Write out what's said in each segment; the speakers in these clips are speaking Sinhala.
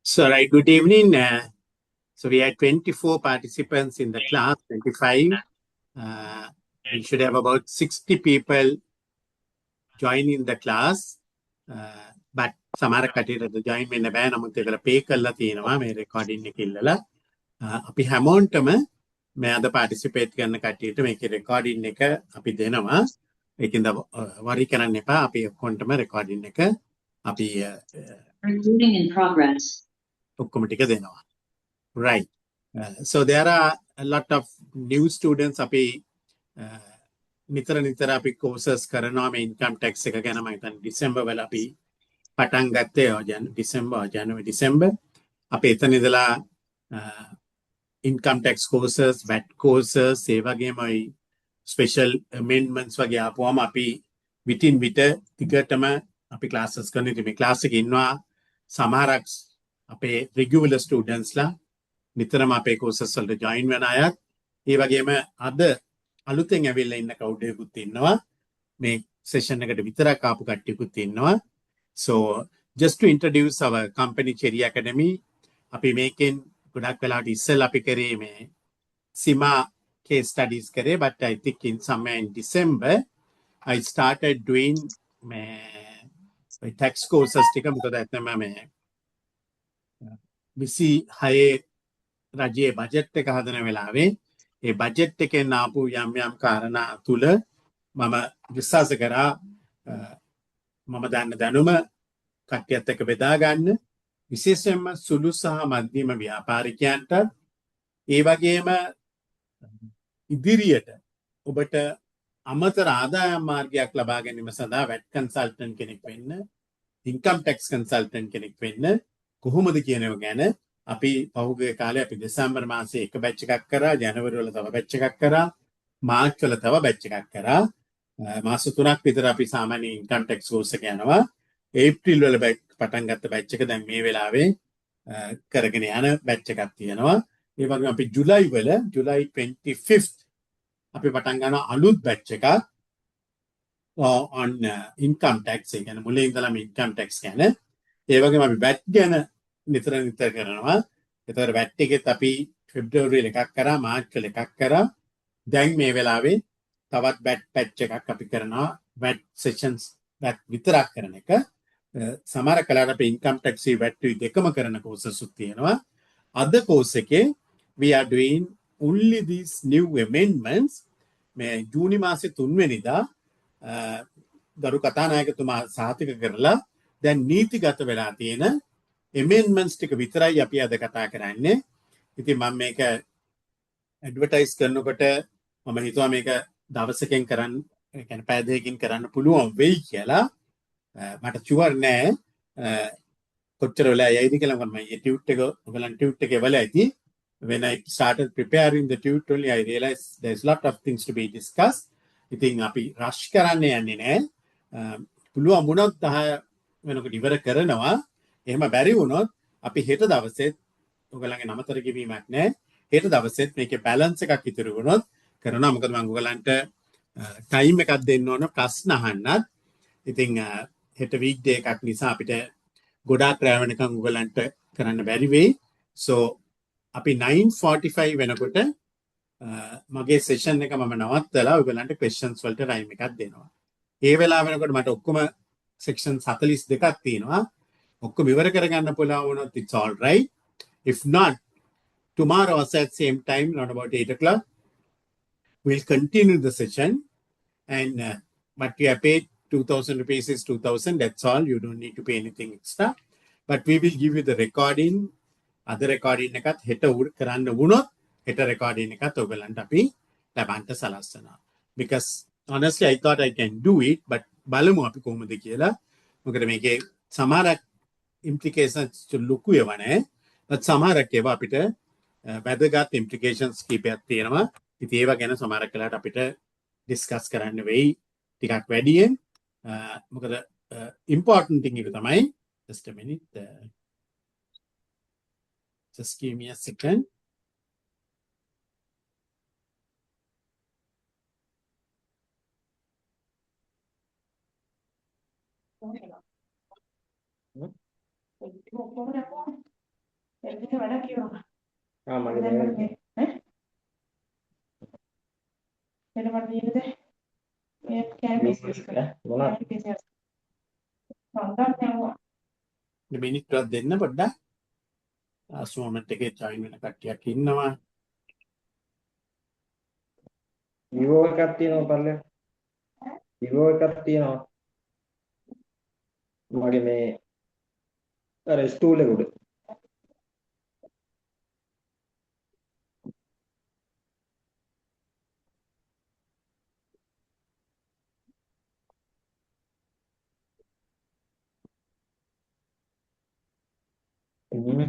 So, right, good evening. So we had 24 participants in the class, 25. We should have about 60 people join in the class. But සමහර කට්ටියට join වෙන්න බෑ. නමුත් ඒගොල්ලෝ pay කරලා තියෙනවා මේ recording එක ඉල්ලලා. අපි හැමෝන්ටම මේ අද participate කරන කට්ටියට මේකේ recording එක අපි දෙනවා. ඒකින්ද worry කරන්න එපා. අපි ඔක්කොන්ටම recording එක අපි Recording in progress. ඔක්කොම ටික දෙනවා. Right. So there are a lot of new students. අපි නිතර නිතර අපි courses කරනවා මේ income tax එක ගැන. මම හිතන්නේ ඩිසෙම්බර් වල අපි පටන් ගත්තේ, ඔය ඩිසෙම්බර්, ජනවරි, ඩිසෙම්බර්. අපි එතන ඉඳලා income tax courses, VAT courses, ඒ වගේම ඔය special amendments වගේ ආපුවම අපි විටින් විට දිගටම අපි classes කරන. ඉතින් මේ class එකේ ඉන්නවා සමහරක් අපේ regular students ලා, නිතරම අපේ courses වලට join වෙන අයත්, ඒ වගේම අද අලුතෙන් ඇවිල්ලා ඉන්න crowd එකකුත් ඉන්නවා, මේ session එකට විතරක් ආපු කට්ටියකුත් ඉන්නවා. So just to introduce our company, Cherry Academy, අපි මේකෙන් ගොඩක් වෙලාවට ඉස්සෙල්ලා අපි කරේ මේ CIMA case studies කරේ, but I think in somewhere in December I started doing මේ ඔය tax courses ටික. මොකද ඇත්තම මේ 26 රජයේ බජට් එක හදන වෙලාවේ ඒ බජට් එකෙන් ආපු යම් යම් කාරණා තුල මම විශ්වාස කරා මම දන්න දැනුම කට්ටියත් එක්ක බෙදා ගන්න, විශේෂයෙන්ම සුළු සහ මධ්‍යම ව්‍යාපාරිකයන්ට, ඒ වගේම ඉදිරියට ඔබට අමතර ආදායම් මාර්ගයක් ලබා ගැනීම සඳහා වැට් කන්සල්ටන්ට් කෙනෙක් වෙන්න, ඉන්කම් ටැක්ස් කන්සල්ටන්ට් කෙනෙක් වෙන්න කොහොමද කියන ඒවා ගැන අපි පහුගිය කාලේ අපි දෙසැම්බර් මාසයේ එක බැච් එකක් කරා, ජනවරි වල තව බැච් එකක් කරා, මාර්ච් වල තව බැච් එකක් කරා. මාස 3ක් විතර අපි සාමාන්‍ය ඉන්කම් ටැක්ස් කෝස් එක යනවා. ඒප්‍රිල් වල පටන් ගත්ත බැච් එක දැන් මේ වෙලාවේ කරගෙන යන බැච් එකක් තියෙනවා. ඒ වගේම අපි ජුලයි වල, ජුලයි 25th අපි පටන් ගන්නවා අලුත් බැච් එකක් on income tax. ඒ කියන්නේ මුලින් ඉඳලම income tax ගැන. ඒ වගේම අපි VAT ගැන නිතර නිතර කරනවා. ඒතකොට VAT එකෙත් අපි ෆෙබ්‍රුවරි වල එකක් කරා, මාර්ච් වල එකක් කරා. දැන් මේ වෙලාවේ තවත් VAT batch එකක් අපි කරනවා. VAT sessions, VAT විතරක් කරන එක. සමහර කලාවට අපි income tax VAT දෙකම කරන courses උත් තියෙනවා. අද course එකේ we are doing only these new amendments. මේ ජූනි මාසේ 3 වෙනිදා ගරු කතානායකතුමා සහතික කරලා දැන් නීතිගත වෙලා තියෙන amendments ටික විතරයි අපි අද කතා කරන්නේ. ඉතින් මම මේක ඇඩ්වර්ටයිස් කරනකොට මම හිතුවා මේක දවසකින් කරන්න, ඒ කියන්නේ පැය දෙකකින් කරන්න පුළුවන් වෙයි කියලා. මට ෂුවර් නෑ කොච්චර වෙලා යයිද කියලා. මොකද මම මේ ටියුට් එක ඔයගලන් ටියුට් එකේ වල ඇති. When I started preparing the tute only, I realized there's a lot of things to be discussed. ඉතින් අපි රෂ් කරන්න යන්නේ නෑ. පුළුවන් වුණොත් 10 වෙනකොට ඉවර කරනවා. එහෙම බැරි වුණොත් අපි හෙට දවසෙත් ඔයගලන්ගේ නමතර ගෙවීමක් නෑ. හෙට දවසෙත් මේකේ බැලන්ස් එකක් ඉතුරු වුණොත් කරනවා. මොකද මම ඔයගලන්ට ටයිම් එකක් දෙන්න ඕන ප්‍රශ්න අහන්නත්. ඉතින් හෙට වීක් ඩේ එකක් නිසා අපිට ගොඩාක් රැ වෙනකන් ඔයගලන්ට කරන්න බැරි වෙයි. So අපි 9:45 වෙනකොට මගේ සෙෂන් එක මම නවත්තලා ඔයගලන්ට ක්වෙස්චන්ස් වලට ටයිම් එකක් දෙනවා. ඒ වෙලාව වෙනකොට මට ඔක්කොම සෙක්ෂන් 42ක් තියෙනවා. ඔක්කොම ඉවර කරගන්න පුළුවන් වුණොත් it's all right. If not, tomorrow also at same time, not about 8 o'clock, we'll continue the session. And but you have paid 2,000 rupees is 2,000. That's all. You don't need to pay anything extra. But we will give you the recording. අද රෙකෝඩින් එකත් හෙට කරන්න වුණොත් හෙට රෙකෝඩින් එකත් ඔයගලන්ට අපි ලබන්න සලස්වනවා. Because honestly I thought I can do it, but බලමු අපි කොහොමද කියලා. මොකද මේකේ සමහරක් implications ලොකු ඒවා නෑ. But සමහරක් ඒවා අපිට වැදගත් implications කීපයක් තියෙනවා. ඉතින් ඒවා ගැන සමහරක් වෙලාවට අපිට ඩිස්කස් කරන්න වෙයි ටිකක් වැඩියෙන්. මොකද important thing එක තමයි, just a minute, just give me a second. එදින වැඩක් ඉවරයි. ආ මගේ දැන් මේ මට මේ ඈ වෙන මට තියෙන්නේ මේ කෑ බිස්නස් කරලා. මොනවද? බිස්නස්. මම දන්නේ නැහැ. මිනිත්තුවක් දෙන්න පොඩ්ඩක්. ලාස්ට් මොමන්ට් එකේ ජොයින් වෙන කට්ටියක් ඉන්නවා. විවෝ එකක් තියෙනවා පල්ලෙහා. විවෝ එකක් තියෙනවා. මගේ මේ අර ස්ටූල් එක උඩ. හ්ම්.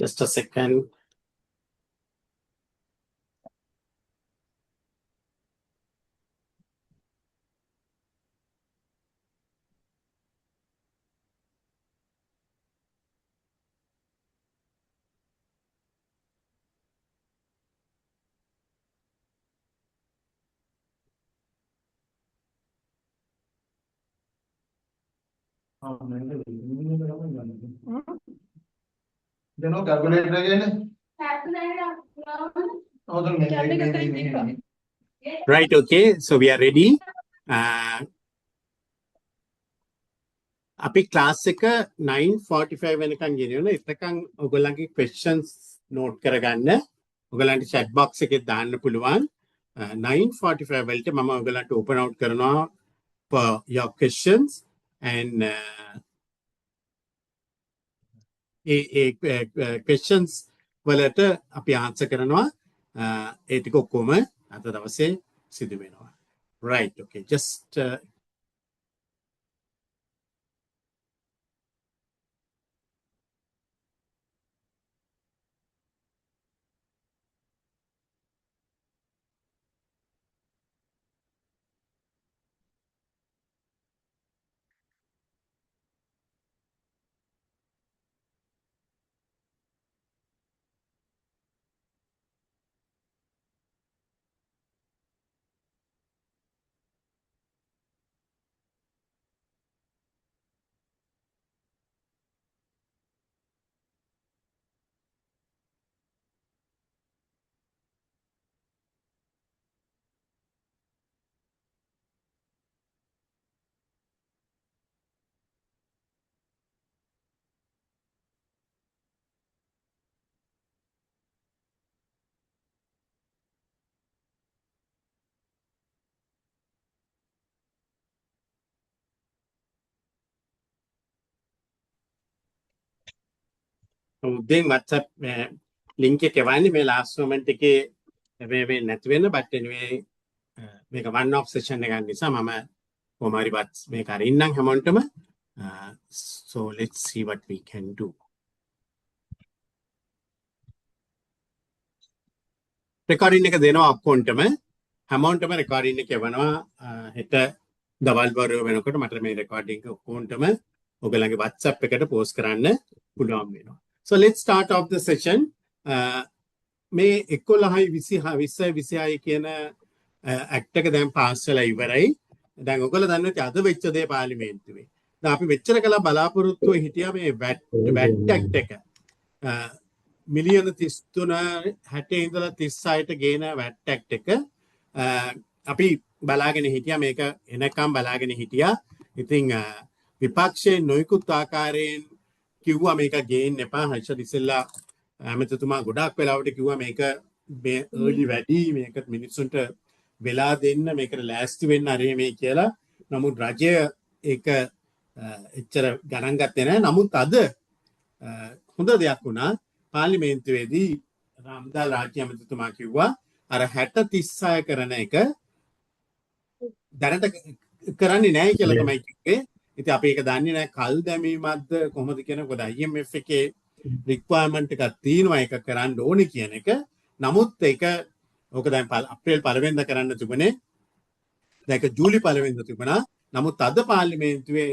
Just a second. දෙනෝ කැල්කියුලේටර් එක එන්නේ. ඔව් මේ මේ මේ. Right, okay. So we are ready. අපි ක්ලාස් එක 9:45 වෙනකන් ගෙනියන. එතකන් ඔයගොල්ලන්ගේ questions note කරගන්න. ඔයගොල්ලන්ට chat box එකේ දාන්න පුළුවන්. 9:45 වලට මම ඔයගොල්ලන්ට open out කරනවා for your questions and A A questions වලට අපි answer කරනවා. ඒ ටික ඔක්කොම අද දවසේ සිදු වෙනවා. Right, okay. Just උදෙන් WhatsApp link එක එවන්නේ මේ ලාස්ට් මොමන්ට් එකේ මේ මේ නැති වෙන, but anyway මේක one off session එකක් නිසා මම කොහොම හරි මේක අරින්නම් හැමෝටම. So let's see what we can do. Recording එක දෙනවා ඔක්කොන්ටම, හැමෝටම රෙකෝඩින් එක එවනවා හෙට දවල් වරුව වෙනකොට. මට මේ රෙකෝඩින් එක ඔක්කොන්ටම ඔයගොල්ලන්ගේ WhatsApp එකට පෝස්ට් කරන්න පුළුවන් වෙනවා. So let's start off the session. මේ 11යි 20 20 26 කියන ඇක්ට් එක දැන් පාස් වෙලා ඉවරයි. දැන් ඔයගොල්ලෝ දන්නවා ඇති අද වෙච්ච දේ පාර්ලිමේන්තුවේ. දැන් අපි මෙච්චර කළා බලාපොරොත්තුව හිටියා මේ වැට් වැට් ඇක්ට් එක. මිලියන 33 60 ඉඳලා 36ට ගේන වැට් ඇක්ට් එක අපි බලාගෙන හිටියා, මේක එනකම් බලාගෙන හිටියා. ඉතින් විපක්ෂයේ නොයෙකුත් ආකාරයෙන් කිව්වා මේක ගේන්න එපා. හර්ෂ ඉස්සෙල්ලා ඇමතිතුමා ගොඩාක් වෙලාවට කිව්වා මේක මේ අර්ලි වැඩි, මේක මිනිස්සුන්ට වෙලා දෙන්න, මේකට ලෑස්ති වෙන්න අර මේ කියලා. නමුත් රජය ඒක එච්චර ගණන් ගත්තේ නැහැ. නමුත් අද හොඳ දෙයක් වුණා. පාර්ලිමේන්තුවේදී රාමදාල් රාජ්‍ය ඇමතිතුමා කිව්වා අර 60 36 කරන එක දැනට කරන්නේ නැහැ කියලා තමයි කිව්වේ. ඉතින් අපි ඒක දන්නේ නැහැ කල් දැමීමක්ද කොහොමද කියන, මොකද IMF එකේ රික්වයර්මන්ට් එකක් තියෙනවා ඒක කරන්න ඕනේ කියන එක. නමුත් ඒක ඕක දැන් අප්‍රේල් පළවෙනිදා කරන්න තිබුණේ. දැන් ඒක ජූලි පළවෙනිදා තිබුණා. නමුත් අද පාර්ලිමේන්තුවේ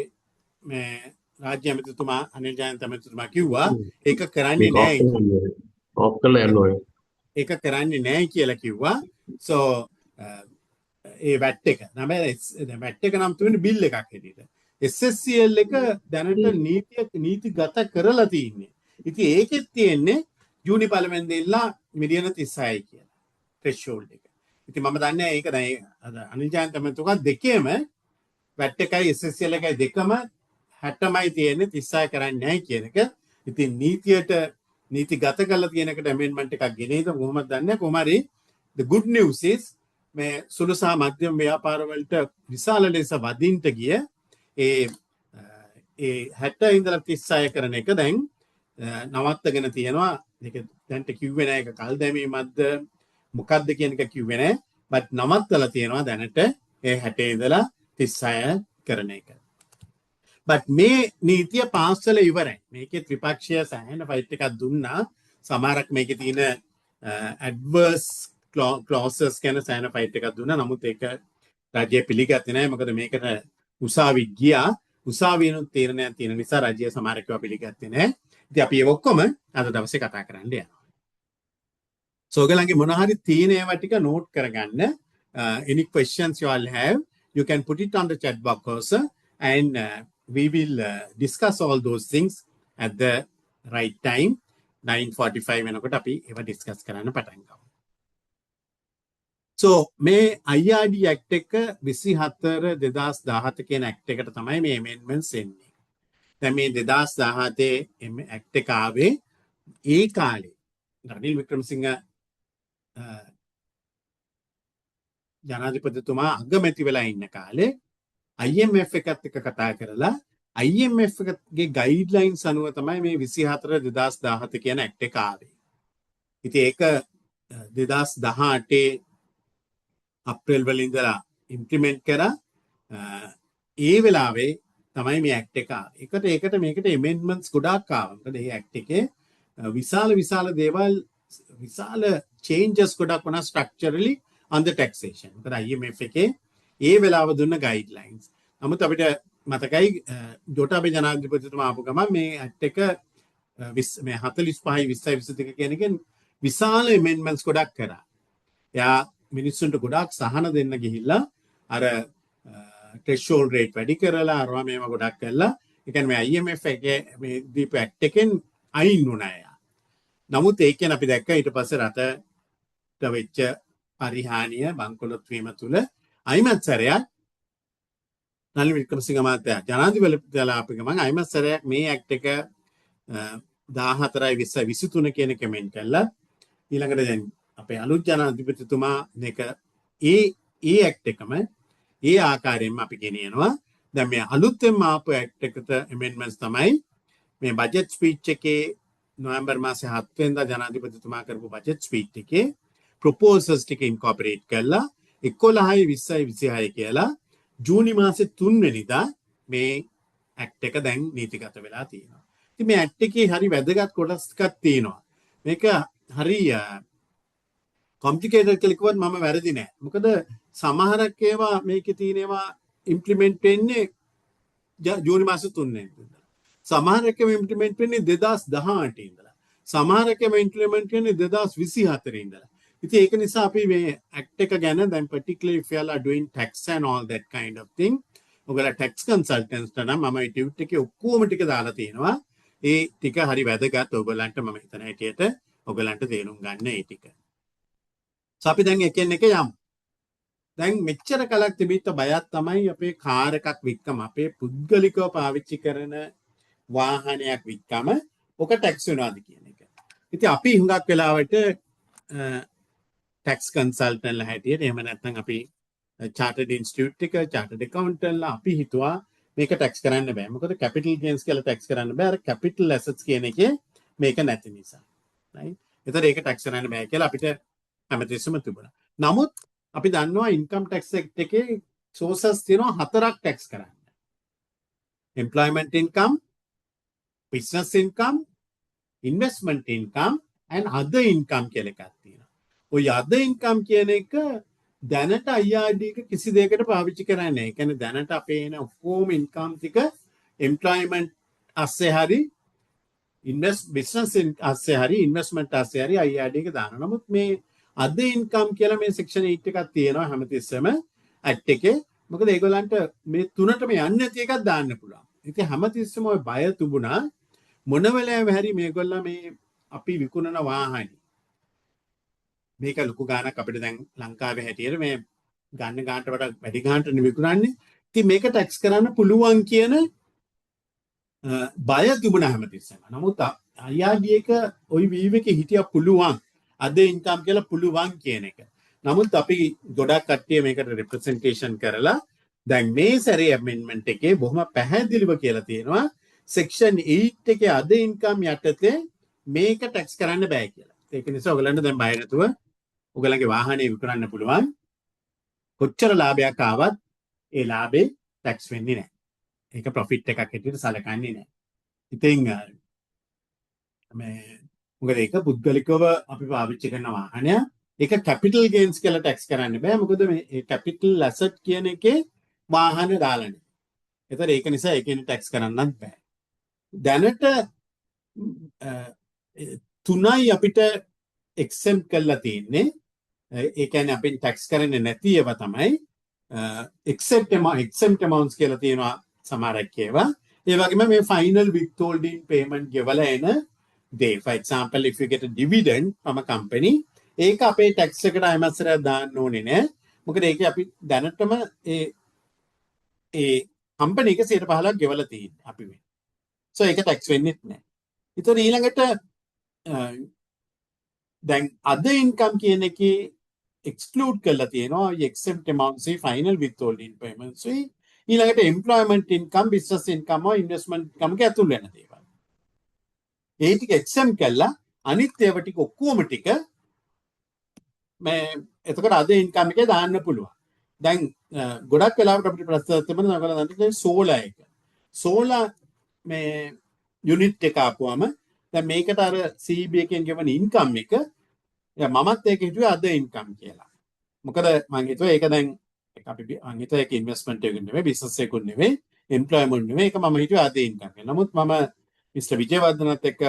මේ රාජ්‍ය ඇමතිතුමා අනිල් ජයන්ත ඇමතිතුමා කිව්වා ඒක කරන්නේ නැහැ. ඔෆ් කරලා යන්න ඕනේ. ඒක කරන්නේ නැහැ කියලා කිව්වා. So ඒ වැට් එක. නම වැට් එක නම් තුනේ බිල් එකක් හැටියට. SSCL එක දැනට නීතිය නීතිගත කරලා තියෙන්නේ. ඉතින් ඒකෙත් තියෙන්නේ ජූනි පළවෙනිදා ඉඳලා මිලියන 36යි කියලා. ත්‍රෙෂෝල්ඩ් එක. ඉතින් මම දන්නේ ඒක දැන් අනිල් ජයන්ත මහත්මයා දෙකේම වැට් එකයි SSCL එකයි දෙකම 60මයි තියෙන්නේ, 36 කරන්නේ නැහැ කියන එක. ඉතින් නීතියට නීතිගත කරලා තියෙන එකට ඇමෙන්ඩ්මන්ට් එකක් ගෙනේද කොහොමද දන්නේ නැහැ. කොහොම හරි the good news is මේ සුළු සහ මධ්‍යම ව්‍යාපාර වලට විශාල ලෙස වදින්ට ගිය ඒ ඒ 60 ඉඳලා 36 කරන එක දැන් නවත්තගෙන තියෙනවා. ඒක දැන්ට කිව්වේ නෑ, ඒක කල් දැමීමක්ද මොකක්ද කියන එක කිව්වේ නෑ. බට් නවත්තලා තියෙනවා දැනට ඒ 60 ඉඳලා 36 කරන එක. බට් මේ නීතිය පාස් වෙලා ඉවරයි. මේකේ ත්‍රිපක්ෂීය සෑහෙන ෆයිට් එකක් දුන්නා. සමහරක් මේකේ තියෙන ඇඩ්වර්ස් ක්ලෝසස් ගැන සෑහෙන ෆයිට් එකක් දුන්නා. නමුත් ඒක රජය පිළිගත්තේ නෑ. මොකද මේකට උසාවි ගියා. උසාවියනුත් තීරණයක් තියෙන නිසා රජය සමහර ඒවා පිළිගත්තේ නෑ. ඉතින් අපි ඒ ඔක්කොම අද දවසේ කතා කරන්න යනවා. So ඔයගොල්ලන්ගේ මොන හරි තියෙන ඒවා ටික නෝට් කරගන්න. Any questions you all have, you can put it on the chat box also, and we will discuss all those things at the right time. 9:45 වෙනකොට අපි ඒවා ඩිස්කස් කරන්න පටන් ගමු. So මේ IRD Act එක 24 2017 කියන Act එකට තමයි මේ amendments එන්නේ. දැන් මේ 2017 Act එක ආවේ ඒ කාලේ රනිල් වික්‍රමසිංහ ජනාධිපතිතුමා අගමැති වෙලා ඉන්න කාලේ IMF එකත් එක්ක කතා කරලා IMF එකගේ ගයිඩ්ලයින්ස් අනුව තමයි මේ 24 2017 කියන ඇක්ට් එක ආවේ. ඉතින් ඒක 2018 අප්‍රේල් වල ඉඳලා ඉම්ප්ලිමන්ට් කරා. ඒ වෙලාවේ තමයි මේ ඇක්ට් එක ආවේ. ඒකට මේකට ඇමෙන්ඩ්මන්ට්ස් ගොඩාක් ආවා. මොකද මේ ඇක්ට් එකේ විශාල විශාල දේවල්, විශාල චේන්ජස් ගොඩක් වුණා ස්ට්‍රක්චරලි on the taxation. මොකද IMF එකේ ඒ වෙලාව දුන්න ගයිඩ්ලයින්ස්. නමුත් අපිට මතකයි ගෝඨාභය ජනාධිපතිතුමා ආපු ගමන් මේ ඇක්ට් එක මේ 45යි 20යි 22 කියන එකෙන් විශාල ඇමෙන්ඩ්මන්ට්ස් ගොඩක් කරා. එයා මිනිස්සුන්ට ගොඩාක් සහන දෙන්න ගිහිල්ලා අර ත්‍රෙෂෝල්ඩ් රේට් වැඩි කරලා අරවා මේවා ගොඩක් කරලා, ඒ කියන්නේ මේ IMF එකේ මේ දීපු ඇක්ට් එකෙන් අයින් වුණා එයා. නමුත් ඒකෙන් අපි දැක්ක ඊට පස්සේ රටට වෙච්ච පරිහානිය, බංකොලොත් වීම තුල ආයිමත් සැරයක් රනිල් වික්‍රමසිංහ මහත්තයා ජනාධිපතිලා ආපු ගමන් ආයිමත් සැරයක් මේ ඇක්ට් එක 14යි 20යි 23 කියන එක ඇමෙන්ඩ් කළා. ඊළඟට දැන් අපේ අලුත් ජනාධිපතිතුමා මේක ඒ ඒ ඇක්ට් එකම ඒ ආකාරයෙන්ම අපි ගෙනියනවා. දැන් මේ අලුතෙන්ම ආපු ඇක්ට් එකට ඇමෙන්ඩ්මන්ට්ස් තමයි මේ බජට් ස්පීච් එකේ නොවැම්බර් මාසේ 7 වෙනිදා ජනාධිපතිතුමා කරපු බජට් ස්පීච් එකේ ප්‍රොපෝසල්ස් ටික ඉන්කෝපරේට් කරලා 11යි 20යි 26 කියලා ජූනි මාසේ 3 වෙනිදා මේ ඇක්ට් එක දැන් නීතිගත වෙලා තියෙනවා. ඉතින් මේ ඇක්ට් එකේ හරි වැදගත් කොටස් ටිකක් තියෙනවා. මේක හරි කොම්ප්ලිකේටඩ් කියලා කිව්වත් මම වැරදි නෑ. මොකද සමහරක් ඒවා මේකේ තියෙන ඒවා ඉම්ප්ලිමන්ට් වෙන්නේ ජූනි මාසේ 3 වෙනිදා. සමහරක් ඒවා ඉම්ප්ලිමන්ට් වෙන්නේ 2018 ඉඳලා. සමහරක් ඒවා ඉම්ප්ලිමන්ට් වෙන්නේ 2024 ඉඳලා. ඉතින් ඒක නිසා අපි මේ ඇක්ට් එක ගැන දැන් particularly if you all are doing tax and all that kind of thing, ඔයගොල්ලෝ tax consultants නම් මම ඒ ටියුට් එකේ ඔක්කොම ටික දාලා තියෙනවා. ඒ ටික හරි වැදගත් ඔයගොල්ලන්ට මම හිතන හැටියට ඔයගොල්ලන්ට තේරුම් ගන්න ඒ ටික. So අපි දැන් එකින් එක යමු. දැන් මෙච්චර කලක් තිබිච්ච බයක් තමයි අපේ කාර් එකක් වික්කම, අපේ පුද්ගලිකව පාවිච්චි කරන වාහනයක් වික්කම ඔක ටැක්ස් වෙනවද කියන එක. ඉතින් අපි හුඟක් වෙලාවට ටැක්ස් කන්සල්ටන්ට්ලා හැටියට, එහෙම නැත්නම් අපි චාටර්ඩ් ඉන්ස්ටිටියුට් එක චාටර්ඩ් ඇකවුන්ටන්ට්ලා අපි හිතුවා මේක ටැක්ස් කරන්න බෑ. මොකද කැපිටල් ගේන්ස් කියලා ටැක්ස් කරන්න බෑ. අර කැපිටල් ඇසට්ස් කියන එකේ මේක නැති නිසා. Right? ඒතර ඒක ටැක්ස් කරන්න බෑ කියලා අපිට හැමතිස්සෙම තිබුණා. නමුත් අපි දන්නවා ඉන්කම් ටැක්ස් ඇක්ට් එකේ සෝසස් තියෙනවා හතරක් ටැක්ස් කරන්න. Employment income, business income, investment income and other income කියලා එකක් තියෙනවා. ඔය other income කියන එක දැනට IRD එක කිසි දෙයකට පාවිච්චි කරන්නේ නැහැ. ඒ කියන්නේ දැනට අපේ එන ඔක්කොම ඉන්කම් ටික එම්ප්ලොයිමන්ට් අස්සේ හරි ඉන්වෙස්ට් බිස්නස් අස්සේ හරි ඉන්වෙස්ට්මන්ට් අස්සේ හරි IRD එක දානවා. නමුත් මේ අදර් ඉන්කම් කියලා මේ සෙක්ෂන් 8 එකක් තියෙනවා හැමතිස්සෙම. ඇක්ට් එකේ. මොකද ඒගොල්ලන්ට මේ තුනටම යන්නේ නැති එකක් දාන්න පුළුවන්. ඉතින් හැමතිස්සෙම ඔය බය තිබුණා මොන වෙලාවෙ හරි මේගොල්ලෝ මේ අපි විකුණන වාහන, මේක ලොකු ගාණක් අපිට දැන් ලංකාවේ හැටියට මේ ගන්න ගානට වඩා වැඩි ගානට විකුණන්නේ. ඉතින් මේක ටැක්ස් කරන්න පුළුවන් කියන බය තිබුණා හැමතිස්සෙම. නමුත් IRD එක ඔය වීව් එකේ හිටියා පුළුවන්. අදර් ඉන්කම් කියලා පුළුවන් කියන එක. නමුත් අපි ගොඩක් කට්ටිය මේකට රෙප්‍රසන්ටේෂන් කරලා දැන් මේ සැරේ ඇමෙන්ඩ්මන්ට් එකේ බොහොම පැහැදිලිව කියලා තියෙනවා සෙක්ෂන් 8 එකේ අදර් ඉන්කම් යටතේ මේක ටැක්ස් කරන්න බෑ කියලා. ඒක නිසා ඔයගලන්ට දැන් බය නැතුව ඔයගලගේ වාහනේ විකුණන්න පුළුවන්. කොච්චර ලාභයක් ආවත් ඒ ලාභේ ටැක්ස් වෙන්නේ නැහැ. ඒක ප්‍රොෆිට් එකක් හැටියට සලකන්නේ නැහැ. ඉතින් මේ මොකද ඒක පුද්ගලිකව අපි පාවිච්චි කරන වාහනය. ඒක කැපිටල් ගේන්ස් කියලා ටැක්ස් කරන්න බෑ. මොකද මේ කැපිටල් ඇසට් කියන එකේ වාහන දාලා නැහැ. ඒතර ඒක නිසා ඒකෙන් ටැක්ස් කරන්නත් බෑ. දැනට තුනයි අපිට එක්සෙම්ප් කරලා තියෙන්නේ. ඒ කියන්නේ අපෙන් ටැක්ස් කරන්නේ නැති ඒවා තමයි එක්සෙම්ප් ඇමවුන්ට්ස් කියලා තියෙනවා සමහරක් ඒවා. ඒ වගේම මේ ෆයිනල් විත්හෝල්ඩින් පේමන්ට් ගෙවලා එන දේ. For example, if you get a dividend from a company, ඒක අපේ ටැක්ස් එකට ආයෙමත් සැරයක් දාන්න ඕනේ නෑ. මොකද ඒක අපි දැනටම ඒ ඒ කම්පැනි එක 15ක් ගෙවලා තියෙන්නේ අපි වෙන. සෝ ඒක ටැක්ස් වෙන්නෙත් නෑ. ඒතර ඊළඟට දැන් අදර් ඉන්කම් කියන එකේ එක්ස්ක්ලූඩ් කරලා තියෙනවා exempt amounts යි final withholding payments යි ඊළඟට employment income, business income or investment income එක ඇතුල් වෙන දේවල්. ඒ ටික එක්සෙම්ප් කළා අනිත් ඒවා ටික ඔක්කොම ටික මේ එතකොට අදර් ඉන්කම් එකේ දාන්න පුළුවන්. දැන් ගොඩක් වෙලාවට අපිට ප්‍රශ්න තිබුණා ඔයගොල්ලෝ දන්නේ සෝලාර් එක. සෝලාර් මේ යුනිට් එක ආපුවම දැන් මේකට අර CEB එකෙන් ගෙවන ඉන්කම් එක, දැන් මමත් ඒක හිතුවේ අදර් ඉන්කම් කියලා. මොකද මං හිතුවා ඒක දැන් ඒක අපි මං හිතුවා ඒක ඉන්වෙස්ට්මන්ට් එකක් නෙමෙයි, බිස්නස් එකක් නෙමෙයි, එම්ප්ලොයිමන්ට් නෙමෙයි, ඒක මම හිතුවේ අදර් ඉන්කම් කියලා. නමුත් මම මිස්ටර් විජේවර්ධනත් එක්ක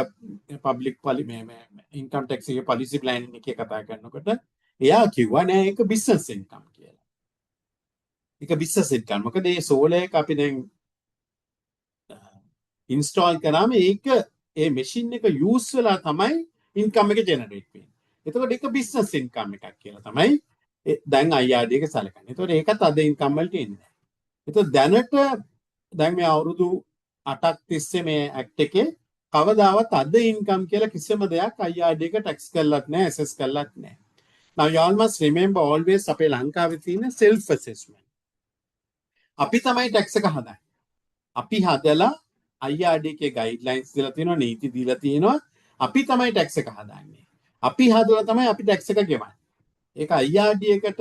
පබ්ලික් පොලි මේ මේ ඉන්කම් ටැක්ස් එකේ පොලිසි ප්ලෑනින් එකේ කතා කරනකොට එයා කිව්වා නෑ, ඒක බිස්නස් ඉන්කම් කියලා. ඒක බිස්නස් ඉන්කම්. මොකද මේ සෝලර් එක අපි දැන් ඉන්ස්ටෝල් කරාම ඒක ඒ මැෂින් එක යූස් වෙලා තමයි ඉන්කම් එක ජෙනරේට් වෙන්නේ. එතකොට ඒක බිස්නස් ඉන්කම් එකක් කියලා තමයි දැන් IRD එක සලකන්නේ. එතකොට ඒකත් අදර් ඉන්කම් වලට එන්නේ නැහැ. එතකොට දැනට දැන් මේ අවුරුදු 8ක් තිස්සේ මේ ඇක්ට් එකේ කවදාවත් අදර් ඉන්කම් කියලා කිසිම දෙයක් IRD එක ටැක්ස් කරලත් නැහැ, ඇසෙස් කරලත් නැහැ. Now you all must remember always අපේ ලංකාවේ තියෙන self assessment. අපි තමයි ටැක්ස් එක හදන්නේ. අපි හදලා IRD එකේ ගයිඩ්ලයින්ස් දීලා තියෙනවා, නීති දීලා තියෙනවා. අපි තමයි ටැක්ස් එක හදන්නේ. අපි හදලා තමයි අපි ටැක්ස් එක ගෙවන්නේ. ඒක IRD එකට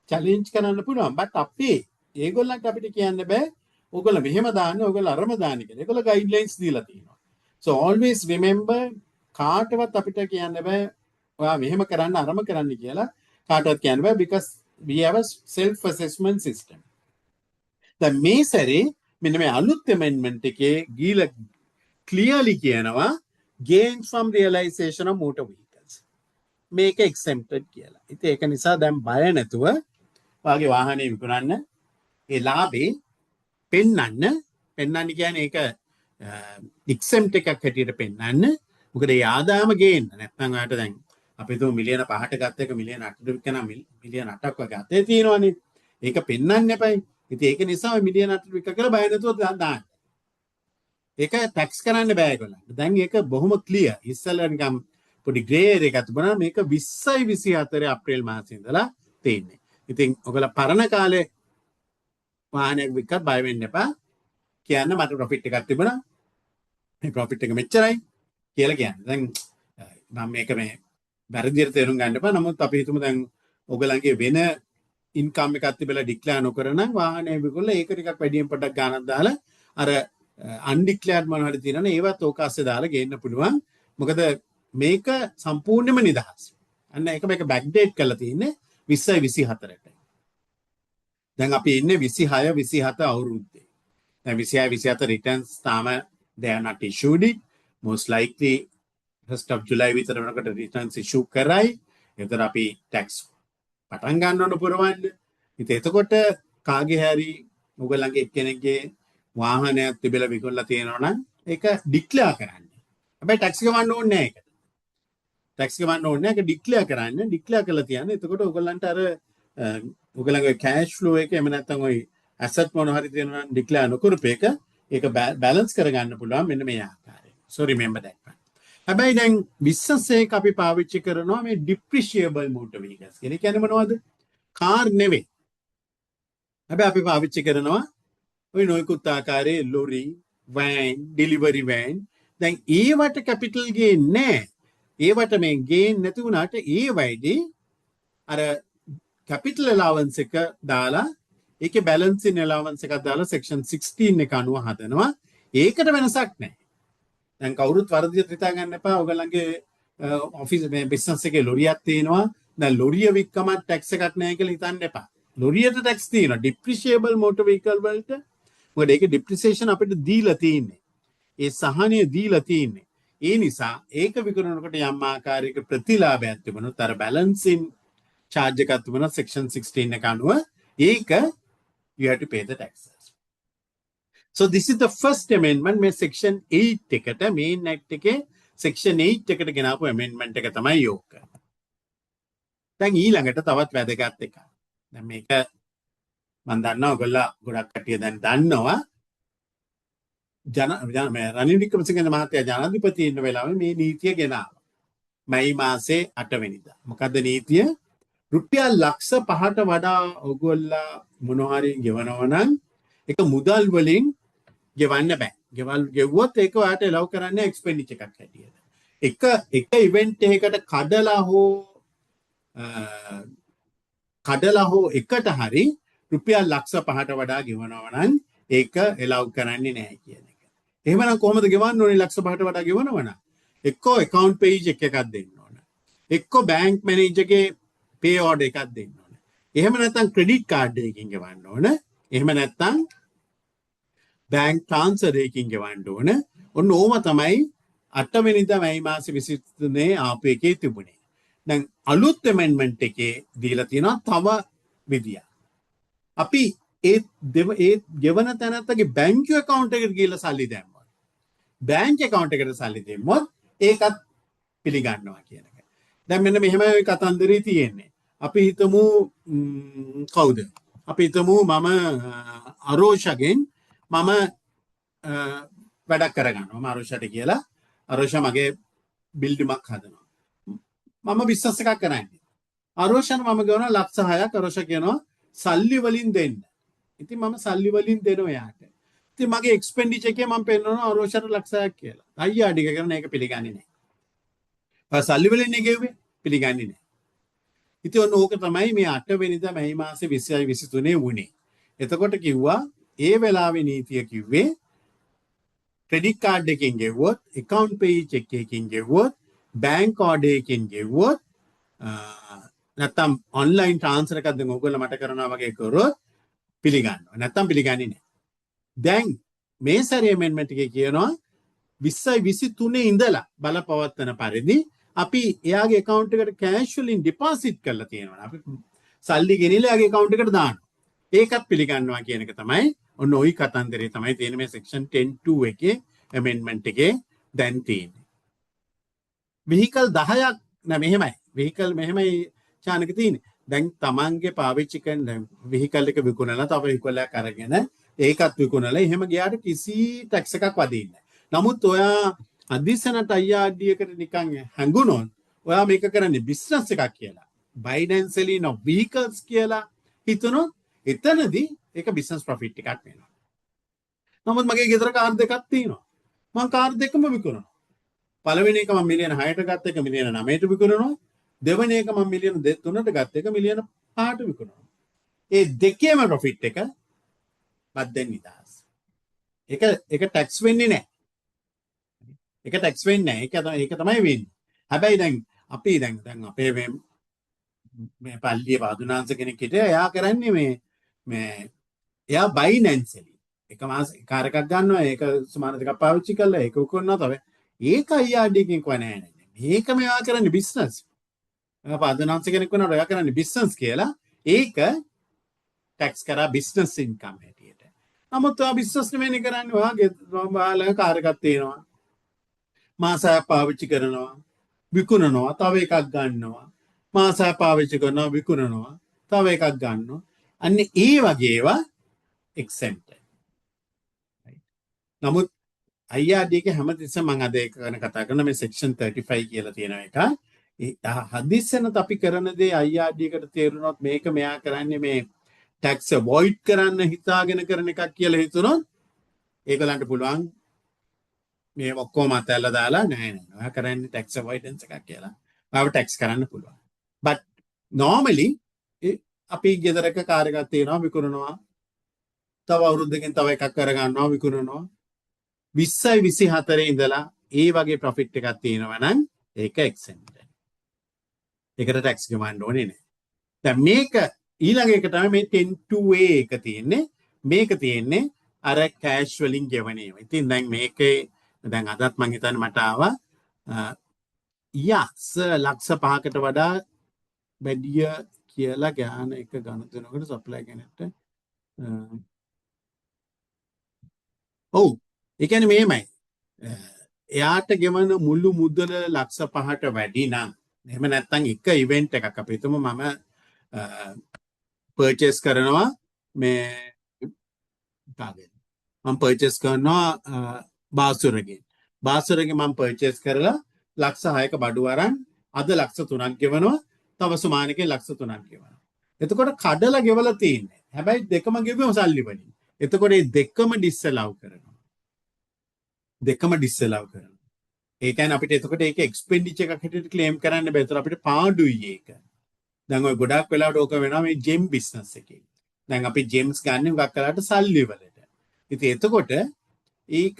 චැලෙන්ජ් කරන්න පුළුවන්. බට් අපේ ඒගොල්ලන්ට අපිට කියන්න බෑ ඔයගොල්ලෝ මෙහෙම දාන්න, ඔයගොල්ලෝ අරම දාන්න කියලා. ඒගොල්ලෝ ගයිඩ්ලයින්ස් දීලා තියෙනවා. So always remember, කාටවත් අපිට කියන්න බෑ ඔයා මෙහෙම කරන්න, අරම කරන්න කියලා කාටවත් කියන්න බෑ because we have a self assessment system. දැන් මේ සැරේ මෙන්න මේ අලුත් ඇමෙන්ඩ්මන්ට් එකේ ගීලා ක්ලියර්ලි කියනවා gains from realization of motor vehicles මේක exempted කියලා. ඉතින් ඒක නිසා දැන් බය නැතුව ඔයාගේ වාහනේ විකුණන්න, ඒ ලාභේ පෙන්වන්න. පෙන්වන්න කියන්නේ ඒක එක්සෙම්ප්ට් එකක් හැටියට පෙන්වන්න. මොකද ඒ ආදායම ගේන්න නැත්නම් ඔයාට දැන් අපි හිතමු මිලියන 5ට ගත්ත එක මිලියන 8ට විකනා මිලියන 8ක් වගේ අතේ තියෙනවනේ. ඒක පෙන්වන්න එපයි. ඉතින් ඒක නිසා ඔය මිලියන 8ට වික කියලා බය නැතුව දාන්න. ඒක ටැක්ස් කරන්න බෑ ඒගොල්ලන්ට. දැන් ඒක බොහොම ක්ලියර්. ඉස්සෙල්ලා නිකන් පොඩි ග්‍රේ ඒරියා එකක් තිබුණා. මේක 20යි 24 අප්‍රේල් මාසයේ ඉඳලා තියෙන්නේ. ඉතින් ඔයගොල්ලෝ පරණ කාලේ වාහනයක් වික්කත් බය වෙන්න එපා. කියන්න මට ප්‍රොෆිට් එකක් තිබුණා. මේ ප්‍රොෆිට් එක මෙච්චරයි කියලා කියන්න. දැන් මම මේක මේ වැරදියට තේරුම් ගන්න එපා. නමුත් අපි හිතමු දැන් ඔයගොල්ලන්ගේ වෙන ඉන්කම් එකක් තිබිලා ඩික්ලෙයාර් නොකර නම් වාහනය විකුණලා ඒක ටිකක් වැඩියෙන් පොඩ්ඩක් ගාණක් දාලා අර අන්ඩික්ලෙයාර්ඩ් මොනවා හරි තියෙනවනේ ඒවත් ඕක අස්සේ දාලා ගේන්න පුළුවන්. මොකද මේක සම්පූර්ණයෙන්ම නිදහස්. අන්න ඒක මේක බෑක්ඩේට් කරලා තියෙන්නේ 20යි 24ට. දැන් අපි ඉන්නේ 26 27 අවුරුද්දේ. දැන් 26 27 රිටර්න්ස් තාම they are not issued it. Most likely 1st of July විතර වෙනකොට රිටර්න්ස් ඉෂු කරයි. එතකොට අපි ටැක්ස් පටන් ගන්න ඕන පුරවන්න. ඉතින් එතකොට කාගේ හරි ඔයගොල්ලන්ගේ එක්කෙනෙක්ගේ වාහනයක් තිබිලා විකුණලා තියෙනවා නම් ඒක ඩික්ලෙයාර් කරන්න. හැබැයි ටැක්ස් ගෙවන්න ඕනේ නෑ ඒකට. ටැක්ස් ගෙවන්න ඕනේ නෑ, ඒක ඩික්ලෙයාර් කරන්න. ඩික්ලෙයාර් කරලා තියන්න. එතකොට ඔයගොල්ලන්ට අර ඔයගොල්ලන්ගේ කෑෂ් ෆ්ලෝ එක එහෙම නැත්නම් ඔය ඇසට් මොන හරි තියෙනවා නම් ඩික්ලෙයාර් නොකරපු එක ඒක බැලන්ස් කරගන්න පුළුවන් මෙන්න මේ ආකාරයෙන්. So remember that one. හැබැයි දැන් බිස්නස් එක අපි පාවිච්චි කරනවා මේ ඩිප්‍රිෂියබල් මෝටර් වෙහිකල්ස් කියන. ඒ කියන්නේ මොනවද? කාර් නෙවෙයි. හැබැයි අපි පාවිච්චි කරනවා ඔය නොයෙකුත් ආකාරයේ ලොරි, වෑන්, ඩෙලිවරි වෑන්. දැන් ඒවට කැපිටල් ගේන් නෑ. ඒවට මේ ගේන් නැති වුණාට ඒ වයිදී අර කැපිටල් ඇලවන්ස් එක දාලා ඒකේ බැලන්සින් ඇලවන්ස් එකක් දාලා සෙක්ෂන් 16 එක අනුව හදනවා. ඒකට වෙනසක් නෑ. දැන් කවුරුත් වරදියට හිතා ගන්න එපා. ඔයගොල්ලන්ගේ ඔෆිස් මේ බිස්නස් එකේ ලොරියක් තියෙනවා. දැන් ලොරිය වික්කමත් ටැක්ස් එකක් නෑ කියලා හිතන්න එපා. ලොරියට ටැක්ස් තියෙනවා. ඩිප්‍රිෂියබල් මෝටර් වෙහිකල් වලට. මොකද ඒකේ ඩිප්‍රිසියේෂන් අපිට දීලා තියෙන්නේ. ඒ සහනය දීලා තියෙන්නේ. ඒ නිසා ඒක විකුණනකොට යම් ආකාරයක ප්‍රතිලාභයක් තිබුණොත් අර බැලන්සින් චාර්ජ් එකක් තිබුණොත් සෙක්ෂන් 16 එක අනුව ඒක you have to pay the taxes. So this is the first amendment මේ section 8 එකට, main act එකේ section 8 එකට ගෙනාපු amendment එක තමයි ඕක. දැන් ඊළඟට තවත් වැදගත් එකක්. දැන් මේක මම දන්නවා ඔයගොල්ලෝ ගොඩක් කට්ටිය දැන් දන්නවා. ජන මේ රනිල් වික්‍රමසිංහ මහත්තයා ජනාධිපති ඉන්න වෙලාවේ මේ නීතිය ගෙනාවා. මැයි මාසේ 8 වෙනිදා. මොකද්ද නීතිය? රුපියල් ලක්ෂ 5ට වඩා ඔයගොල්ලෝ මොනවා හරි ගෙවනවා නම් ඒක මුදල් වලින් ගෙවන්න බෑ. ගෙවල් ගෙව්වොත් ඒක ඔයාට එලව් කරන්නේ එක්ස්පෙන්ඩිචර් එකක් හැටියට. එක එක ඉවෙන්ට් එකකට කඩලා හෝ එකට හරි රුපියල් ලක්ෂ 5ට වඩා ගෙවනවා නම් ඒක එලව් කරන්නේ නෑ කියන එක. එහෙමනම් කොහොමද ගෙවන්න ඕනේ ලක්ෂ 5ට වඩා ගෙවනවා නම්? එක්කෝ ඇකවුන්ට් පේජ් එක එකක් දෙන්න ඕන. එක්කෝ බැංක් මැනේජර්ගේ පේ ඕඩර් එකක් දෙන්න ඕන. එහෙම නැත්නම් ක්‍රෙඩිට් කාඩ් එකකින් ගෙවන්න ඕන. එහෙම නැත්නම් බැංක් ට්‍රාන්ස්ෆර් එකකින් ගෙවන්න ඕන. ඔන්න ඕම තමයි 8 වෙනිදා මැයි මාසේ 23 ආපු එකේ තිබුණේ. දැන් අලුත් ඇමෙන්ඩ්මන්ට් එකේ දීලා තියෙනවා තව විදියක්. අපි ඒ දෙව ඒ ගෙවන තැනැත්තගේ බැංකු ඇකවුන්ට් එකට ගිහිල්ලා සල්ලි දැම්මොත්, බැංක් ඇකවුන්ට් එකට සල්ලි දැම්මොත් ඒකත් පිළිගන්නවා කියන එක. දැන් මෙන්න මෙහෙමයි ඔය කතන්දරේ තියෙන්නේ. අපි හිතමු කවුද? අපි හිතමු මම අරෝෂගෙන් මම වැඩක් කරගන්නවා. මම අරෝෂට කියලා අරෝෂා මගේ බිල්ඩිමක් හදනවා. මම බිස්නස් එකක් කරන්නේ. අරෝෂාට මම ගෙවනවා ලක්ෂ 6ක්. අරෝෂා කියනවා සල්ලි වලින් දෙන්න. ඉතින් මම සල්ලි වලින් දෙනවා එයාට. ඉතින් මගේ එක්ස්පෙන්ඩිචර් එකේ මම පෙන්නනවා අරෝෂාට ලක්ෂ 6ක් කියලා. අයියා ටික කරන එක පිළිගන්නේ නැහැ. ඔය සල්ලි වලින් නේ ගෙව්වේ, පිළිගන්නේ නැහැ. ඉතින් ඔන්න ඕක තමයි මේ 8 වෙනිදා මැයි මාසේ 20යි 23 වුණේ. එතකොට කිව්වා ඒ වෙලාවේ නීතිය කිව්වේ ක්‍රෙඩිට් කාඩ් එකෙන් ගෙව්වොත්, ඇකවුන්ට් පේජ් චෙක් එකකින් ගෙව්වොත්, බැංක් ඕඩර් එකකින් ගෙව්වොත්, නැත්තම් ඔන්ලයින් ට්‍රාන්ස්ෆර් එකක් දැන් ඔයගොල්ලෝ මට කරනවා වගේ කරොත් පිළිගන්නවා. නැත්තම් පිළිගන්නේ නැහැ. දැන් මේ සැරේ ඇමෙන්ඩ්මන්ට් එකේ කියනවා 20යි 23 ඉඳලා බලපවත්වන පරිදි අපි එයාගේ ඇකවුන්ට් එකට කෑෂ් වලින් ඩිපොසිට් කරලා තියෙනවා. අපි සල්ලි ගෙනිලා එයාගේ ඇකවුන්ට් එකට දානවා. ඒකත් පිළිගන්නවා කියන එක තමයි ඔන්න ඔයි කතන්දරේ තමයි තියෙන්නේ මේ සෙක්ෂන් 10.2 එකේ ඇමෙන්ඩ්මන්ට් එකේ දැන් තියෙන්නේ. වෙහිකල් 10ක් නෑ, මෙහෙමයි. වෙහිකල් මෙහෙමයි චානක තියෙන්නේ. දැන් තමන්ගේ පාවිච්චි කරන දැන් වෙහිකල් එක විකුණලා තව වෙහිකල් එකක් අරගෙන ඒකත් විකුණලා එහෙම ගියාට කිසි ටැක්ස් එකක් වදින්නේ නෑ. නමුත් ඔයා හදිස්සනට IRD එකට නිකන් හැඟුණොත් ඔයා මේක කරන්නේ බිස්නස් එකක් කියලා, buy and selling of vehicles කියලා හිතනොත් එතනදී ඒක බිස්නස් ප්‍රොෆිට් එකක් වෙනවා. නමුත් මගේ ගෙදර කාර් දෙකක් තියෙනවා. මං කාර් දෙකම විකුණනවා. පළවෙනි එක මං මිලියන 6ට ගත්ත එක මිලියන 9ට විකුණනවා. දෙවෙනි එක මං මිලියන 3ට ගත්ත එක මිලියන 5ට විකුණනවා. ඒ දෙකේම ප්‍රොෆිට් එක බද්දෙන් නිදහස්. ඒක ඒක ටැක්ස් වෙන්නේ නැහැ. ඒක ටැක්ස් වෙන්නේ නැහැ. ඒක තමයි වෙන්නේ. හැබැයි දැන් අපි දැන් දැන් අපේ මේ මේ පල්ලියේ පාදුනාංශ කෙනෙක් හිටියා. එයා කරන්නේ මේ මේ එයා බයිනැන්සලි එක මාස කාර් එකක් ගන්නවා, ඒක සමාන දෙකක් පාවිච්චි කරලා ඒක විකුණනවා තව. ඒක IRD එකෙන් කිව්වා නෑ නෑ නෑ. මේක මෙයා කරන්නේ බිස්නස්. එයා පාදුනාංශ කෙනෙක් වුණාට එයා කරන්නේ බිස්නස් කියලා. ඒක ටැක්ස් කරා බිස්නස් ඉන්කම් හැටියට. නමුත් ඔයා බිස්නස් නෙමෙයිනේ කරන්නේ. ඔයාගේ ඔයා ළඟ කාර් එකක් තියෙනවා. මාසයක් පාවිච්චි කරනවා. විකුණනවා. තව එකක් ගන්නවා. මාසයක් පාවිච්චි කරනවා, විකුණනවා. තව එකක් ගන්නවා. අන්න ඒ වගේ ඒවා එක්සෙම්ප්ටඩ්. නමුත් IRD එක හැමතිස්සෙම මම අද ඒක ගැන කතා කරන මේ සෙක්ෂන් 35 කියලා තියෙන එක. ඒ හදිස්සියනත් අපි කරන දේ IRD එකට තේරුණොත් මේක මෙයා කරන්නේ මේ ටැක්ස් අවොයිඩ් කරන්න හිතාගෙන කරන එකක් කියලා හිතුනොත් ඒගොල්ලන්ට පුළුවන් මේ ඔක්කොම අතැල්ලා දාලා නෑ නෑ ඔයා කරන්නේ ටැක්ස් අවොයිඩන්ස් එකක් කියලා. ඔයාව ටැක්ස් කරන්න පුළුවන්. But normally අපි ගෙදරක කාර් එකක් තියෙනවා, විකුණනවා. තව අවුරුද්දකින් තව එකක් කරගන්නවා, විකුණනවා. 20යි 24 ඉඳලා ඒ වගේ ප්‍රොෆිට් එකක් තියෙනවා නම් ඒක එක්සෙම්ප්ටඩ්. ඒකට ටැක්ස් ගෙවන්න ඕනේ නෑ. දැන් මේක ඊළඟ එක තමයි මේ 10-2A එක තියෙන්නේ. මේක තියෙන්නේ අර කෑෂ් වලින් ගෙවන ඒවා. ඉතින් දැන් මේකේ දැන් අදත් මං හිතන්නේ මට ආවා යා සර් ලක්ෂ 5කට වඩා වැඩිය කියලා ගාන එක ගණන් දෙනකොට සප්ලයි කෙනෙක්ට. ඔව්, ඒ කියන්නේ මෙහෙමයි, එයාට ගෙවන මුළු මුදල ලක්ෂ 5ට වැඩි නම්, එහෙම නැත්නම් එක ඉවෙන්ට් එකක් අපි හිතමු මම පර්චේස් කරනවා මේ කාගෙන් මම පර්චේස් කරනවා බාසුරගෙන්. බාසුරගෙන් මම පර්චේස් කරලා ලක්ෂ 6ක බඩු අරන් අද ලක්ෂ 3ක් ගෙවනවා, තව සුමානකේ ලක්ෂ 3ක් ගෙවනවා. එතකොට කඩලා ගෙවලා තියෙන්නේ. හැබැයි දෙකම ගෙවුවම සල්ලි වලින්. එතකොට මේ දෙකම ඩිස්ඇලව් කරනවා. දෙකම ඩිස්ඇලව් කරනවා. ඒ කියන්නේ අපිට එතකොට ඒක එක්ස්පෙන්ඩිචර් එකක් හැටියට ක්ලේම් කරන්න බෑ. ඒතර අපිට පාඩුයි ඒක. දැන් ඔය ගොඩාක් වෙලාවට ඕක වෙනවා මේ ජෙම් බිස්නස් එකේ. දැන් අපි ජෙම්ස් ගන්න හුඟක් වෙලාවට සල්ලි වලට. ඉතින් එතකොට ඒක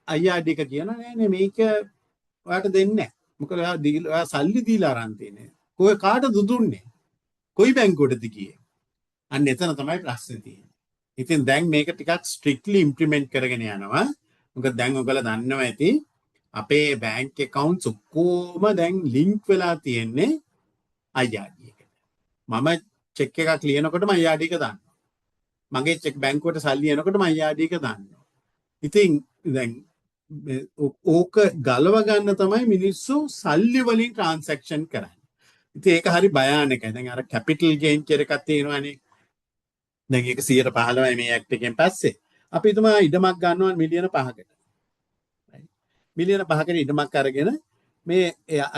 IRD එක කියනවා නෑ නෑ මේක ඔයාට දෙන්නේ නෑ. මොකද ඔයා දීලා ඔයා සල්ලි දීලා අරන් තියෙන්නේ. කොයි කාටද දුන්නේ? කොයි බැංකුවටද ගියේ? අන්න එතන තමයි ප්‍රශ්නේ තියෙන්නේ. ඉතින් දැන් මේක ටිකක් ස්ට්‍රික්ට්ලි ඉම්ප්ලිමන්ට් කරගෙන යනවා. මොකද දැන් ඔයගොල්ලෝ දන්නවා ඇති අපේ බැංක් ඇකවුන්ට්ස් ඔක්කොම දැන් ලින්ක් වෙලා තියෙන්නේ IRD එකට. මම චෙක් එකක් ලියනකොටම IRD එක දාන්නවා. මගේ චෙක් බැංකුවට සල්ලි එනකොටම IRD එක දාන්නවා. ඉතින් දැන් ඕක ගලව ගන්න තමයි මිනිස්සු සල්ලි වලින් ට්‍රාන්සැක්ෂන් කරන්නේ. ඉතින් ඒක හරි භයානකයි. දැන් අර කැපිටල් ගේන් කියලා එකක් තියෙනවානේ. දැන් ඒක 115යි මේ ඇක්ට් එකෙන් පස්සේ. අපි හිතමු ඉඩමක් ගන්නවා මිලියන 5කට. මිලියන 5කට ඉඩමක් අරගෙන මේ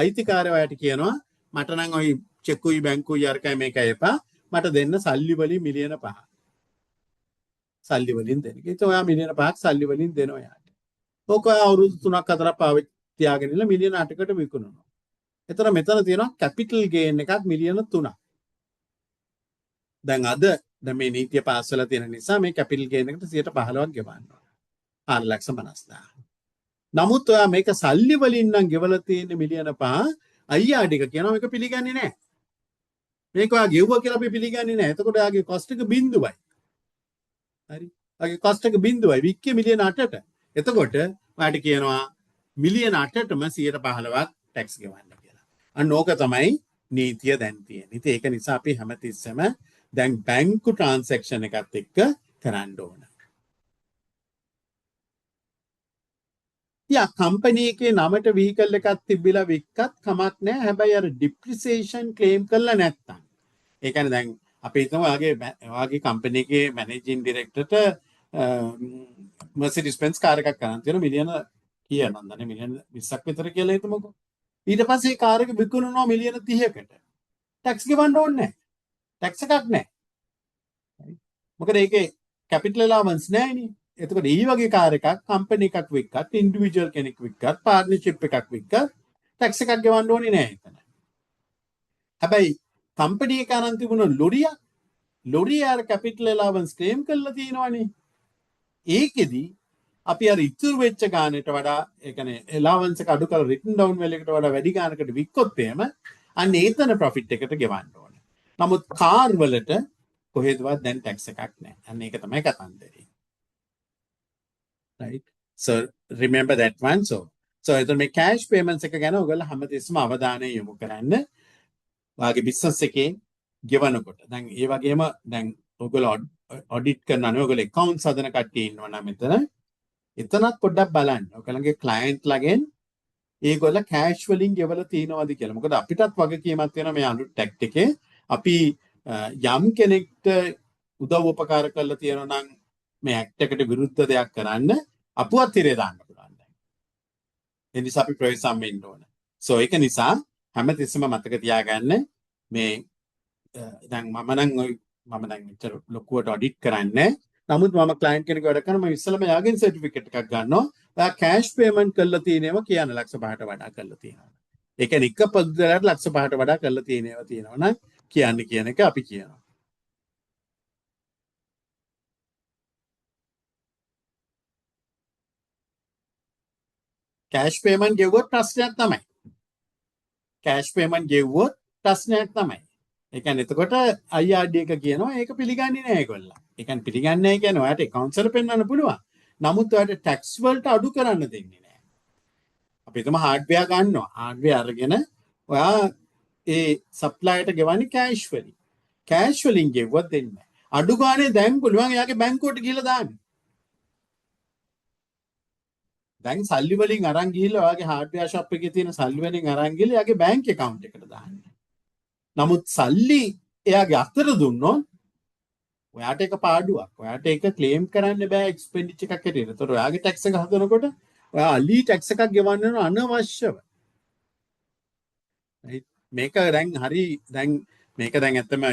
අයිතිකාරය ඔයාට කියනවා මට නම් ඔය චෙකුයි බැංකුයි අරකයි මේකයි එපා, මට දෙන්න සල්ලි වලින් මිලියන 5. සල්ලි වලින් දෙන්න. ඉතින් ඔයා මිලියන 5ක් සල්ලි වලින් දෙනවා එයාට. ඕක ඔයා අවුරුදු 3ක් 4ක් පාවිච්චි තියාගෙන ඉන්න මිලියන 8කට විකුණනවා. එතන මෙතන තියෙනවා කැපිටල් ගේන් එකක් මිලියන 3ක්. දැන් අද දැන් මේ නීතිය පාස් වෙලා තියෙන නිසා මේ කැපිටල් ගේන් එකට 15ක් ගෙවන්න ඕන. 4,50,000. නමුත් ඔයා මේක සල්ලි වලින් නම් ගෙවලා තියෙන මිලියන 5 IRD එක කියනවා මේක පිළිගන්නේ නැහැ. මේක ඔයා ගෙව්වා කියලා අපි පිළිගන්නේ නැහැ. එතකොට ඔයාගේ කොස්ට් එක බිඳුවයි. හරි. ඔයාගේ කොස්ට් එක බිඳුවයි. වික්කේ මිලියන 8ට. එතකොට ඔයාට කියනවා මිලියන 8ටම 15ක් ටැක්ස් ගෙවන්න කියලා. අන්න ඕක තමයි නීතිය දැන් තියෙන්නේ. ඉතින් ඒක නිසා අපි හැමතිස්සෙම දැන් බැංකු ට්‍රාන්සැක්ෂන් එකත් එක්ක කරන්න ඕන. යා කම්පැනි එකේ නමට වෙහිකල් එකක් තිබිලා වික්කත් කමක් නෑ. හැබැයි අර ඩිප්‍රිසියේෂන් ක්ලේම් කරලා නැත්තම්. ඒ කියන්නේ දැන් අපි හිතමු ඔයාගේ කම්පැනි එකේ මැනේජින් ඩිරෙක්ටර්ට මර්සිඩිස් බෙන්ස් කාර් එකක් අරන් තියෙනවා මිලියන කීයක් නම් දන්නේ මිලියන 20ක් විතර කියලා හිතමුකෝ. ඊට පස්සේ ඒ කාර් එක විකුණනවා මිලියන 30කට. ටැක්ස් ගෙවන්න ඕනේ නෑ. ටැක්ස් එකක් නෑ. මොකද ඒකේ කැපිටල් ඇලවන්ස් නෑනේ. එතකොට ඒ වගේ කාර් එකක් කම්පැනි එකක් වික්කත්, ඉන්ඩිවිජුවල් කෙනෙක් වික්කත්, පාර්ට්නර්ෂිප් එකක් වික්කත් ටැක්ස් එකක් ගෙවන්න ඕනේ නෑ එතන. හැබැයි කම්පැනි එක අරන් තිබුණ ලොරියක්, ලොරිය අර කැපිටල් ඇලවන්ස් ක්ලේම් කරලා තියෙනවනේ. ඒකෙදි අපි අර ඉතුරු වෙච්ච ගානට වඩා, ඒ කියන්නේ ඇලවන්ස් එක අඩු කරලා රිටන් ඩවුන් වැලියු එකට වඩා වැඩි ගානකට වික්කොත් එහෙම අන්න ඒතන ප්‍රොෆිට් එකට ගෙවන්න ඕනේ. නමුත් කාර් වලට කොහෙදවත් දැන් ටැක්ස් එකක් නෑ. අන්න ඒක තමයි කතන්දරේ. Right? So remember that one. So එතන මේ cash payments එක ගැන ඔයගොල්ලෝ හැමතිස්සෙම අවධානය යොමු කරන්න. ඔයාගේ බිස්නස් එකේ ගෙවනකොට. දැන් ඒ වගේම දැන් ඔයගොල්ලෝ ඔඩිට් කරනවා නෙවෙයි, ඔයගොල්ලෝ ඇකවුන්ට්ස් හදන කට්ටිය ඉන්නවා නම් මෙතන එතනත් පොඩ්ඩක් බලන්න. ඔයගොල්ලන්ගේ ක්ලයන්ට් ළගෙන් ඒගොල්ල කෑෂ් වලින් ගෙවලා තියෙනවද කියලා. මොකද අපිටත් වගකීමක් තියෙනවා මේ අලුත් ටැක්ට් එකේ. අපි යම් කෙනෙක්ට උදව් උපකාර කරලා තියෙනවා නම් මේ ඇක්ට් එකට විරුද්ධ දෙයක් කරන්න අපුවත් හිරේ දාන්න පුළුවන් දැන්. ඒ නිසා අපි ප්‍රවේශම් වෙන්න ඕන. සෝ ඒක නිසා හැමතිස්සෙම මතක තියාගන්න මේ දැන් මම නම් ඔය මම දැන් මෙච්චර ලොකුවට ඔඩිට් කරන්නේ. නමුත් මම ක්ලයන්ට් කෙනෙක් වැඩ කරනවා, මම ඉස්සෙල්ලාම යාගෙන් සර්ටිෆිකේට් එකක් ගන්නවා. ඔයා කෑෂ් පේමන්ට් කරලා තියෙනේවා කියන ලක්ෂ 5ට වඩා කරලා තියෙනවා. ඒ කියන්නේ එක පොද්දලට ලක්ෂ 5ට වඩා කරලා තියෙනේවා තියෙනවා නම් කියන්නේ කියන එක අපි කියනවා. කෑෂ් පේමන්ට් ගෙවුවොත් ප්‍රශ්නයක් තමයි. කෑෂ් පේමන්ට් ගෙවුවොත් ප්‍රශ්නයක් තමයි. ඒ කියන්නේ එතකොට IRD එක කියනවා ඒක පිළිගන්නේ නෑ ඒගොල්ලෝ. ඒ කියන්නේ පිළිගන්නේ නෑ කියන්නේ ඔයාට ඇකවුන්ට්ස් වල පෙන්වන්න පුළුවන්. නමුත් ඔයාට ටැක්ස් වලට අඩු කරන්න දෙන්නේ නෑ. අපි හිතමු හાર્ඩ්වෙයාර් ගන්නවා. හાર્ඩ්වෙයාර් අරගෙන ඔයා ඒ සප්ලයර්ට ගෙවන්නේ කෑෂ් වලින්. කෑෂ් වලින් ගෙවුවත් දෙන්නේ නෑ. අඩු ගානේ දැන් පුළුවන් එයාගේ බැංකුවට ගිහලා දාන්න. දැන් සල්ලි වලින් අරන් ගිහිල්ලා ඔයාගේ හાર્ඩ්වෙයාර් ෂොප් එකේ තියෙන සල්ලි වලින් අරන් ගිහලා එයාගේ බැංක් ඇකවුන්ට් එකට දාන්න. නමුත් සල්ලි එයාගේ අතට දුන්නොත් ඔයාට ඒක පාඩුවක්. ඔයාට ඒක ක්ලේම් කරන්න බෑ එක්ස්පෙන්ඩිචර් එකක් හැටියට. ඒතකොට ඔයාගේ ටැක්ස් එක හදනකොට ඔයා අලි ටැක්ස් එකක් ගෙවන්න වෙනවා අනවශ්‍යව. right? මේක දැන් හරි, දැන් මේක දැන් ඇත්තම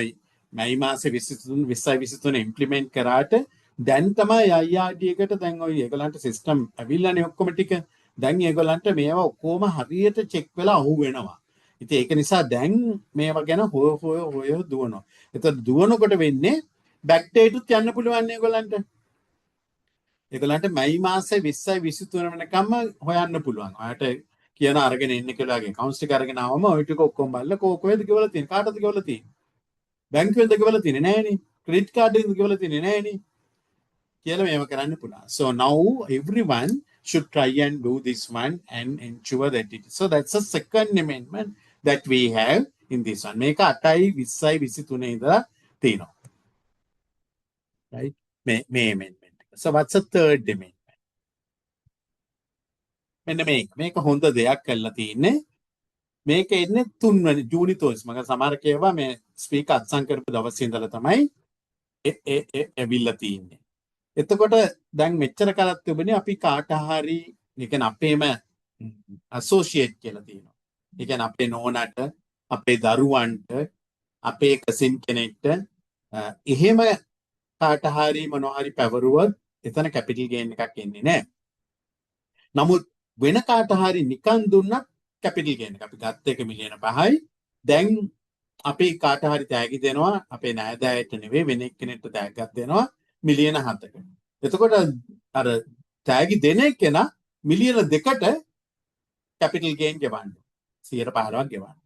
මැයි මාසේ 23 20 23 ඉම්ප්ලිමන්ට් කරාට දැන් තමයි IRD එකට දැන් ඔය ඒගොල්ලන්ට සිස්ටම් ඇවිල්ලානේ ඔක්කොම ටික. දැන් ඒගොල්ලන්ට මේවා ඔක්කොම හරියට චෙක් වෙලා අහු වෙනවා. ඉතින් ඒක නිසා දැන් මේවා ගැන හොය හොය හොය දුවනවා. එතකොට දුවනකොට වෙන්නේ බැක් ඩේටුත් යන්න පුළුවන් ඒගොල්ලන්ට. ඒගොල්ලන්ට මැයි මාසේ 20 23 වෙනකම්ම හොයන්න පුළුවන්. ඔයාට කියන අරගෙන ඉන්න කියලා වගේ ඇකවුන්ට්ස් ටික අරගෙන ආවම ඔය ටික ඔක්කොම බලලා කොහෙද ගෙවලා තියෙන්නේ? කාටද ගෙවලා තියෙන්නේ? බැංකුවෙන්ද ගෙවලා තියෙන්නේ නෑනේ. ක්‍රෙඩිට් කාඩ් එකෙන්ද ගෙවලා තියෙන්නේ නෑනේ. කියලා මේව කරන්න පුළුවන්. So now everyone should try and do this one and ensure that it is. So that's the second amendment that we have in this one. මේක 8යි 20යි 23 ඉඳලා තියෙනවා. Right? මේ amendment එක. So what's the third amendment? මෙන්න මේක. මේක හොඳ දෙයක් කරලා තියෙන්නේ. මේක එන්නේ 3 ජූනි 3. මම සමහර කියවා මේ ස්පීකර් අත්සන් කරපු දවසේ ඉඳලා තමයි ඇවිල්ලා තියෙන්නේ. එතකොට දැන් මෙච්චර කලක් තිබුණේ අපි කාට හරි, ඒ කියන්නේ අපේම ඇසෝසියේට් කියලා තියෙනවා. ඒ කියන්නේ අපේ නෝනාට, අපේ දරුවන්ට, අපේ කසින් කෙනෙක්ට එහෙම කාට හරි මොනවා හරි පැවරුවොත් එතන කැපිටල් ගේන් එකක් එන්නේ නැහැ. නමුත් වෙන කාට හරි නිකන් දුන්නත් කැපිටල් ගේන් එක. අපි ගත්ත එක මිලියන 5යි. දැන් අපි කාට හරි තෑගි දෙනවා, අපේ නෑදෑයට නෙවෙයි වෙන එක්කෙනෙක්ට තෑග්ගක් දෙනවා මිලියන 7කට. එතකොට අර තෑගි දෙන එක්කෙනා මිලියන 2කට කැපිටල් ගේන් ගෙවන්න. 15ක් ගෙවන්න.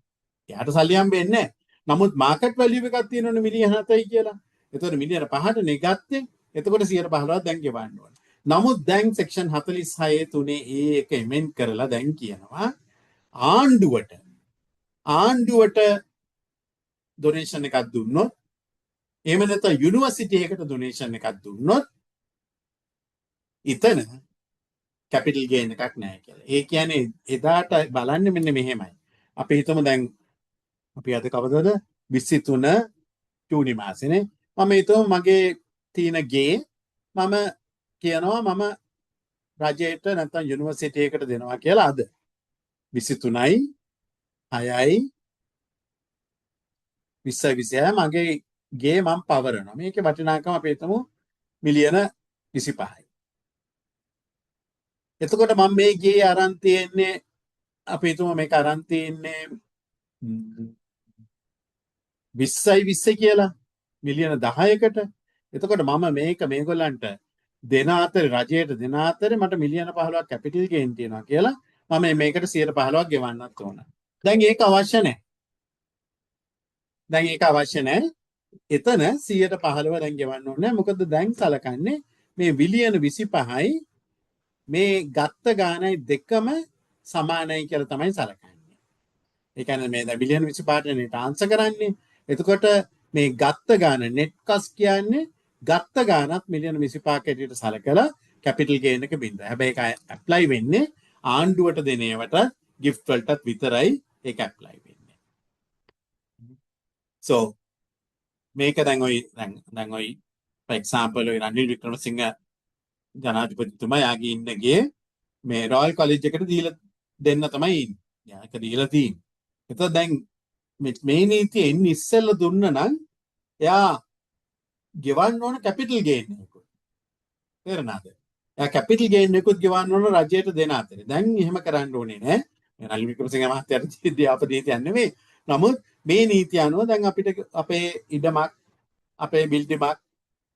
එයාට සල්ලි හම්බෙන්නේ නැහැ. නමුත් මාකට් වැලියු එකක් තියෙනවනේ මිලියන 7යි කියලා. එතකොට මිලියන 5ට නේ ගත්තේ. එතකොට 15ක් දැන් ගෙවන්න ඕන. නමුත් දැන් සෙක්ෂන් 46 3 ඒ එක එමෙන්ඩ් කරලා දැන් කියනවා ආණ්ඩුවට ඩොනේෂන් එකක් දුන්නොත්, එහෙම නැත්නම් යුනිවර්සිටි එකකට ඩොනේෂන් එකක් දුන්නොත් එතන කැපිටල් ගේන් එකක් නෑ කියලා. ඒ කියන්නේ එදාට බලන්නේ මෙන්න මෙහෙමයි. අපි හිතමු දැන් අපි අද කවදද 23 ජූනි මාසෙනේ. මම හිතමු මගේ තියෙන ගේ මම කියනවා මම රජයට නැත්නම් යුනිවර්සිටි එකට දෙනවා කියලා අද 23යි 6යි 20යි 26 මගේ ගේ මම පවරනවා. මේකේ වටිනාකම අපි හිතමු මිලියන 25යි. එතකොට මම මේ ගේ අරන් තියෙන්නේ අපි හිතමු මේක අරන් තියෙන්නේ 20යි 20 කියලා මිලියන 10කට. එතකොට මම මේක මේගොල්ලන්ට දෙන අතරේ රජයට දෙන අතරේ මට මිලියන 15ක් කැපිටල් ගේන් තියෙනවා කියලා මම මේකට 15ක් ගෙවන්නත් ඕන. දැන් ඒක අවශ්‍ය නැහැ. දැන් ඒක අවශ්‍ය නැහැ. එතන 15 දැන් ගෙවන්න ඕනේ නැහැ. මොකද දැන් සලකන්නේ මේ මිලියන 25යි මේ ගත්ත ගානයි දෙකම සමානයි කියලා තමයි සලකන්නේ. ඒ කියන්නේ මේ දැන් මිලියන 25ට නේ ට්‍රාන්ස්ෆර් කරන්නේ. එතකොට මේ ගත්ත ගාන නෙට් කොස්ට් කියන්නේ ගත්ත ගානත් මිලියන 25ක් හැටියට සලකලා කැපිටල් ගේන් එක බිඳුවයි. හැබැයි ඒක ඇප්ලයි වෙන්නේ ආණ්ඩුවට දෙන ඒවට ගිෆ්ට් වලටත් විතරයි ඒක ඇප්ලයි වෙන්නේ. So මේක දැන් ඔය දැන් දැන් ඔය for example ඔය රනිල් වික්‍රමසිංහ ජනාධිපතිතුමා යාගේ ඉන්න ගේ මේ රොයල් කොලෙජ් එකට දීලා දෙන්න තමයි ඉන්නේ. යා ඒක දීලා තියෙන්නේ. එතකොට දැන් මේ නීතිය එන්නේ ඉස්සෙල්ලා දුන්න නම් එයා ගෙවන්න ඕන කැපිටල් ගේන් එකකුත්. තේරෙනවද? එයා කැපිටල් ගේන් එකකුත් ගෙවන්න ඕන රජයට දෙන අතරේ. දැන් එහෙම කරන්න ඕනේ නෑ. මේ රනිල් වික්‍රමසිංහ මහත්තයාට දීපු නීතියක් නෙමෙයි. නමුත් මේ නීතිය අනුව දැන් අපිට අපේ ඉඩමක් අපේ බිල්ඩිමක්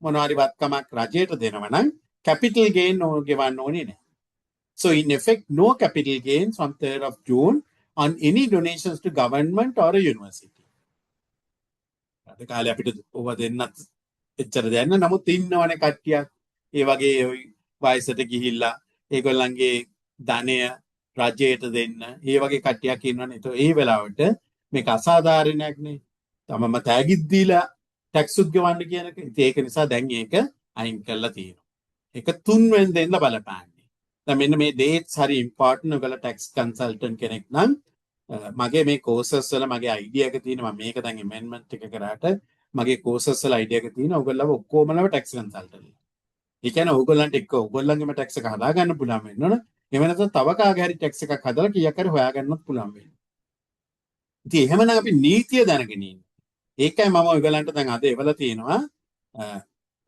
මොනවා හරි වත්කමක් රජයට දෙනවා නම් කැපිටල් ගේන් ගෙවන්න ඕනේ නෑ. So in effect, no capital gains from 3rd of June on any donations to government or a university. අද කාලේ අපිට ඕවා දෙන්නත් එච්චර දෙයක් නෑ. නමුත් ඉන්නවනේ කට්ටියක්. ඒ වගේ ඔය වයසට ගිහිල්ලා ඒගොල්ලන්ගේ ධනය රජයට දෙන්න ඒ වගේ කට්ටියක් ඉන්නවනේ. ඒතකොට ඒ වෙලාවට මේක අසාධාරණයක් නේ. තමම තෑගිත් දීලා ටැක්ස් උත් ගෙවන්න කියන එක. ඉතින් ඒක නිසා දැන් ඒක අයින් කරලා තියෙනවා. ඒක තුන්වෙනි දෙන්න බලපාන්නේ. දැන් මෙන්න මේ ඩේට්ස් හරි ඉම්පෝටන්ට්. ඔයගොල්ලෝ ටැක්ස් කන්සල්ටන්ට් කෙනෙක් නම් මගේ මේ කෝසස් වල මගේ අයිඩියා එක තියෙනවා. මම මේක දැන් ඇමෙන්ඩ්මන්ට් එක කරාට මගේ කෝසස් වල අයිඩියා එක තියෙනවා. ඔයගොල්ලෝ ඔක්කොමලම ටැක්ස් කන්සල්ටන්ට්. ඒ කියන්නේ ඔයගොල්ලන්ට එක්ක ඔයගොල්ලන්ගේම ටැක්ස් එක හදාගන්න පුළුවන් වෙන්න ඕන. එහෙම නැත්නම් තව කාගේ හරි ටැක්ස් එකක් හදලා කීයක් හරි හොයාගන්නත් පුළුවන් වෙන්න. ඉතින් එහෙමනම් අපි නීතිය දැනගෙන ඉන්න. ඒකයි මම ඔයගොල්ලන්ට දැන් අද එවලා තියෙනවා.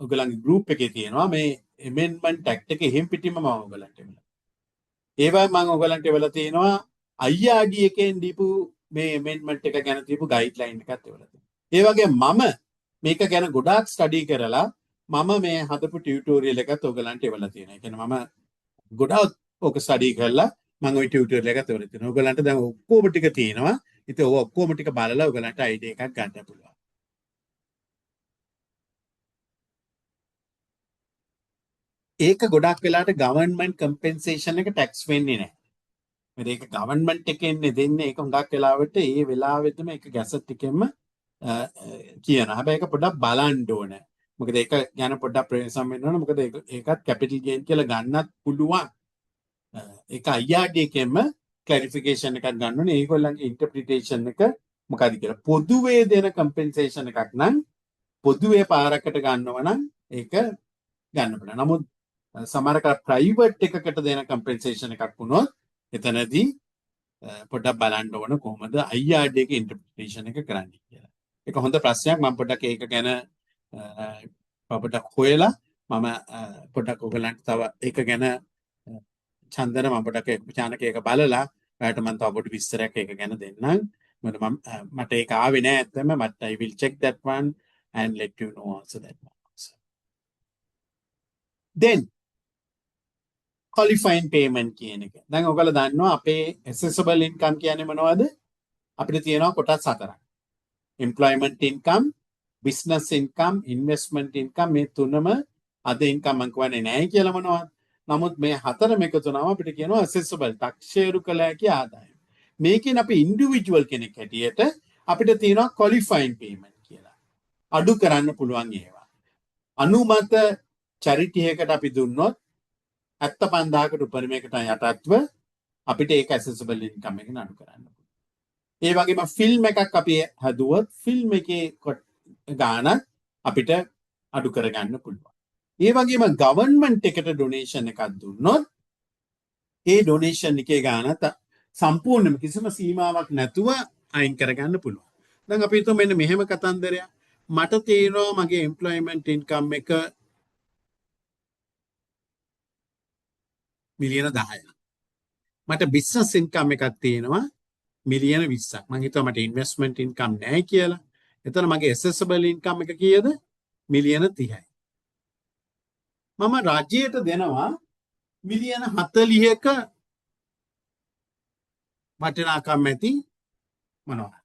ඔයගොල්ලන්ගේ ගෲප් එකේ තියෙනවා මේ ඇමෙන්ඩ්මන්ට් ඇක්ට් එක එහෙම් පිටින්ම මම ඔයගොල්ලන්ට එවලා. ඒ වගේම මම ඔයගොල්ලන්ට එවලා තියෙනවා IRD එකෙන් දීපු මේ ඇමෙන්ඩ්මන්ට් එක ගැන දීපු ගයිඩ්ලයින් එකත් එවලා තියෙනවා. ඒ වගේම මම මේක ගැන ගොඩාක් ස්ටඩි කරලා මම මේ හදපු ටියුටෝරියල් එකත් ඔයගොල්ලන්ට එවලා තියෙනවා. ඒ කියන්නේ මම ගොඩාක් ඕක ස්ටඩි කරලා මම ඔය ටියුටෝරියල් එකත් එවලා තියෙනවා. ඔයගොල්ලන්ට දැන් ඔක්කොම ටික තියෙනවා. ඉතින් ඔය ඔක්කොම ටික බලලා ඔයගොල්ලන්ට අයිඩියා එකක් ගන්න පුළුවන්. ඒක ගොඩක් වෙලාට ගවර්න්මන්ට් කම්පෙන්සේෂන් එක ටැක්ස් වෙන්නේ නැහැ. මොකද ඒක ගවර්න්මන්ට් එකෙන් දෙන්නේ. ඒක හුඟක් වෙලාවට ඒ වෙලාවෙදිම ඒක ගැසට් එකෙන්ම කියනවා. හැබැයි ඒක පොඩ්ඩක් බලන්න ඕන. මොකද ඒක ගැන පොඩ්ඩක් ප්‍රවේශම් වෙන්න ඕන. මොකද ඒකත් කැපිටල් ගේන් කියලා ගන්නත් පුළුවන්. ඒක IRD එකෙන්ම ක්ලැරිෆිකේෂන් එකක් ගන්න ඕනේ. ඒගොල්ලන්ගේ ඉන්ටර්ප්‍රිටේෂන් එක මොකද්ද කියලා. පොදුවේ දෙන කම්පෙන්සේෂන් එකක් නම් පොදුවේ පාරකට ගන්නව නම් ඒක ගන්න පුළුවන්. නමුත් සමහර ප්‍රයිවට් එකකට දෙන කම්පෙන්සේෂන් එකක් වුණොත් එතනදී පොඩ්ඩක් බලන්න ඕන කොහොමද IRD එකේ ඉන්ටර්ප්‍රිටේෂන් එක කරන්නේ කියලා. ඒක හොඳ ප්‍රශ්නයක්. මම පොඩ්ඩක් ඒක ගැන පොඩ්ඩක් හොයලා මම පොඩ්ඩක් ඔයගලන්ට තව ඒක ගැන චන්දන මම පොඩ්ඩක් ඒක චානක ඒක බලලා ඔයාලට මම තව පොඩි විස්තරයක් ඒක ගැන දෙන්නම්. මොකද මම මට ඒක ආවේ නෑ ඇත්තම, but I will check that one and let you know also that one also. Then qualifying payment කියන එක. දැන් ඔයගොල්ලෝ දන්නවා අපේ assessable income කියන්නේ මොනවද? අපිට තියෙනවා කොටස් හතරක්. Employment income, business income, investment income මේ තුනම අද income මං කියන්නේ නෑ කියලා මොනවද? නමුත් මේ හතරම එකතු වුණාම අපිට කියනවා assessable තක්සේරු කළ හැකි ආදායම. මේකෙන් අපි ඉන්ඩිවිජුවල් කෙනෙක් හැටියට අපිට තියෙනවා qualifying payment කියලා. අඩු කරන්න පුළුවන් ඒවා. අනුමත චැරිටි එකකට අපි දුන්නොත් 75,000කට උපරිමයකට යටත්ව අපිට ඒක ඇසෙසබල් ඉන්කම් එකෙන් අඩු කරන්න පුළුවන්. ඒ වගේම ෆිල්ම් එකක් අපි හදුවොත් ෆිල්ම් එකේ ගාණක් අපිට අඩු කරගන්න පුළුවන්. ඒ වගේම ගවර්න්මන්ට් එකට ඩොනේෂන් එකක් දුන්නොත් ඒ ඩොනේෂන් එකේ ගාණ සම්පූර්ණයෙන්ම කිසිම සීමාවක් නැතුව අයින් කරගන්න පුළුවන්. දැන් අපි හිතමු මෙන්න මෙහෙම කතන්දරයක්. මට තේරෙනවා මගේ එම්ප්ලොයිමන්ට් ඉන්කම් එක මිලියන 10ක්. මට බිස්නස් ඉන්කම් එකක් තියෙනවා මිලියන 20ක්. මං හිතුවා මට ඉන්වෙස්ට්මන්ට් ඉන්කම් නෑ කියලා. එතන මගේ ඇසෙසබල් ඉන්කම් එක කීයද? මිලියන 30යි. මම රජයට දෙනවා මිලියන 40ක වටිනාකම් ඇති මොනවා?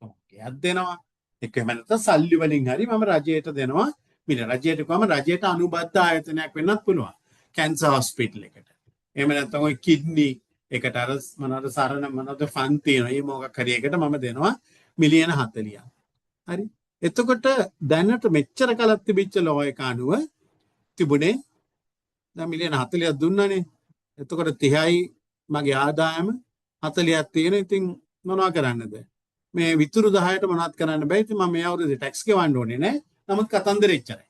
ඔකයක් දෙනවා. එක්ක එහෙම නැත්නම් සල්ලි වලින් හරි මම රජයට දෙනවා. මිලියන රජයට කිව්වම රජයට අනුබද්ධ ආයතනයක් වෙන්නත් පුළුවන්. කැන්සර් හොස්පිටල් එකට. එහෙම නැත්නම් ඔය කිඩ්නි එකට අර මොනවද සරණ මොනවද ෆන් තියෙනවා. මේ මොකක් හරි එකට මම දෙනවා මිලියන 40ක්. හරි. එතකොට දැනට මෙච්චර කලක් තිබිච්ච ලෝ එක අනුව තිබුණේ දැන් මිලියන 40ක් දුන්නානේ. එතකොට 30යි මගේ ආදායම 40ක් තියෙන. ඉතින් මොනවා කරන්නද? මේ විතුරු 10ට මොනවත් කරන්න බෑ. ඉතින් මම මේ අවුරුද්දේ ටැක්ස් ගෙවන්න ඕනේ නෑ. නමුත් කතන්දරෙ එච්චරයි.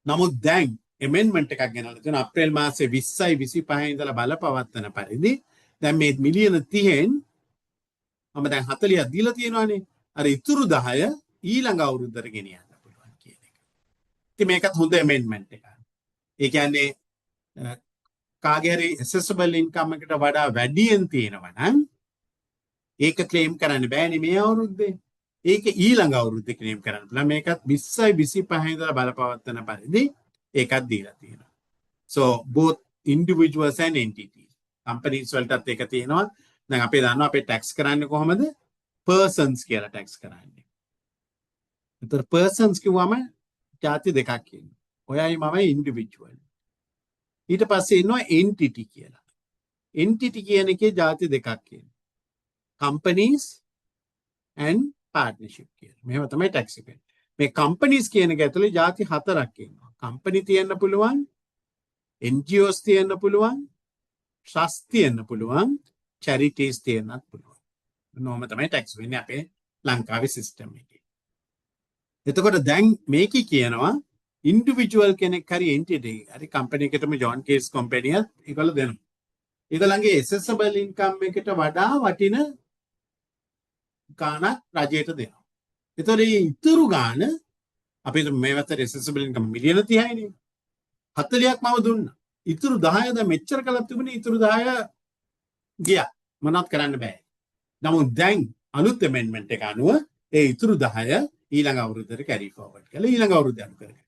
නමුත් දැන් ඇමෙන්ඩ්මන්ට් එකක් ගෙනල්ලා තියෙනවා අප්‍රේල් මාසේ 20යි 25 ඉඳලා බලපවත්වන පරිදි දැන් මේ මිලියන 30න් මම දැන් 40ක් දීලා තියෙනවානේ. අර ඉතුරු 10 ඊළඟ අවුරුද්දට ගෙනියන්න පුළුවන් කියන එක. ඉතින් මේකත් හොඳ ඇමෙන්ඩ්මන්ට් එකක්. ඒ කියන්නේ කාගේ හරි ඇසෙසබල් ඉන්කම් එකට වඩා වැඩියෙන් තියෙනවා නම් ඒක ක්ලේම් කරන්න බෑනේ මේ අවුරුද්දේ. ඒක ඊළඟ අවුරුද්දේ ක්ලේම් කරන්න පුළුවන්. මේකත් 20යි 25 ඉඳලා බලපවත්වන පරිදි ඒකත් දීලා තියෙනවා. So both individuals and entities. Companies වලටත් ඒක තියෙනවා. දැන් අපි දන්නවා අපේ ටැක්ස් කරන්නේ කොහොමද? Persons කියලා ටැක්ස් කරන්නේ. ඒතර persons කිව්වම ජාති දෙකක් ඉන්නවා. ඔයයි මමයි individual. ඊට පස්සේ ඉන්නවා entity කියලා. Entity කියන එකේ ජාති දෙකක් ඉන්නවා. Companies and partnership කියලා. මෙහෙම තමයි ටැක්ස් එක වෙන්නේ. මේ companies කියන එක ඇතුලේ ජාති හතරක් ඉන්නවා. Company තියෙන්න පුළුවන්, NGOs තියෙන්න පුළුවන්, trust තියෙන්න පුළුවන්, charities තියෙන්නත් පුළුවන්. නොහොම තමයි ටැක්ස් වෙන්නේ අපේ ලංකාවේ සිස්ටම් එකේ. එතකොට දැන් මේකේ කියනවා ඉන්ඩිවිජුවල් කෙනෙක් හරි එන්ටිටි හරි කම්පැනි එකටම ජොන් කේස් කම්පැනියත් ඒගොල්ලෝ දෙනවා. ඒගොල්ලන්ගේ ඇසෙසබල් ඉන්කම් එකට වඩා වටින ගාණක් රජයට දෙනවා. එතකොට මේ ඉතුරු ගාණ අපි හිතමු මේ වතර ඇසෙසබල් ඉන්කම් මිලියන 30යිනේ. 40ක් මම දුන්නා. ඉතුරු 10 දැන් මෙච්චර කලක් තිබුණේ ඉතුරු 10 ගියා. මොනවත් කරන්න බෑ. නමුත් දැන් අලුත් ඇමෙන්ඩ්මන්ට් එක අනුව ඒ ඉතුරු 10 ඊළඟ අවුරුද්දට කැරි ෆෝවර්ඩ් කරලා ඊළඟ අවුරුද්ද අනු කරගන්න.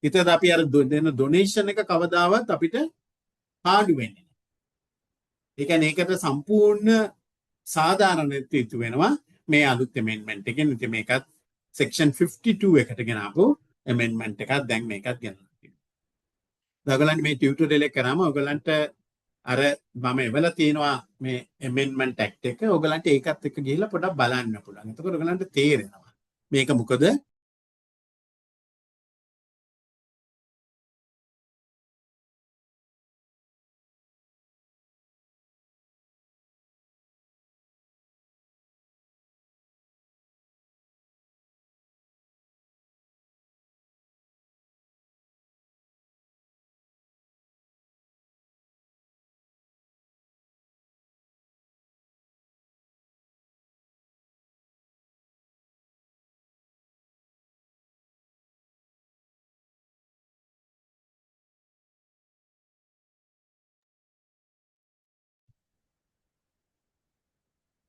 ඉතින් අපි අර දෙන ඩොනේෂන් එක කවදාවත් අපිට පාඩු වෙන්නේ නැහැ. ඒ කියන්නේ ඒකට සම්පූර්ණ සාධාරණත්වය ඉතු වෙනවා මේ අලුත් ඇමෙන්ඩ්මන්ට් එකෙන්. ඉතින් මේකත් සෙක්ෂන් 52 එකට ගෙනාපු ඇමෙන්ඩ්මන්ට් එකක් දැන් මේකත් ගෙනල්ලා තියෙනවා. දැන් ඔයගොල්ලන්ට මේ ටියුටෝරියල් එක කරාම ඔයගොල්ලන්ට අර මම එවලා තියෙනවා මේ ඇමෙන්ඩ්මන්ට් ඇක්ට් එක. ඔයගොල්ලන්ට ඒකත් එක්ක ගිහිල්ලා පොඩ්ඩක් බලන්න පුළුවන්. එතකොට ඔයගොල්ලන්ට තේරෙනවා මේක මොකද.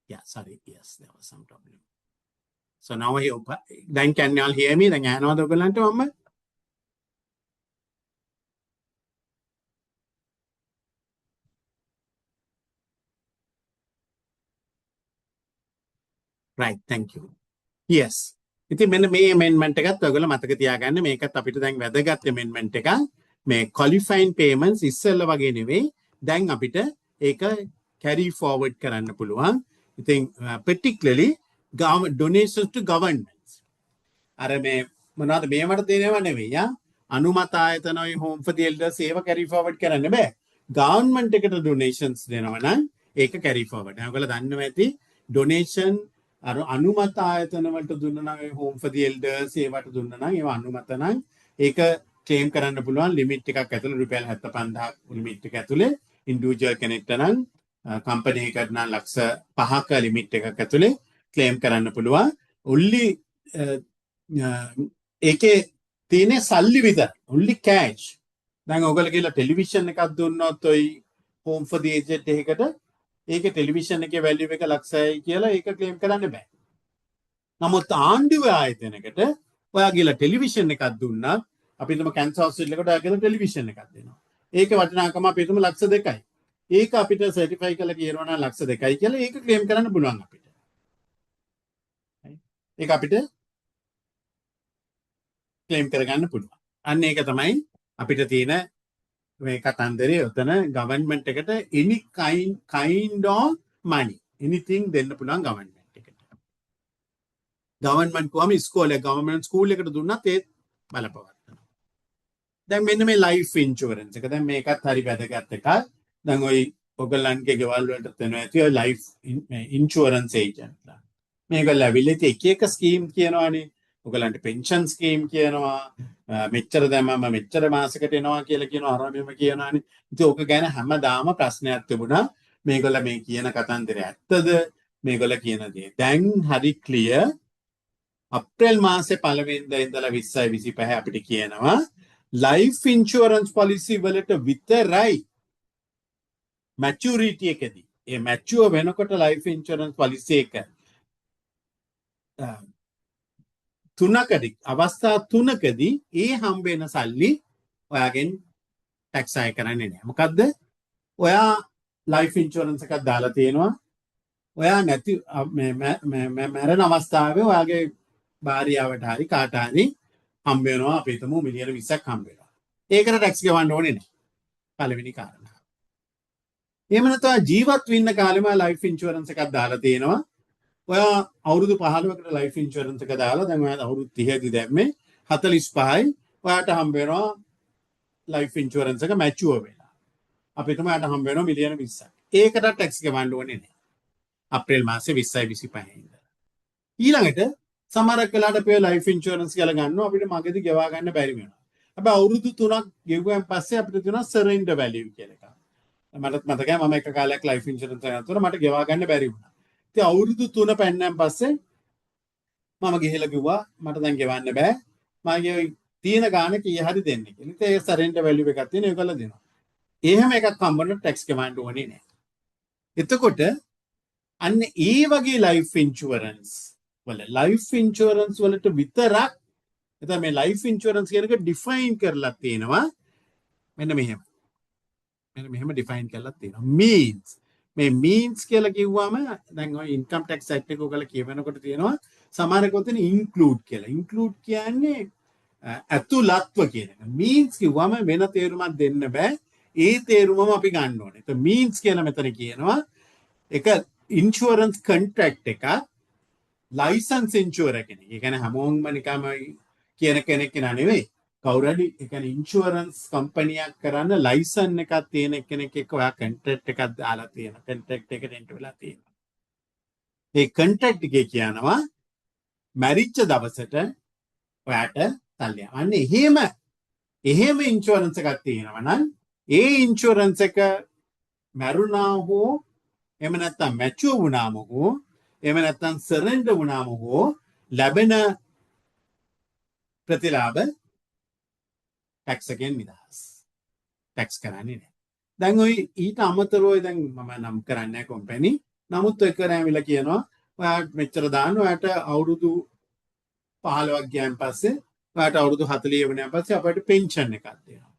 Yeah, sorry. Yes, there was some problem. So now I hope, then can you all hear me? දැන් ඇහෙනවද ඔයගොල්ලන්ට මම? Right, thank you. Yes. ඉතින් මෙන්න මේ ඇමෙන්ඩ්මන්ට් එකත් ඔයගොල්ලෝ මතක තියාගන්න. මේකත් අපිට දැන් වැදගත් ඇමෙන්ඩ්මන්ට් එකක්. මේ qualifying payments ඉස්සෙල්ලා වගේ නෙවෙයි. දැන් අපිට ඒක carry forward කරන්න පුළුවන්. ඉතින් particularly donations to governments. අර මේ මොනවද මේවට දෙනව නෙවෙයි යා. අනුමත ආයතන ඔය home for the elders ඒව carry forward කරන්න බෑ. Government එකට donations දෙනවා නම් ඒක carry forward. දැන් ඔයගොල්ලෝ දන්නවා ඇති donation අර අනුමත ආයතන වලට දුන්නා නම් ඒ home for the elders ඒවට දුන්නා නම් ඒව අනුමත නම් ඒක ක්ලේම් කරන්න පුළුවන් ලිමිට් එකක් ඇතුළේ රුපියල් 75000ක් ලිමිට් එක ඇතුළේ ඉන්ඩිවිජුවල් කෙනෙක්ට නම් කම්පැනි එකකට නම් ලක්ෂ 5ක ලිමිට් එකක් ඇතුළේ ක්ලේම් කරන්න පුළුවන්. ඔන්ලි ඒකේ තියෙන සල්ලි විතර ඔන්ලි කෑෂ්. දැන් ඔයගොල්ලෝ කියලා ටෙලිවිෂන් එකක් දුන්නොත් ඔයි හෝම් ෆෝ the ඒජඩ් එකකට ඒකේ ටෙලිවිෂන් එකේ වැලියු එක ලක්ෂයයි කියලා ඒක ක්ලේම් කරන්න බෑ. නමුත් ආණ්ඩුවේ ආයතනයකට ඔයා ගිහලා ටෙලිවිෂන් එකක් දුන්නත් අපි හිතමු කැන්සර් හොස්පිටල් එකට ඔයා ගිහලා ටෙලිවිෂන් එකක් දෙනවා. ඒකේ වටිනාකම අපි හිතමු ලක්ෂ 2යි. ඒක අපිට සර්ටිෆයි කරලා කියනවා නම් ලක්ෂ 2යි කියලා ඒක ක්ලේම් කරන්න පුළුවන් අපිට. ඒක අපිට ක්ලේම් කරගන්න පුළුවන්. අන්න ඒක තමයි අපිට තියෙන මේ කතන්දරේ. ඔතන ගවර්න්මන්ට් එකට any kind of money anything දෙන්න පුළුවන් ගවර්න්මන්ට් එකට. ගවර්න්මන්ට් කිව්වම ඉස්කෝලේ, ගවර්න්මන්ට් ස්කූල් එකට දුන්නත් ඒත් බලපවත්වනවා. දැන් මෙන්න මේ ලයිෆ් ඉන්ෂුරන්ස් එක. දැන් මේකත් හරි වැදගත් එකක්. දැන් ඔය ඔයගොල්ලන්ගේ ගෙවල් වලට එනවා ඇති ඔය ලයිෆ් ඉන්ෂුරන්ස් ඒජන්ට්ලා. මේගොල්ලෝ ඇවිල්ලා ඉතින් එක එක ස්කීම් කියනවානේ. ඔයගොල්ලන්ට පෙන්ෂන් ස්කීම් කියනවා. මෙච්චර දැම්මම මෙච්චර මාසෙකට එනවා කියලා කියනවා. අර මෙහෙම කියනවානේ. ඉතින් ඕක ගැන හැමදාම ප්‍රශ්නයක් තිබුණා. මේගොල්ලෝ මේ කියන කතන්දරය ඇත්තද? මේගොල්ලෝ කියන දේ. දැන් හරි ක්ලියර්. අප්‍රේල් මාසේ පළවෙනිදා ඉඳලා 20යි 25 අපිට කියනවා ලයිෆ් ඉන්ෂුරන්ස් පොලිසි වලට විතරයි මැචුරිටි එකදී, ඒ මැචුවර් වෙනකොට ලයිෆ් ඉන්ෂුරන්ස් පොලිසි එක තුනකදී, අවස්ථා තුනකදී ඒ හම්බ වෙන සල්ලි ඔයාගෙන් ටැක්ස් අය කරන්නේ නෑ. මොකද්ද? ඔයා ලයිෆ් ඉන්ෂුරන්ස් එකක් දාලා තියෙනවා. ඔයා නැති මේ මැරෙන අවස්ථාවේ ඔයාගේ භාර්යාවට හරි කාට හරි හම්බ වෙනවා, අපි හිතමු මිලියන 20ක් හම්බ වෙනවා. ඒකට ටැක්ස් ගෙවන්න ඕනේ නෑ. පළවෙනි කාරණා. එහෙම නැත්නම් ජීවත් වෙන්න කාලෙම ලයිෆ් ඉන්ෂුරන්ස් එකක් දාලා තියෙනවා. ඔයා අවුරුදු 15කට ලයිෆ් ඉන්ෂුරන්ස් එක දාලා, දැන් ඔයා අවුරුදු 30 දී දැම්මේ 45යි, ඔයාට හම්බ වෙනවා ලයිෆ් ඉන්ෂුරන්ස් එක මැචුවර් වෙලා. අපි හිතමු ඔයාට හම්බ වෙනවා මිලියන 20ක්. ඒකට ටැක්ස් ගෙවන්න ඕනේ නෑ. අප්‍රේල් මාසේ 20යි 25 ඉඳලා. ඊළඟට සමහරක් වෙලාවට අපි ලයිෆ් ඉන්ෂුරන්ස් කියලා ගන්නවා, අපිට මගදී ගෙවා ගන්න බැරි වෙනවා. හැබැයි අවුරුදු 3ක් ගෙවුවන් පස්සේ අපිට තියෙනවා සරෙන්ඩර් වැලියු කියලා එකක්. මටත් මතකයි මම එක කාලයක් ලයිෆ් ඉන්ෂුරන්ස් එකක් ගත්තොත් මට ගෙවා ගන්න බැරි වුණා. ඉතින් අවුරුදු 3 පෙන්නන් පස්සේ මම ගිහිල්ලා කිව්වා මට දැන් ගෙවන්න බෑ. මගේ තියෙන ගාන කීය හරි දෙන්න කියලා. ඉතින් ඒ සරෙන්ඩර් වැලියු එකක් තියෙන ඒකල දෙනවා. එහෙම එකක් හම්බුනොත් ටැක්ස් ගෙවන්න ඕනේ නෑ. එතකොට අන්න ඒ වගේ ලයිෆ් ඉන්ෂුරන්ස් වල, ලයිෆ් ඉන්ෂුරන්ස් වලට විතරක්. එතන මේ ලයිෆ් ඉන්ෂුරන්ස් කියන එක ඩිෆයින් කරලා තියෙනවා මෙන්න මෙහෙම. මෙන්න මෙහෙම ඩිෆයින් කරලා තියෙනවා. මීන්ස්, මේ මීන්ස් කියලා කිව්වම දැන් ඔය ඉන්කම් ටැක්ස් ඇක්ට් එක ඔයගොල්ලෝ කියවනකොට තියෙනවා සමහර කොතන ඉන්ක්ලූඩ් කියලා. ඉන්ක්ලූඩ් කියන්නේ ඇතුළත්ව කියන එක. මීන්ස් කිව්වම වෙන තේරුමක් දෙන්න බෑ. ඒ තේරුමම අපි ගන්න ඕනේ. එතකොට මීන්ස් කියලා මෙතන කියනවා එක ඉන්ෂුරන්ස් කොන්ට්‍රැක්ට් එකක් ලයිසන්ස් ඉන්ෂුරර් කෙනෙක්. ඒ කියන්නේ හැමෝම නිකම්ම කියන කෙනෙක් කෙනා නෙවෙයි. කවුරු හරි, ඒ කියන්නේ ඉන්ෂුරන්ස් කම්පැනියක් කරන්න ලයිසන් එකක් තියෙන කෙනෙක් එක්ක ඔයා කොන්ට්‍රැක්ට් එකක් දාලා තියෙනවා. කොන්ට්‍රැක්ට් එකට එන්ටර් වෙලා තියෙනවා. ඒ කොන්ට්‍රැක්ට් එකේ කියනවා මැරිච්ච දවසට ඔයාට සල්ලි. අන්න එහෙම එහෙම ඉන්ෂුරන්ස් එකක් තියෙනවා නම් ඒ ඉන්ෂුරන්ස් එක මැරුණා හෝ එහෙම නැත්නම් මැචුවර් වුණාම හෝ එහෙම නැත්නම් සරෙන්ඩර් වුණාම හෝ ලැබෙන ප්‍රතිලාභ ටැක්ස් එකෙන් නිදහස්. ටැක්ස් කරන්නේ නැහැ. දැන් ඔය ඊට අමතරව ඔය දැන් මම නම් කරන්නේ නැහැ කම්පැනි. නමුත් ඔය කරාමිලා කියනවා ඔයාට මෙච්චර දාන්න, ඔයාට අවුරුදු 15ක් ගියන් පස්සේ, ඔයාට අවුරුදු 40 වුණාන් පස්සේ අපිට පෙන්ෂන් එකක් දෙනවා.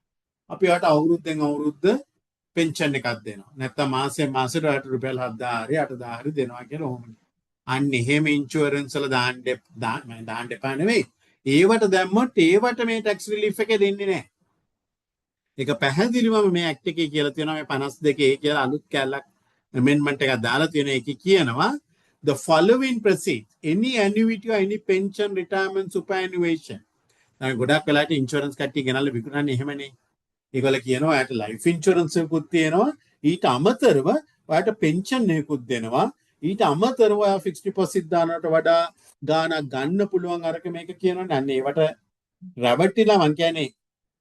අපි ඔයාට අවුරුද්දෙන් අවුරුද්ද පෙන්ෂන් එකක් දෙනවා. නැත්තම් මාසෙන් මාසෙට ඔයාට රුපියල් 7000 හරි 8000 හරි දෙනවා කියලා ඔහොම. අන්න එහෙම ඉන්ෂුරන්ස් වල දාන්න එපා නෙවෙයි. ඒවට දැම්මොත් ඒවට මේ ටැක්ස් රිලීෆ් එක දෙන්නේ නැහැ. ඒක පැහැදිලිවම මේ ඇක්ට් එකේ කියලා තියෙනවා. මේ 52 ඒ කියලා අලුත් කැලක් ඇමෙන්ඩ්මන්ට් එකක් දාලා තියෙනවා. ඒකේ කියනවා the following proceeds, any annuity or any pension, retirement, superannuation. දැන් ගොඩක් වෙලාවට ඉන්ෂුරන්ස් කට්ටිය ගෙනල්ලා විකුණන්නේ එහෙමනේ. ඒගොල්ලෝ කියනවා ඔයාට ලයිෆ් ඉන්ෂුරන්ස් එකකුත් තියෙනවා, ඊට අමතරව ඔයාට පෙන්ෂන් එකකුත් දෙනවා, ඊට අමතරව ඔයා ෆික්ස්ඩ් ඩිපොසිට් දානවට වඩා ගාණක් ගන්න පුළුවන්, අරක මේක කියනවනේ. අන්න ඒවට රැවටිලා, මං කියන්නේ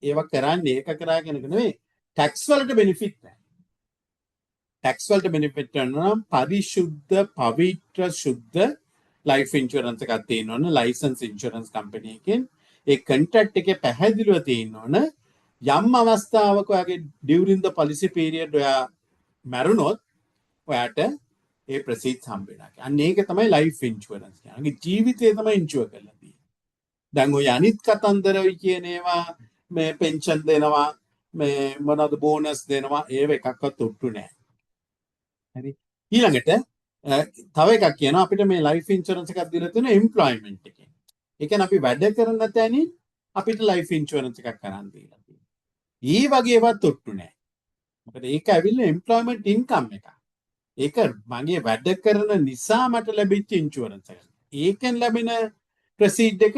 ඒවා කරන්නේ ඒක කරා කියන එක නෙවෙයි, ටැක්ස් වලට බෙනිෆිට් නෑ. ටැක්ස් වලට බෙනිෆිට් වෙනවා නම් පරිශුද්ධ පවිත්‍ර ශුද්ධ ලයිෆ් ඉන්ෂුරන්ස් එකක් තියෙන්න ඕන ලයිසන්ස් ඉන්ෂුරන්ස් කම්පැනි එකෙන්. ඒ කොන්ට්‍රැක්ට් එකේ පැහැදිලිව තියෙන්න ඕන යම් අවස්ථාවක ඔයාගේ ඩියුරින් ද පොලිසි පීරියඩ් ඔයා මැරුණොත් ඔයාට ඒ ප්‍රොසීඩ්ස් හම්බ වෙනවා. අන්න ඒක තමයි ලයිෆ් ඉන්ෂුරන්ස් කියන්නේ. ඔයාගේ ජීවිතය තමයි ඉන්ෂුවර් කරලා තියෙන්නේ. දැන් ඔය අනිත් කතන්දර ඔය කියන ඒවා, මේ පෙන්ෂන් දෙනවා, මේ මොනවද බෝනස් දෙනවා, ඒව එකක්වත් ඔට්ටු නෑ. හරි. ඊළඟට තව එකක් කියනවා අපිට මේ ලයිෆ් ඉන්ෂුරන්ස් එකක් දීලා තියෙනවා එම්ප්ලොයිමන්ට් එකෙන්. ඒ කියන්නේ අපි වැඩ කරන තැනින් අපිට ලයිෆ් ඉන්ෂුරන්ස් එකක් අරන් දීලා තියෙනවා. ඒ වගේ ඒවත් ඔට්ටු නෑ. මොකද ඒක ඇවිල්ලා එම්ප්ලොයිමන්ට් ඉන්කම් එකක්. ඒක මගේ වැඩ කරන නිසා මට ලැබිච්ච ඉන්ෂුරන්ස් එකක්. ඒකෙන් ලැබෙන ප්‍රොසීඩ් එක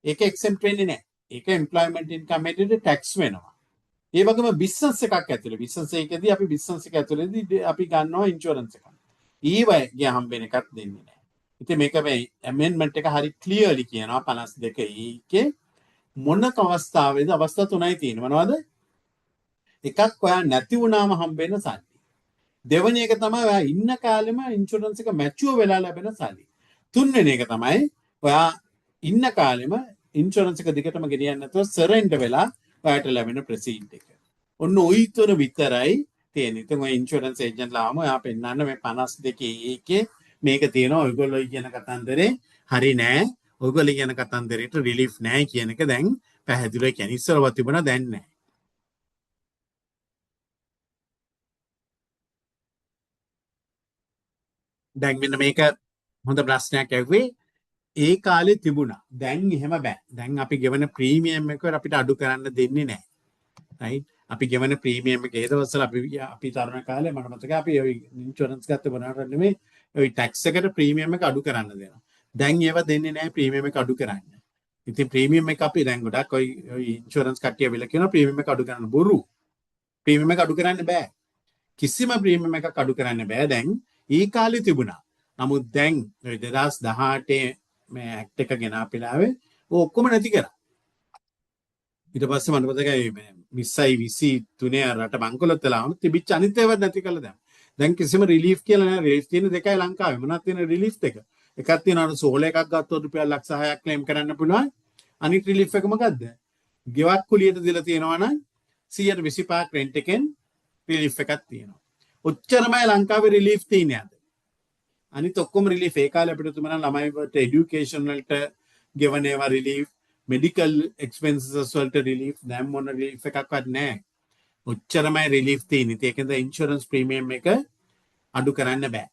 ඒක එක්සෙම්ප්ට් වෙන්නේ නැහැ. ඒක එම්ප්ලොයිමන්ට් ඉන්කම් හැටියට ටැක්ස් වෙනවා. ඒ වගේම බිස්නස් එකක් ඇතුලේ බිස්නස් එකේදී අපි බිස්නස් එක ඇතුලේදී අපි ගන්නවා ඉන්ෂුරන්ස් එකක්. ඊවගේ හම්බෙන එකක් දෙන්නේ නැහැ. ඉතින් මේක මේ ඇමෙන්ඩ්මන්ට් එක හරි ක්ලියර්ලි කියනවා 52 ඒකේ මොන අවස්ථාවේද අවස්ථා තුනයි තියෙන්නේ. මොනවද? එකක් ඔයා නැති වුණාම හම්බෙන සල්ලි. දෙවෙනි එක තමයි ඔයා ඉන්න කාලෙම ඉන්ෂුරන්ස් එක මැචුවර් වෙලා ලැබෙන සල්ලි. තුන්වෙනි එක තමයි ඔයා ඉන්න කාලෙම ඉන්ෂුරන්ස් එක දිගටම ගෙනියන්න නැතුව සරෙන්ඩර් වෙලා ඔයාට ලැබෙන ප්‍රොසීඩ් එක. ඔන්න ඔයි තුන විතරයි තියෙන්නේ. ඉතින් ඔය ඉන්ෂුරන්ස් ඒජන්ට් ලාම ඔයා පෙන්නන්න මේ 52 ඒකේ මේක තියෙනවා. ඔයගොල්ලෝ කියන කතන්දරේ හරි නෑ. ඔයගොල්ලෝ කියන කතන්දරේට රිලීෆ් නෑ කියන එක දැන් පැහැදිලිව කියන්නේ. ඉස්සරවත් තිබුණා දැන් නෑ. දැන් මෙන්න මේක හොඳ ප්‍රශ්නයක් ඇහුවේ. ඒ කාලේ තිබුණා. දැන් එහෙම බෑ. දැන් අපි ගෙවන ප්‍රීමියම් එක අපිට අඩු කරන්න දෙන්නේ නෑ. රයිට්? අපි ගෙවන ප්‍රීමියම් එක ඒ දවස්වල අපි අපි තරුණ කාලේ මට මතකයි අපි ඔය ඉන්ෂුරන්ස් ගත්ත මොනවාට නෙමෙයි ඔය ටැක්ස් එකට ප්‍රීමියම් එක අඩු කරන්න දෙනවා. දැන් ඒවා දෙන්නේ නෑ ප්‍රීමියම් එක අඩු කරන්න. ඉතින් ප්‍රීමියම් එක අපි දැන් ගොඩක් ඔය ඔය ඉන්ෂුරන්ස් කට්ටිය ඇවිල්ලා කියනවා ප්‍රීමියම් එක අඩු කරන්න බොරු. ප්‍රීමියම් එක අඩු කරන්න බෑ. කිසිම ප්‍රීමියම් එකක් අඩු කරන්න බෑ දැන්. ඒ කාලේ තිබුණා. නමුත් දැන් ඔය 2018 මේ ඇක්ට් එක ගෙන ආපිලාවේ ඔය ඔක්කොම නැති කරා. ඊට පස්සේ මට මතකයි මේ 20යි 23 රට බංකොලොත් වෙලාවම තිබිච්ච අනිත් ඒවාත් නැති කළා දැන්. දැන් කිසිම රිලීෆ් කියලා නෑ. රිලීෆ් තියෙන දෙකයි ලංකාවේ. මොනවද තියෙන රිලීෆ් දෙක? එකක් තියෙනවා අර සෝල එකක් ගත්තොත් රුපියල් ලක්ෂ 6ක් ක්ලේම් කරන්න පුළුවන්. අනිත් රිලීෆ් එක මොකද්ද? ගෙවක් කුලියට දීලා තියෙනවා නම් 125ක් රෙන්ට් එකෙන් රිලීෆ් එකක් තියෙනවා. ඔච්චරමයි ලංකාවේ රිලීෆ් තියෙන්නේ අද. අනිත් ඔක්කොම රිලීෆ් ඒ කාලේ අපිට තුමනා ළමයිවට එඩියුකේෂන් වලට ගෙවන ඒවා රිලීෆ්, මෙඩිකල් එක්ස්පෙන්සස් වලට රිලීෆ්, දැන් මොන රිලීෆ් එකක්වත් නැහැ. ඔච්චරමයි රිලීෆ් තියෙන්නේ. ඉතින් ඒකෙන්ද ඉන්ෂුරන්ස් ප්‍රීමියම් එක අඩු කරන්න බෑ.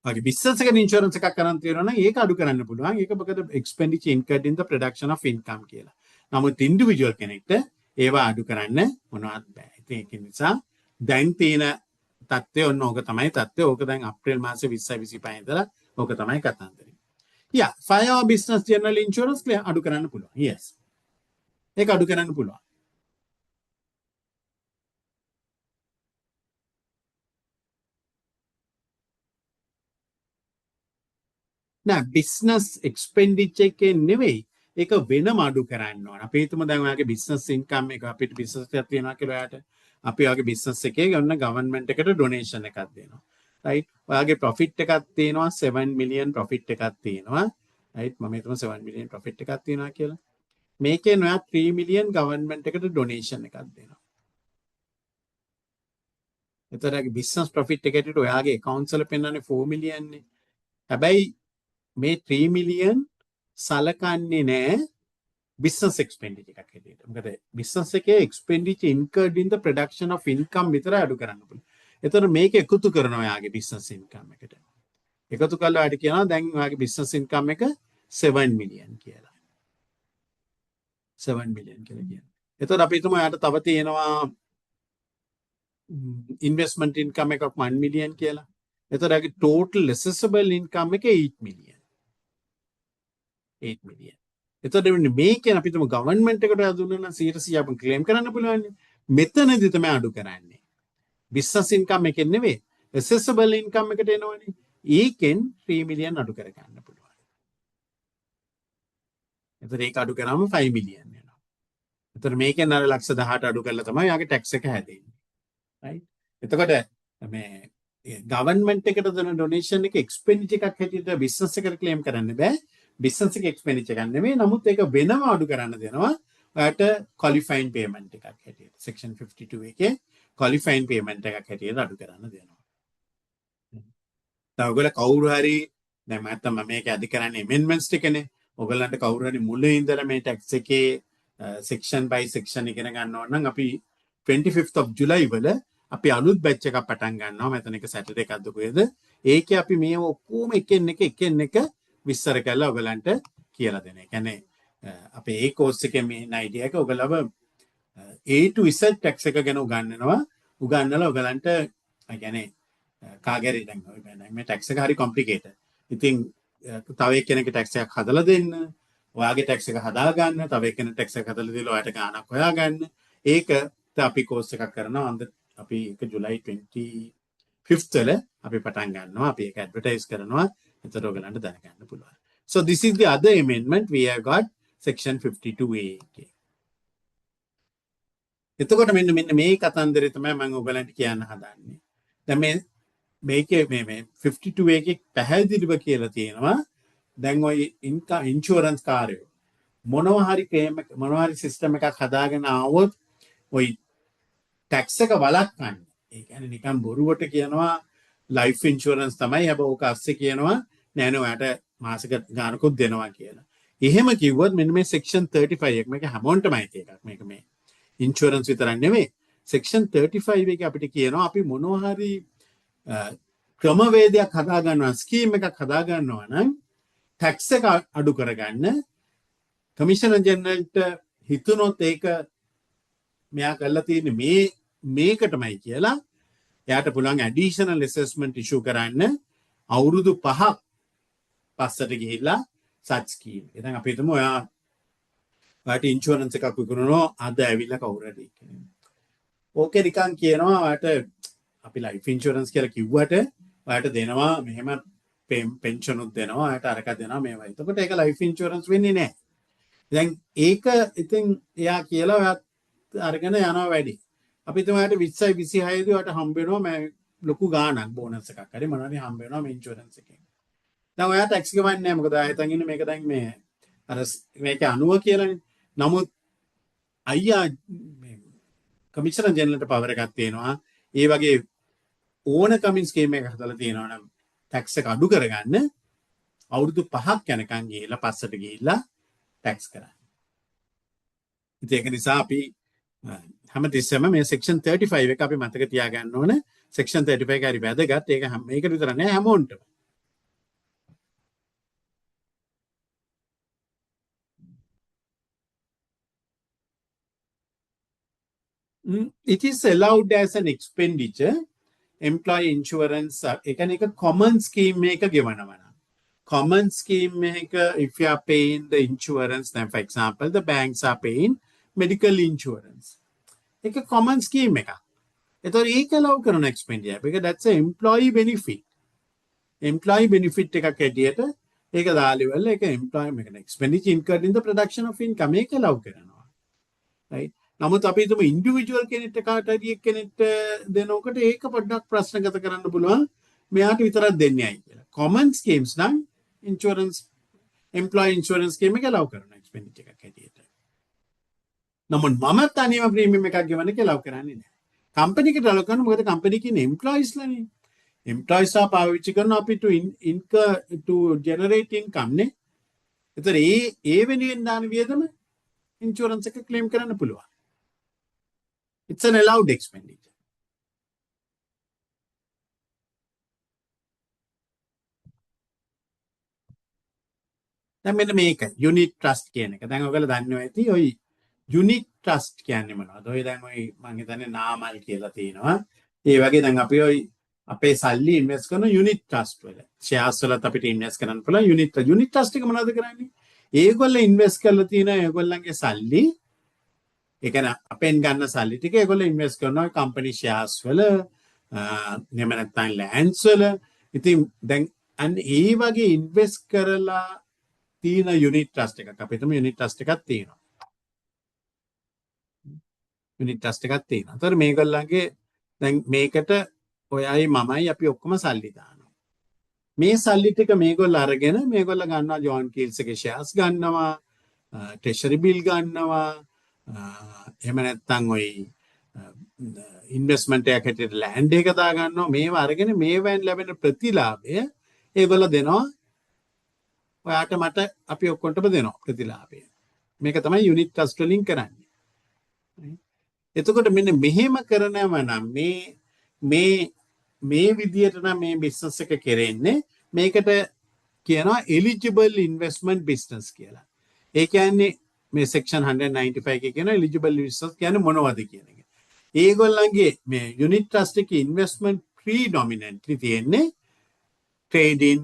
වගේ බිස්නස් එකට ඉන්ෂුරන්ස් එකක් කරන් තියෙනවා නම් ඒක අඩු කරන්න පුළුවන්. ඒක මොකද expenditure incurred in the production of income කියලා. නමුත් ඉන්ඩිවිජුවල් කෙනෙක්ට ඒවා අඩු කරන්න මොනවත් බෑ. ඉතින් ඒක නිසා දැන් තියෙන තත්ත්වය ඔන්න ඕක තමයි තත්ත්වය. ඕක දැන් අප්‍රේල් මාසේ 20 25 ඉඳලා ඕක තමයි කතන්දරේ. Yeah, fire or business general insurance අඩු කරන්න පුළුවන්. Yes. ඒක අඩු කරන්න පුළුවන්. නෑ බිස්නස් එක්ස්පෙන්ඩිචර් එකේ නෙවෙයි. ඒක වෙනම අඩු කරන්න ඕන. අපි හිතමු දැන් ඔයාගේ බිස්නස් ඉන්කම් එක අපිට බිස්නස් එකක් තියෙනවා කියලා ඔයාට. අපි ඔයාගේ බිස්නස් එකේ ගන්න ගවර්න්මන්ට් එකට ඩොනේෂන් එකක් දෙනවා. රයිට්? ඔයාගේ ප්‍රොෆිට් එකක් තියෙනවා 7 මිලියන් ප්‍රොෆිට් එකක් තියෙනවා. රයිට්? මම හිතමු 7 මිලියන් ප්‍රොෆිට් එකක් තියෙනවා කියලා. මේකෙන් ඔයා 3 මිලියන් ගවර්න්මන්ට් එකට ඩොනේෂන් එකක් දෙනවා. එතකොට ඔයාගේ බිස්නස් ප්‍රොෆිට් එක හැටියට ඔයාගේ ඇකවුන්ට්ස් වල පෙන්වන්නේ 4 මිලියන් නේ. හැබැයි මේ 3 මිලියන් සලකන්නේ නෑ බිස්නස් එක්ස්පෙන්ඩිචර් එකක් හැටියට. මොකද බිස්නස් එකේ expenditure incurred in the production of income විතරයි අඩු කරන්න පුළුවන්. එතකොට මේක එකතු කරනවා ඔයාගේ බිස්නස් ඉන්කම් එකට. එකතු කරලා ඔයාට කියනවා දැන් ඔයාගේ බිස්නස් ඉන්කම් එක 7 මිලියන් කියලා. 7 මිලියන් කියලා කියනවා. එතකොට අපි හිතමු ඔයාට තව තියෙනවා ඉන්වෙස්ට්මන්ට් ඉන්කම් එකක් 1 මිලියන් කියලා. එතකොට ඔයාගේ ටෝටල් ඇසෙසබල් ඉන්කම් එක 8 මිලියන්. 8 මිලියන්. එතකොට මෙන්න මේකෙන් අපි හිතමු ගවර්න්මන්ට් එකට ඔයා දුන්නා නම් 100% අපිට ක්ලේම් කරන්න පුළුවන්. මෙතනදි තමයි අඩු කරන්නේ. බිස්නස් ඉන්කම් එකෙන් නෙවෙයි, ඇසෙසබල් ඉන්කම් එකට එනවනේ. ඒකෙන් 3 මිලියන් අඩු කරගන්න පුළුවන්. එතකොට ඒක අඩු කරාම 5 මිලියන් වෙනවා. එතකොට මේකෙන් අර ලක්ෂ 18 අඩු කරලා තමයි යාගේ ටැක්ස් එක හැදෙන්නේ. රයිට්? එතකොට මේ ගවර්න්මන්ට් එකට දෙන ඩොනේෂන් එක එක්ස්පෙන්ඩිචර් එකක් හැටියට බිස්නස් එකට ක්ලේම් කරන්න බෑ. බිස්නස් එක එක්ස්පෙන්ඩිචර් එකක් නෙමෙයි. නමුත් ඒක වෙනම අඩු කරන්න දෙනවා. ඔයාට ක්වොලිෆයින් පේමන්ට් එකක් හැටියට. සෙක්ෂන් 52 එකේ ක්වොලිෆයින් පේමන්ට් එකක් හැටියට අඩු කරන්න දෙනවා. තව ඔයගොල්ලෝ කවුරු හරි දැන් මම මේක ඇඩ් කරන්නේ ඇමෙන්ඩ්මන්ට්ස් ටිකනේ. ඔයගොල්ලන්ට කවුරු හරි මුලින් ඉඳලා මේ ටැක්ස් එකේ සෙක්ෂන් බයි සෙක්ෂන් ඉගෙන ගන්න ඕන නම් අපි 25th of July වල අපි අලුත් බැච් එකක් පටන් ගන්නවා. මම එක සැටර්ඩේ එකක්ද කොහෙද? ඒකේ අපි මේ ඔක්කොම එකෙන් එක එකෙන් එක විස්තර කරලා ඔයගලන්ට කියලා දෙනවා. ඒ කියන්නේ අපේ ඒ කෝස් එකේ මේන් අයිඩියා එක ඔයගලව A to Z tax එක ගැන උගන්වනවා. උගන්වලා ඔයගලන්ට ඒ කියන්නේ කාගේ හරි දැන් ඔය දැන් මේ ටැක්ස් එක හරි කොම්ප්ලිකේටඩ්. ඉතින් තව එක්කෙනෙක්ගේ ටැක්ස් එකක් හදලා දෙන්න, ඔයාගේ ටැක්ස් එක හදා ගන්න, තව එක්කෙනෙක් ටැක්ස් එක හදලා දීලා ඔයාට ගාණක් හොයා ගන්න. ඒකට අපි කෝස් එකක් කරනවා. අන්ද අපි ඒක ජුලයි 25th වල අපි පටන් ගන්නවා. අපි ඒක ඇඩ්වර්ටයිස් කරනවා. එතකොට ඔයගලන්ට දැනගන්න පුළුවන්. So this is the other amendment we have got, section 52A එකේ. එතකොට මෙන්න මෙන්න මේ කතන්දරේ තමයි මම ඔයගලන්ට කියන්න හදන්නේ. දැන් මේ මේකේ මේ මේ 52 එකේ පැහැදිලිව කියලා තියෙනවා, දැන් ඔය ඉන්කම් ඉන්ෂුරන්ස් කාරයෝ මොනවා හරි ක්ලේම්, මොනවා හරි සිස්ටම් එකක් හදාගෙන ආවොත් ඔය ටැක්ස් එක වළක්වන්න. ඒ කියන්නේ නිකන් බොරුවට කියනවා ලයිෆ් ඉන්ෂුරන්ස් තමයි. හැබැයි ඕක අස්සේ කියනවා නෑ නෑ, ඔයාට මාසික ගානකුත් දෙනවා කියලා. එහෙම කිව්වොත් මෙන්න මේ සෙක්ෂන් 35 එක, මේක හැමෝටම අයිති එකක්. මේක මේ ඉන්ෂුරන්ස් විතරක් නෙමෙයි. සෙක්ෂන් 35 එක අපිට කියනවා අපි මොනවා හරි ක්‍රමවේදයක් හදා ගන්නවා, ස්කීම් එකක් හදා ගන්නවා නම් ටැක්ස් එක අඩු කරගන්න, කමිෂනර් ජෙනරල්ට හිතුනොත් ඒක මෙයා කරලා තියෙන්නේ මේ මේකටමයි කියලා, එයාට පුළුවන් ඇඩිෂනල් ඇසෙස්මන්ට් ඉෂු කරන්න අවුරුදු 5ක් පස්සට ගිහිල්ලා සච් ස්කීම්. ඉතින් අපි හිතමු ඔයාට ඉන්ෂුරන්ස් එකක් විකුණනවා අද ඇවිල්ලා කවුරු හරි එක්කෙනෙක්. ඕකේ නිකන් කියනවා ඔයාට අපි ලයිෆ් ඉන්ෂුරන්ස් කියලා කිව්වට ඔයාට දෙනවා මෙහෙම පෙන්ෂන් උත් දෙනවා, ඔයාට අරක දෙනවා මේවා. එතකොට ඒක ලයිෆ් ඉන්ෂුරන්ස් වෙන්නේ නැහැ. දැන් ඒක ඉතින් එයා කියලා ඔයාත් අරගෙන යනවා වැඩි. අපි හිතමු ඔයාට 20යි 26 දී ඔයාට හම්බ වෙනවා මේ ලොකු ගාණක්, බෝනස් එකක් හරි මොනවා හරි හම්බ වෙනවා මේ ඉන්ෂුරන්ස් එකෙන්. දැන් ඔයා ටැක්ස් ගෙවන්නේ නැහැ. මොකද ඔයා හිතන් ඉන්නේ මේක දැන් මේ අර මේක 90 කියලානේ. නමුත් අයියා මේ කමිෂනර් ජෙනරල්ට පවර් එකක් තියෙනවා. ඒ වගේ ඕන කමින් ස්කීම් එකක් හදලා තියෙනවා නම් ටැක්ස් එක අඩු කරගන්න අවුරුදු 5ක් යනකම් ගිහිල්ලා පස්සට ගිහිල්ලා ටැක්ස් කරන්න. ඉතින් ඒක නිසා අපි හැමතිස්සෙම මේ සෙක්ෂන් 35 එක අපි මතක තියාගන්න ඕන. සෙක්ෂන් 35 එක හරි වැදගත්. ඒක මේකට විතර නෑ, හැමෝන්ටම. It is allowed as an expenditure, employee insurance. ඒ කියන්නේ ඒක common scheme එක ගෙවනවා නම්, common scheme එක, if you are paying the insurance, then for example the banks are paying medical insurance, ඒක common scheme එකක්. එතකොට ඒක allow කරන expenditure because that's a employee benefit. Employee benefit එකක් හැටියට ඒක දාලා ඉවරලා ඒක employee එක expenditure incurred in the production of income, ඒක allow කරනවා, right? නමුත් අපි හිතමු ඉන්ඩිවිජුවල් කෙනෙක්ට කාට හරි එක්කෙනෙක්ට දෙනකොට ඒක පොඩ්ඩක් ප්‍රශ්නගත කරන්න පුළුවන්, මෙයාට විතරක් දෙන්නේ ඇයි කියලා. කොමන් ස්කීම්ස් නම් ඉන්ෂුරන්ස්, එම්ප්ලොයි ඉන්ෂුරන්ස් ස්කීම් එක ඇලව් කරනවා එක්ස්පෙන්ඩිචර් එකක් හැටියට. නමුත් මම තනියම ප්‍රීමියම් එකක් ගෙවන එක ඇලව් කරන්නේ නැහැ. කම්පැනි එකට ඇලව් කරනවා, මොකද කම්පැනි එකේ එම්ප්ලොයිස්ලානේ. එම්ප්ලොයිස්ලා පාවිච්චි කරනවා අපි to incur to generate income නේ. ඒතර ඒ ඒ වෙනුවෙන් දාන වියදම ඉන්ෂුරන්ස් එක ක්ලේම් කරන්න පුළුවන්. It's an allowed expenditure. දැන් මෙන්න මේක යුනිට් ට්‍රස්ට් කියන එක. දැන් ඔයගොල්ලෝ දන්නවා ඇති ඔය යුනිට් ට්‍රස්ට් කියන්නේ මොනවද? ඔය දැන් ඔය මං හිතන්නේ නාමල් කියලා තියෙනවා. ඒ වගේ දැන් අපි ඔය අපේ සල්ලි ඉන්වෙස්ට් කරන යුනිට් ට්‍රස්ට් වල. ෂෙයාර්ස් වලත් අපිට ඉන්වෙස්ට් කරන්න පුළුවන් යුනිට් යුනිට් ට්‍රස්ට් එක මොනවද කරන්නේ? ඒගොල්ලෝ ඉන්වෙස්ට් කරලා තියෙන ඒගොල්ලන්ගේ සල්ලි, ඒ කියන්නේ අපෙන් ගන්න සල්ලි ටික ඒගොල්ලෝ ඉන්වෙස්ට් කරනවා කම්පැනි ෂෙයාර්ස් වල, එහෙම නැත්නම් ලෑන්ඩ්ස් වල. ඉතින් දැන් අන්න ඒ වගේ ඉන්වෙස්ට් කරලා තියෙන යුනිට් ට්‍රස්ට් එකක් අපි හිතමු යුනිට් ට්‍රස්ට් එකක් තියෙනවා. යුනිට් ට්‍රස්ට් එකක් තියෙනවා. ඒතර මේගොල්ලන්ගේ දැන් මේකට ඔයයි මමයි අපි ඔක්කොම සල්ලි දානවා. මේ සල්ලි ටික මේගොල්ලෝ අරගෙන මේගොල්ලෝ ගන්නවා ජෝන් කීල්ස් එකේ ෂෙයාර්ස් ගන්නවා, ට්‍රෙෂරි බිල් ගන්නවා, එහෙම නැත්නම් ඔය ඉන්වෙස්ට්මන්ට් එකක් හැටියට ලෑන්ඩ් එක දා ගන්නවා. මේවා අරගෙන මේවෙන් ලැබෙන ප්‍රතිලාභය ඒගොල්ලෝ දෙනවා ඔයාට මට අපි ඔක්කොටම දෙනවා ප්‍රතිලාභය. මේක තමයි යුනිට් ට්‍රස්ට් වලින් කරන්නේ. එතකොට මෙන්න මෙහෙම කරනවා නම් මේ මේ මේ විදියට නම් මේ බිස්නස් එක කෙරෙන්නේ, මේකට කියනවා එලිජිබල් ඉන්වෙස්ට්මන්ට් බිස්නස් කියලා. ඒ කියන්නේ මේ සෙක්ෂන් 195 එකේ කියන එලිජිබල් බිස්නස් කියන්නේ මොනවද කියන එක. ඒගොල්ලන්ගේ මේ යුනිට් ට්‍රස්ට් එකේ ඉන්වෙස්ට්මන්ට් ප්‍රීඩොමිනන්ට්ලි තියෙන්නේ trading,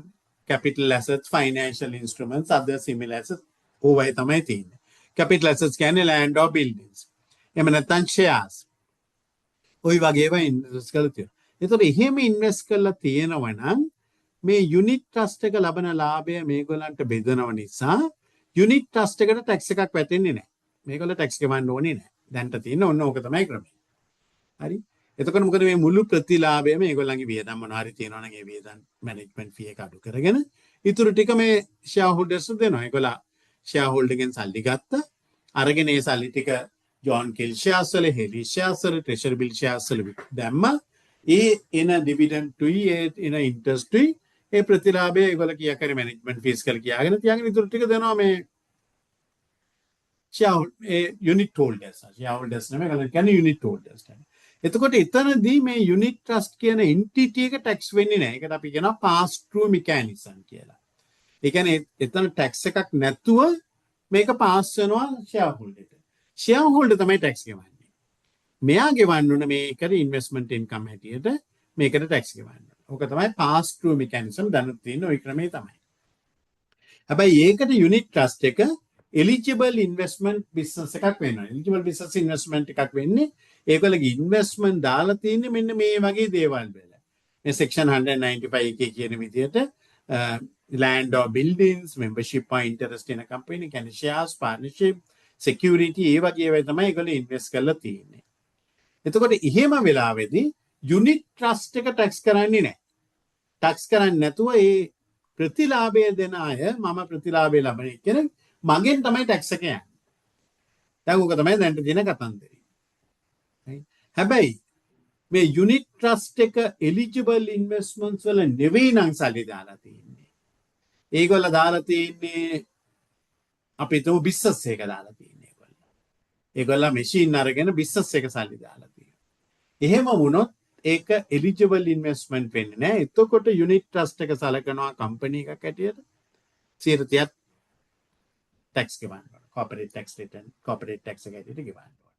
capital assets, financial instruments, other similar assets ඕවයි තමයි තියෙන්නේ. Capital assets කියන්නේ land or buildings. එහෙම නැත්නම් shares. ඔය වගේ ඒවා ඉන්වෙස්ට් කරලා තියෙනවා. ඒතකොට එහෙම ඉන්වෙස්ට් කරලා තියෙනවා නම් මේ යුනිට් ට්‍රස්ට් එක ලබන ලාභය මේගොල්ලන්ට බෙදනව නිසා යුනිට් ට්‍රස්ට් එකට ටැක්ස් එකක් වැටෙන්නේ නැහැ. මේගොල්ලෝ ටැක්ස් ගෙවන්න ඕනේ නැහැ. දැන්ට තියෙන ඔන්න ඕක තමයි ක්‍රමය. හරි. එතකොට මොකද මේ මුළු ප්‍රතිලාභයම මේගොල්ලන්ගේ වියදම් මොනවා හරි තියෙනවා නම් ඒ වියදම් මැනේජ්මන්ට් ෆී එක අඩු කරගෙන ඉතුරු ටික මේ ෂෙයාර් හෝල්ඩර්ස්ට දෙනවා. ඒගොල්ලෝ ෂෙයාර් හෝල්ඩර්ගෙන් සල්ලි ගත්තා. අරගෙන ඒ සල්ලි ටික ජෝන් කිල් ෂෙයාර්ස් වල, හෙලි ෂෙයාර්ස් වල, ට්‍රෙෂරි බිල් ෂෙයාර්ස් වල දැම්මා. ඒ එන ඩිවිඩන්ඩ් තුයි ඒ එන ඉන්ට්‍රස්ට් තුයි ඒ ප්‍රතිලාභය ඒගොල්ලෝ කීයක් හරි මැනේජ්මන්ට් ෆීස් කරලා කියාගෙන තියාගෙන ඉතුරු ටික දෙනවා මේ ෂෙයාර් ඒ යුනිට් හෝල්ඩර්ස්. ෂෙයාර් හෝල්ඩර්ස් නෙමෙයි, ඒගොල්ලෝ කියන්නේ යුනිට් හෝල්ඩර්ස්. එතකොට එතනදී මේ යුනිට් ට්‍රස්ට් කියන එන්ටිටි එක ටැක්ස් වෙන්නේ නැහැ. ඒකට අපි කියනවා පාස් ත්‍රූ මෙකැනිසම් කියලා. ඒ කියන්නේ එතන ටැක්ස් එකක් නැතුව මේක පාස් වෙනවා ෂෙයාර් හෝල්ඩර්ට. ෂෙයාර් හෝල්ඩර් තමයි ටැක්ස් ගෙවන්නේ. මෙයා ගෙවන්න ඕන මේකට ඉන්වෙස්ට්මන්ට් ඉන්කම් හැටියට මේකට ටැක්ස් ගෙවන්න ඕන. ඕක තමයි පාස් ත්‍රූ මෙකැනිසම් දැනුත් තියෙන ඔය ක්‍රමේ තමයි. හැබැයි ඒකට යුනිට් ට්‍රස්ට් එක එලිජිබල් ඉන්වෙස්ට්මන්ට් බිස්නස් එකක් වෙනවා. එලිජිබල් බිස්නස් ඉන්වෙස්ට්මන්ට් එකක් වෙන්නේ ඒගොල්ලෝගේ ඉන්වෙස්ට්මන්ට් දාලා තියෙන්නේ මෙන්න මේ වගේ දේවල් වල. මේ සෙක්ෂන් 195 එකේ කියන විදිහට land or buildings, membership or interest in a company, කියන්නේ shares, partnership, security ඒ වගේ ඒවා තමයි ඒගොල්ලෝ ඉන්වෙස්ට් කරලා තියෙන්නේ. එතකොට එහෙම වෙලාවෙදී යුනිට් ට්‍රස්ට් එක ටැක්ස් කරන්නේ නැහැ. ටැක්ස් කරන්නේ නැතුව ඒ ප්‍රතිලාභය දෙන අය, මම ප්‍රතිලාභය ලබන කෙනෙක්, මගෙන් තමයි ටැක්ස් එක යන්නේ. දැන් ඕක තමයි දැන්ට තියෙන කතන්දරේ. හැබැයි මේ යුනිට් ට්‍රස්ට් එක එලිජිබල් ඉන්වෙස්ට්මන්ට්ස් වල නෙවෙයි නම් සල්ලි දාලා තියෙන්නේ. ඒගොල්ලෝ දාලා තියෙන්නේ අපි හිතමු බිස්නස් එක දාලා තියෙන්නේ ඒගොල්ලෝ. ඒගොල්ලෝ මැෂින් අරගෙන බිස්නස් එක සල්ලි දාලා තියෙනවා. එහෙම වුණොත් ඒක එලිජිබල් ඉන්වෙස්ට්මන්ට් වෙන්නේ නෑ. එතකොට යුනිට් ට්‍රස්ට් එක සලකනවා කම්පැනි එකක් හැටියට 30% ටැක්ස් ගෙවන්න ඕන. Corporate tax return, corporate tax එක හැටියට ගෙවන්න ඕන.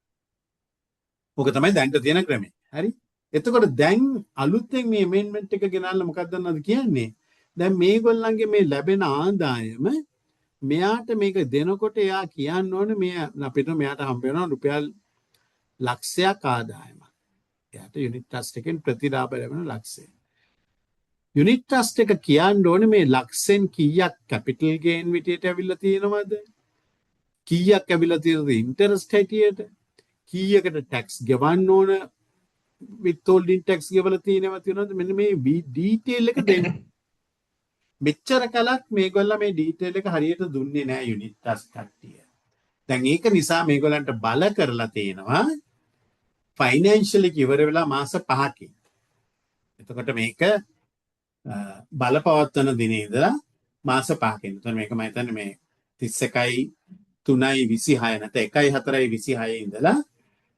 ඕක තමයි දැන්ට තියෙන ක්‍රමය. හරි? එතකොට දැන් අලුතෙන් මේ ඇමෙන්ඩ්මන්ට් එක ගෙනල්ලා මොකක්ද දන්නවද කියන්නේ? දැන් මේගොල්ලන්ගේ මේ ලැබෙන ආදායම මෙයාට මේක දෙනකොට එයා කියන්න ඕනේ මේ අපිට මෙයාට හම්බ වෙනවා රුපියල් ලක්ෂයක් ආදායමක්. එයාට යුනිට් ට්‍රස්ට් එකෙන් ප්‍රතිලාභ ලැබෙන ලක්ෂය. යුනිට් ට්‍රස්ට් එක කියන්න ඕනේ මේ ලක්ෂෙන් කීයක් කැපිටල් ගේන් විදියට ඇවිල්ලා තියෙනවද? කීයක් ඇවිල්ලා තියෙනවද ඉන්ටරෙස්ට් හැටියට? කීයකට ටැක්ස් ගෙවන්න ඕන, විත්හෝල්ඩින් ටැක්ස් ගෙවලා තියෙනවද තියෙනවද, මෙන්න මේ ඩීටේල් එක දෙන්න. මෙච්චර කලක් මේගොල්ලෝ මේ ඩීටේල් එක හරියට දුන්නේ නෑ යුනිට් ට්‍රස්ට් කට්ටිය. දැන් ඒක නිසා මේගොල්ලන්ට බල කරලා තියෙනවා ෆයිනෑන්ෂියල් එක ඉවර වෙලා මාස 5කින්. එතකොට මේක බලපවත්වන දිනේ ඉඳලා මාස 5කින්. එතකොට මේක මම හිතන්නේ මේ 31යි 3යි 26 නැත්නම් 1යි 4යි 26 ඉඳලා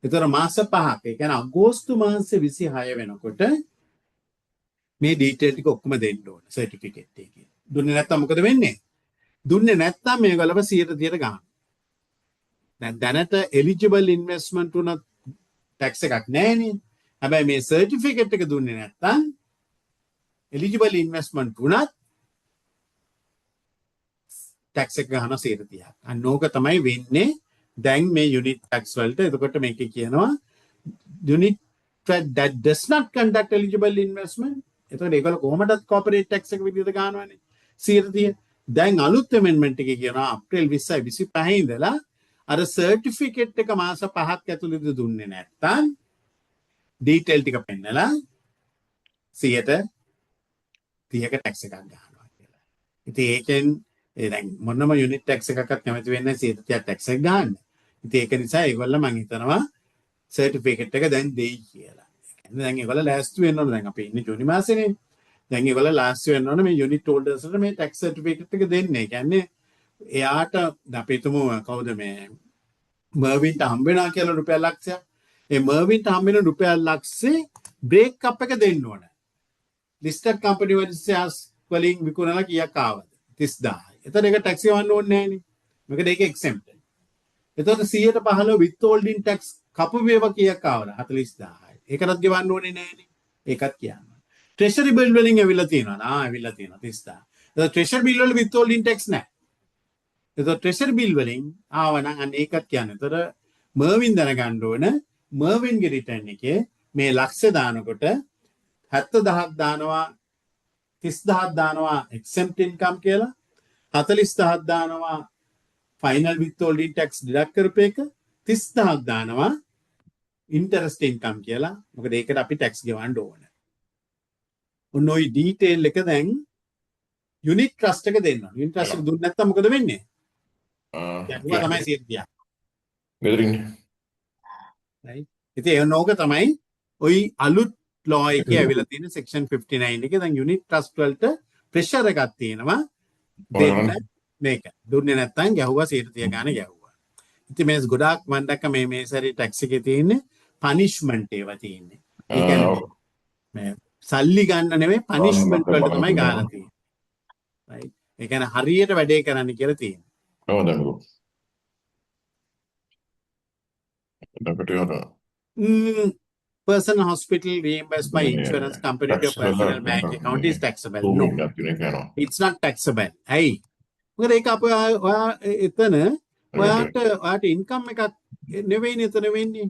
එතකොට මාස 5ක්. ඒ කියන්නේ අගෝස්තු මාසේ 26 වෙනකොට මේ ඩීටේල් ටික ඔක්කොම දෙන්න ඕන සර්ටිෆිකේට් එකේ. දුන්නේ නැත්තම් මොකද වෙන්නේ? දුන්නේ නැත්තම් මේගොල්ලව 130ට ගන්නවා. දැන් දැනට එලිජිබල් ඉන්වෙස්ට්මන්ට් වුණත් ටැක්ස් එකක් නෑනේ. හැබැයි මේ සර්ටිෆිකේට් එක දුන්නේ නැත්තම් එලිජිබල් ඉන්වෙස්ට්මන්ට් වුණත් ටැක්ස් එක ගහන 30%ක්. අන්න ඕක තමයි වෙන්නේ දැන් මේ යුනිට් ටැක්ස් වලට. එතකොට මේකේ කියනවා unit that does not conduct eligible investment. එතකොට ඒගොල්ලෝ කොහොමදත් කෝපරේට් ටැක්ස් එක විදිහට ගන්නවනේ 130. දැන් අලුත් ඇමෙන්ඩ්මන්ට් එකේ කියනවා අප්‍රේල් 20යි 25 ඉඳලා අර සර්ටිෆිකේට් එක මාස 5ක් ඇතුළතදී දුන්නේ නැත්තම් ඩීටේල් ටික පෙන්නලා 30%ක ටැක්ස් එකක් ගන්නවා කියලා. ඉතින් ඒකෙන් ඒ දැන් මොනම යුනිට් ටැක්ස් එකක්වත් කැමති වෙන්නේ නැහැ 30% ටැක්ස් එක ගන්න. ඉතින් ඒක නිසා ඒගොල්ලෝ මං හිතනවා සර්ටිෆිකේට් එක දැන් දෙයි කියලා. ඒ කියන්නේ දැන් ඒගොල්ලෝ ලෑස්ති වෙන්න ඕන. දැන් අපි ඉන්නේ ජූනි මාසෙනේ. දැන් ඒගොල්ලෝ ලෑස්ති වෙන්න ඕන මේ යුනිට් හෝල්ඩර්ස්ලට මේ ටැක්ස් සර්ටිෆිකේට් එක දෙන්න. ඒ කියන්නේ එයාට දැන් අපි හිතමු කවුද මේ මර්වින්ට හම්බ වෙනවා කියලා රුපියල් ලක්ෂයක්. ඒ මර්වින්ට හම්බ වෙන රුපියල් ලක්ෂේ බ්‍රේක් අප් එක දෙන්න ඕන. ලිස්ටඩ් කම්පැනි වලින් ෂෙයාර්ස් වලින් විකුණලා කීයක් ආවද? 30,000යි. එතකොට ඒක ටැක්ස් ගෙවන්න ඕනේ නෑනේ. මොකද ඒක එක්සෙම්ප්ටඩ්. එතකොට 115 විත්හෝල්ඩින් ටැක්ස් කපපු ඒවා කීයක් ආවද? 40,000යි. ඒකටත් ගෙවන්න ඕනේ නෑනේ. ඒකත් කියන්න. ට්‍රෙෂරි බිල් වලින් ඇවිල්ලා තියෙනවා. ඇවිල්ලා තියෙනවා 30,000. එතකොට ට්‍රෙෂරි බිල් වල විත්හෝල්ඩින් ටැක්ස් නෑ. එතකොට ට්‍රෙෂරි බිල් වලින් ආව නම් අන්න ඒකත් කියන්නේ. එතකොට මර්වින් දැනගන්න ඕන මර්වින්ගේ රිටර්න් එකේ මේ ලක්ෂ දානකොට 70,000ක් දානවා 30,000ක් දානවා එක්සෙම්ප්ට් ඉන්කම් කියලා, 40,000ක් දානවා ෆයිනල් විත්හෝල්ඩින් ටැක්ස් ඩිඩක්ට් කරපු එක, 30,000ක් දානවා ඉන්ටරෙස්ට් ඉන්කම් කියලා. මොකද ඒකට අපි ටැක්ස් ගෙවන්න ඕන. ඔන්න ඔය ඩීටේල් එක දැන් යුනිට් ට්‍රස්ට් එක දෙන්න ඕන. යුනිට් ට්‍රස්ට් එක දුන්නේ නැත්නම් මොකද වෙන්නේ? ගැහුවා තමයි 130. ගෙදරින්. Right. ඉතින් ඒ නෝක තමයි ඔය අලුත් ලෝ එකේ ඇවිල්ලා තියෙන සෙක්ෂන් 59 එකේ දැන් යුනිට් ට්‍රස්ට් වලට ප්‍රෙෂර් එකක් තියෙනවා දෙන්න මේක. දුන්නේ නැත්නම් ගැහුවා 130 ගාන ගැහුවා. ඉතින් මේ ගොඩාක් මම දැක්ක මේ මේ සැරේ ටැක්ස් එකේ තියෙන්නේ පනිෂ්මන්ට් ඒවා තියෙන්නේ. ඒ කියන්නේ මේ සල්ලි ගන්න නෙමෙයි පනිෂ්මන්ට් වලට තමයි ගාලා තියෙන්නේ. රයිට්. ඒ කියන්නේ හරියට වැඩේ කරන්න කියලා තියෙන්නේ. ඔව් දැන් එතකොට අර Personal hospital reimbursed by insurance company to your personal bank account is taxable. No, it's not taxable. ඇයි? මොකද ඒක අප ඔයා එතන ඔයාට ඉන්කම් එකක් නෙවෙයිනේ එතන වෙන්නේ.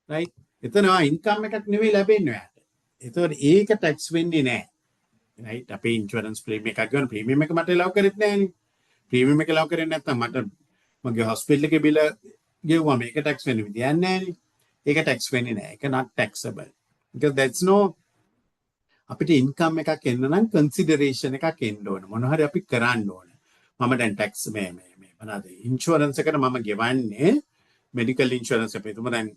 රයිට්? එතන ඔයා ඉන්කම් එකක් නෙවෙයි ලැබෙන්නේ ඔයාට. එතකොට ඒක ටැක්ස් වෙන්නේ නෑ. රයිට්? අපේ ඉන්ෂුරන්ස් ප්‍රීමියම් එකක් ගන්න ප්‍රීමියම් එක මට එලව් කරෙත් නෑනේ. ප්‍රීමියම් එක එලව් කරේ නැත්නම් මට මගේ හොස්පිටල් එකේ බිල ගෙවුවා මේක ටැක්ස් වෙන්න විදියක් නෑනේ. ඒක ටැක්ස් වෙන්නේ නෑ. ඒක not taxable. Because that's no අපිට ඉන්කම් එකක් එන්න නම් කන්සිඩරේෂන් එකක් එන්න ඕන. මොන හරි අපි කරන්න ඕන. මම දැන් ටැක්ස් මේ මේ මේ මොනවාද ඉන්ෂුරන්ස් එකට මම ගෙවන්නේ මෙඩිකල් ඉන්ෂුරන්ස් එක. තුම දැන්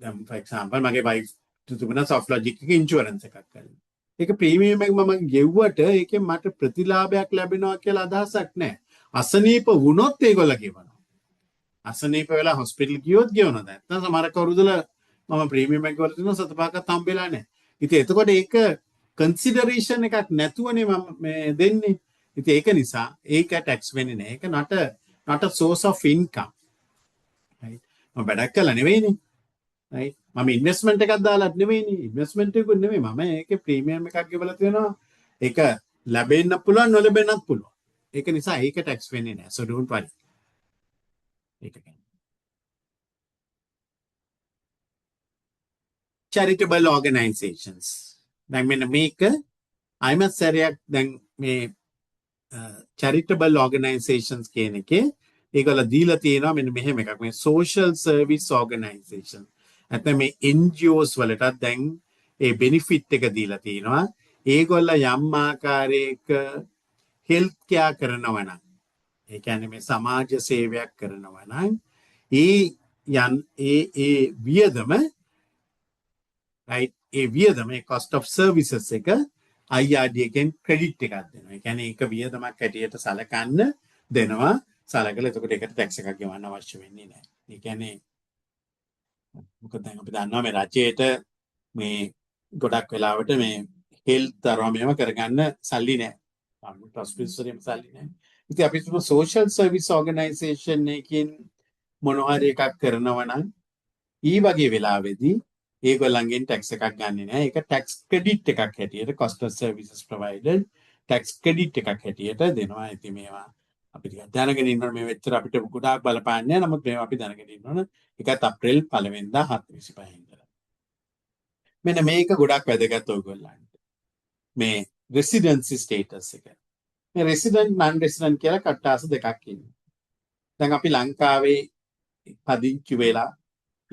දැන් ෆොර් එක්සැම්පල් මගේ වයිෆ් තිබුණා සොෆ්ට් ලොජික් එකේ ඉන්ෂුරන්ස් එකක් කරලා. ඒක ප්‍රීමියම් එක මම ගෙව්වට ඒකෙන් මට ප්‍රතිලාභයක් ලැබෙනවා කියලා අදහසක් නෑ. අසනීප වුණොත් ඒගොල්ලෝ ගෙවනවා. අසනීප වෙලා හොස්පිටල් ගියොත් ගෙවනවා. නැත්නම් සමහර කවුරුදල මම ප්‍රීමියම් එක වල තියෙනවා සත පහක්වත් හම්බෙලා නෑ. ඉතින් එතකොට ඒක කන්සිඩරේෂන් එකක් නැතුවනේ මම මේ දෙන්නේ. ඉතින් ඒක නිසා ඒක ටැක්ස් වෙන්නේ නෑ. ඒක not a source of income. Right? මම වැඩක් කළා නෙවෙයිනේ. Right? මම ඉන්වෙස්ට්මන්ට් එකක් දාලාත් නෙවෙයිනේ. ඉන්වෙස්ට්මන්ට් එකකුත් නෙවෙයි. මම ඒකේ ප්‍රීමියම් එකක් ගෙවලා තියෙනවා. ඒක ලැබෙන්න පුළුවන් නොලැබෙන්නත් පුළුවන්. ඒක නිසා ඒක ටැක්ස් වෙන්නේ නෑ. So don't worry. ඒක ගැන. Charitable organizations. දැන් මෙන්න මේක අයිමත් සැරයක් දැන් මේ charitable organizations කියන එකේ ඒගොල්ලෝ දීලා තියෙනවා මෙන්න මෙහෙම එකක්. මේ social service organization. නැත්නම් මේ NGOs වලටත් දැන් ඒ බෙනිෆිට් එක දීලා තියෙනවා. ඒගොල්ලෝ යම් ආකාරයක හෙල්ත් කෙයාර් කරනවා නම්, ඒ කියන්නේ මේ සමාජ සේවයක් කරනවා නම් ඒ යන් ඒ ඒ වියදම රයිට් ඒ වියදම ඒ cost of services එක IRD එකෙන් ක්‍රෙඩිට් එකක් දෙනවා. ඒ කියන්නේ ඒක වියදමක් හැටියට සලකන්න දෙනවා. සලකලා එතකොට ඒකට ටැක්ස් එකක් ගෙවන්න අවශ්‍ය වෙන්නේ නැහැ. ඒ කියන්නේ මොකද දැන් අපි දන්නවා මේ රජයට මේ ගොඩක් වෙලාවට මේ හෙල්ත් අරවා මේව කරගන්න සල්ලි නැහැ. ගවර්න්මන්ට් හොස්පිටල්ස් වලින් සල්ලි නැහැ. ඉතින් අපි හිතමු සෝෂල් සර්විස් ඕගනයිසේෂන් එකකින් මොන හරි එකක් කරනවා නම් ඊ වගේ වෙලාවෙදී ඒගොල්ලන්ගෙන් ටැක්ස් එකක් ගන්නෙ නෑ. ඒක ටැක්ස් ක්‍රෙඩිට් එකක් හැටියට cost of services provided tax credit එකක් හැටියට දෙනවා. ඉතින් මේවා අපි ටිකක් දැනගෙන ඉන්න ඕනේ. මේ වෙච්චර අපිට ගොඩාක් බලපාන්නේ නෑ. නමුත් මේවා අපි දැනගෙන ඉන්න ඕන. ඒකත් අප්‍රේල් 1 වෙනිදා 7:25 ඉඳලා. මෙන්න මේක ගොඩක් වැදගත් ඔයගොල්ලන්ට. මේ රෙසිඩෙන්සි ස්ටේටස් එක. මේ රෙසිඩන්ට් නන් රෙසිඩන්ට් කියලා කොටස් දෙකක් ඉන්නවා. දැන් අපි ලංකාවේ පදිංචි වෙලා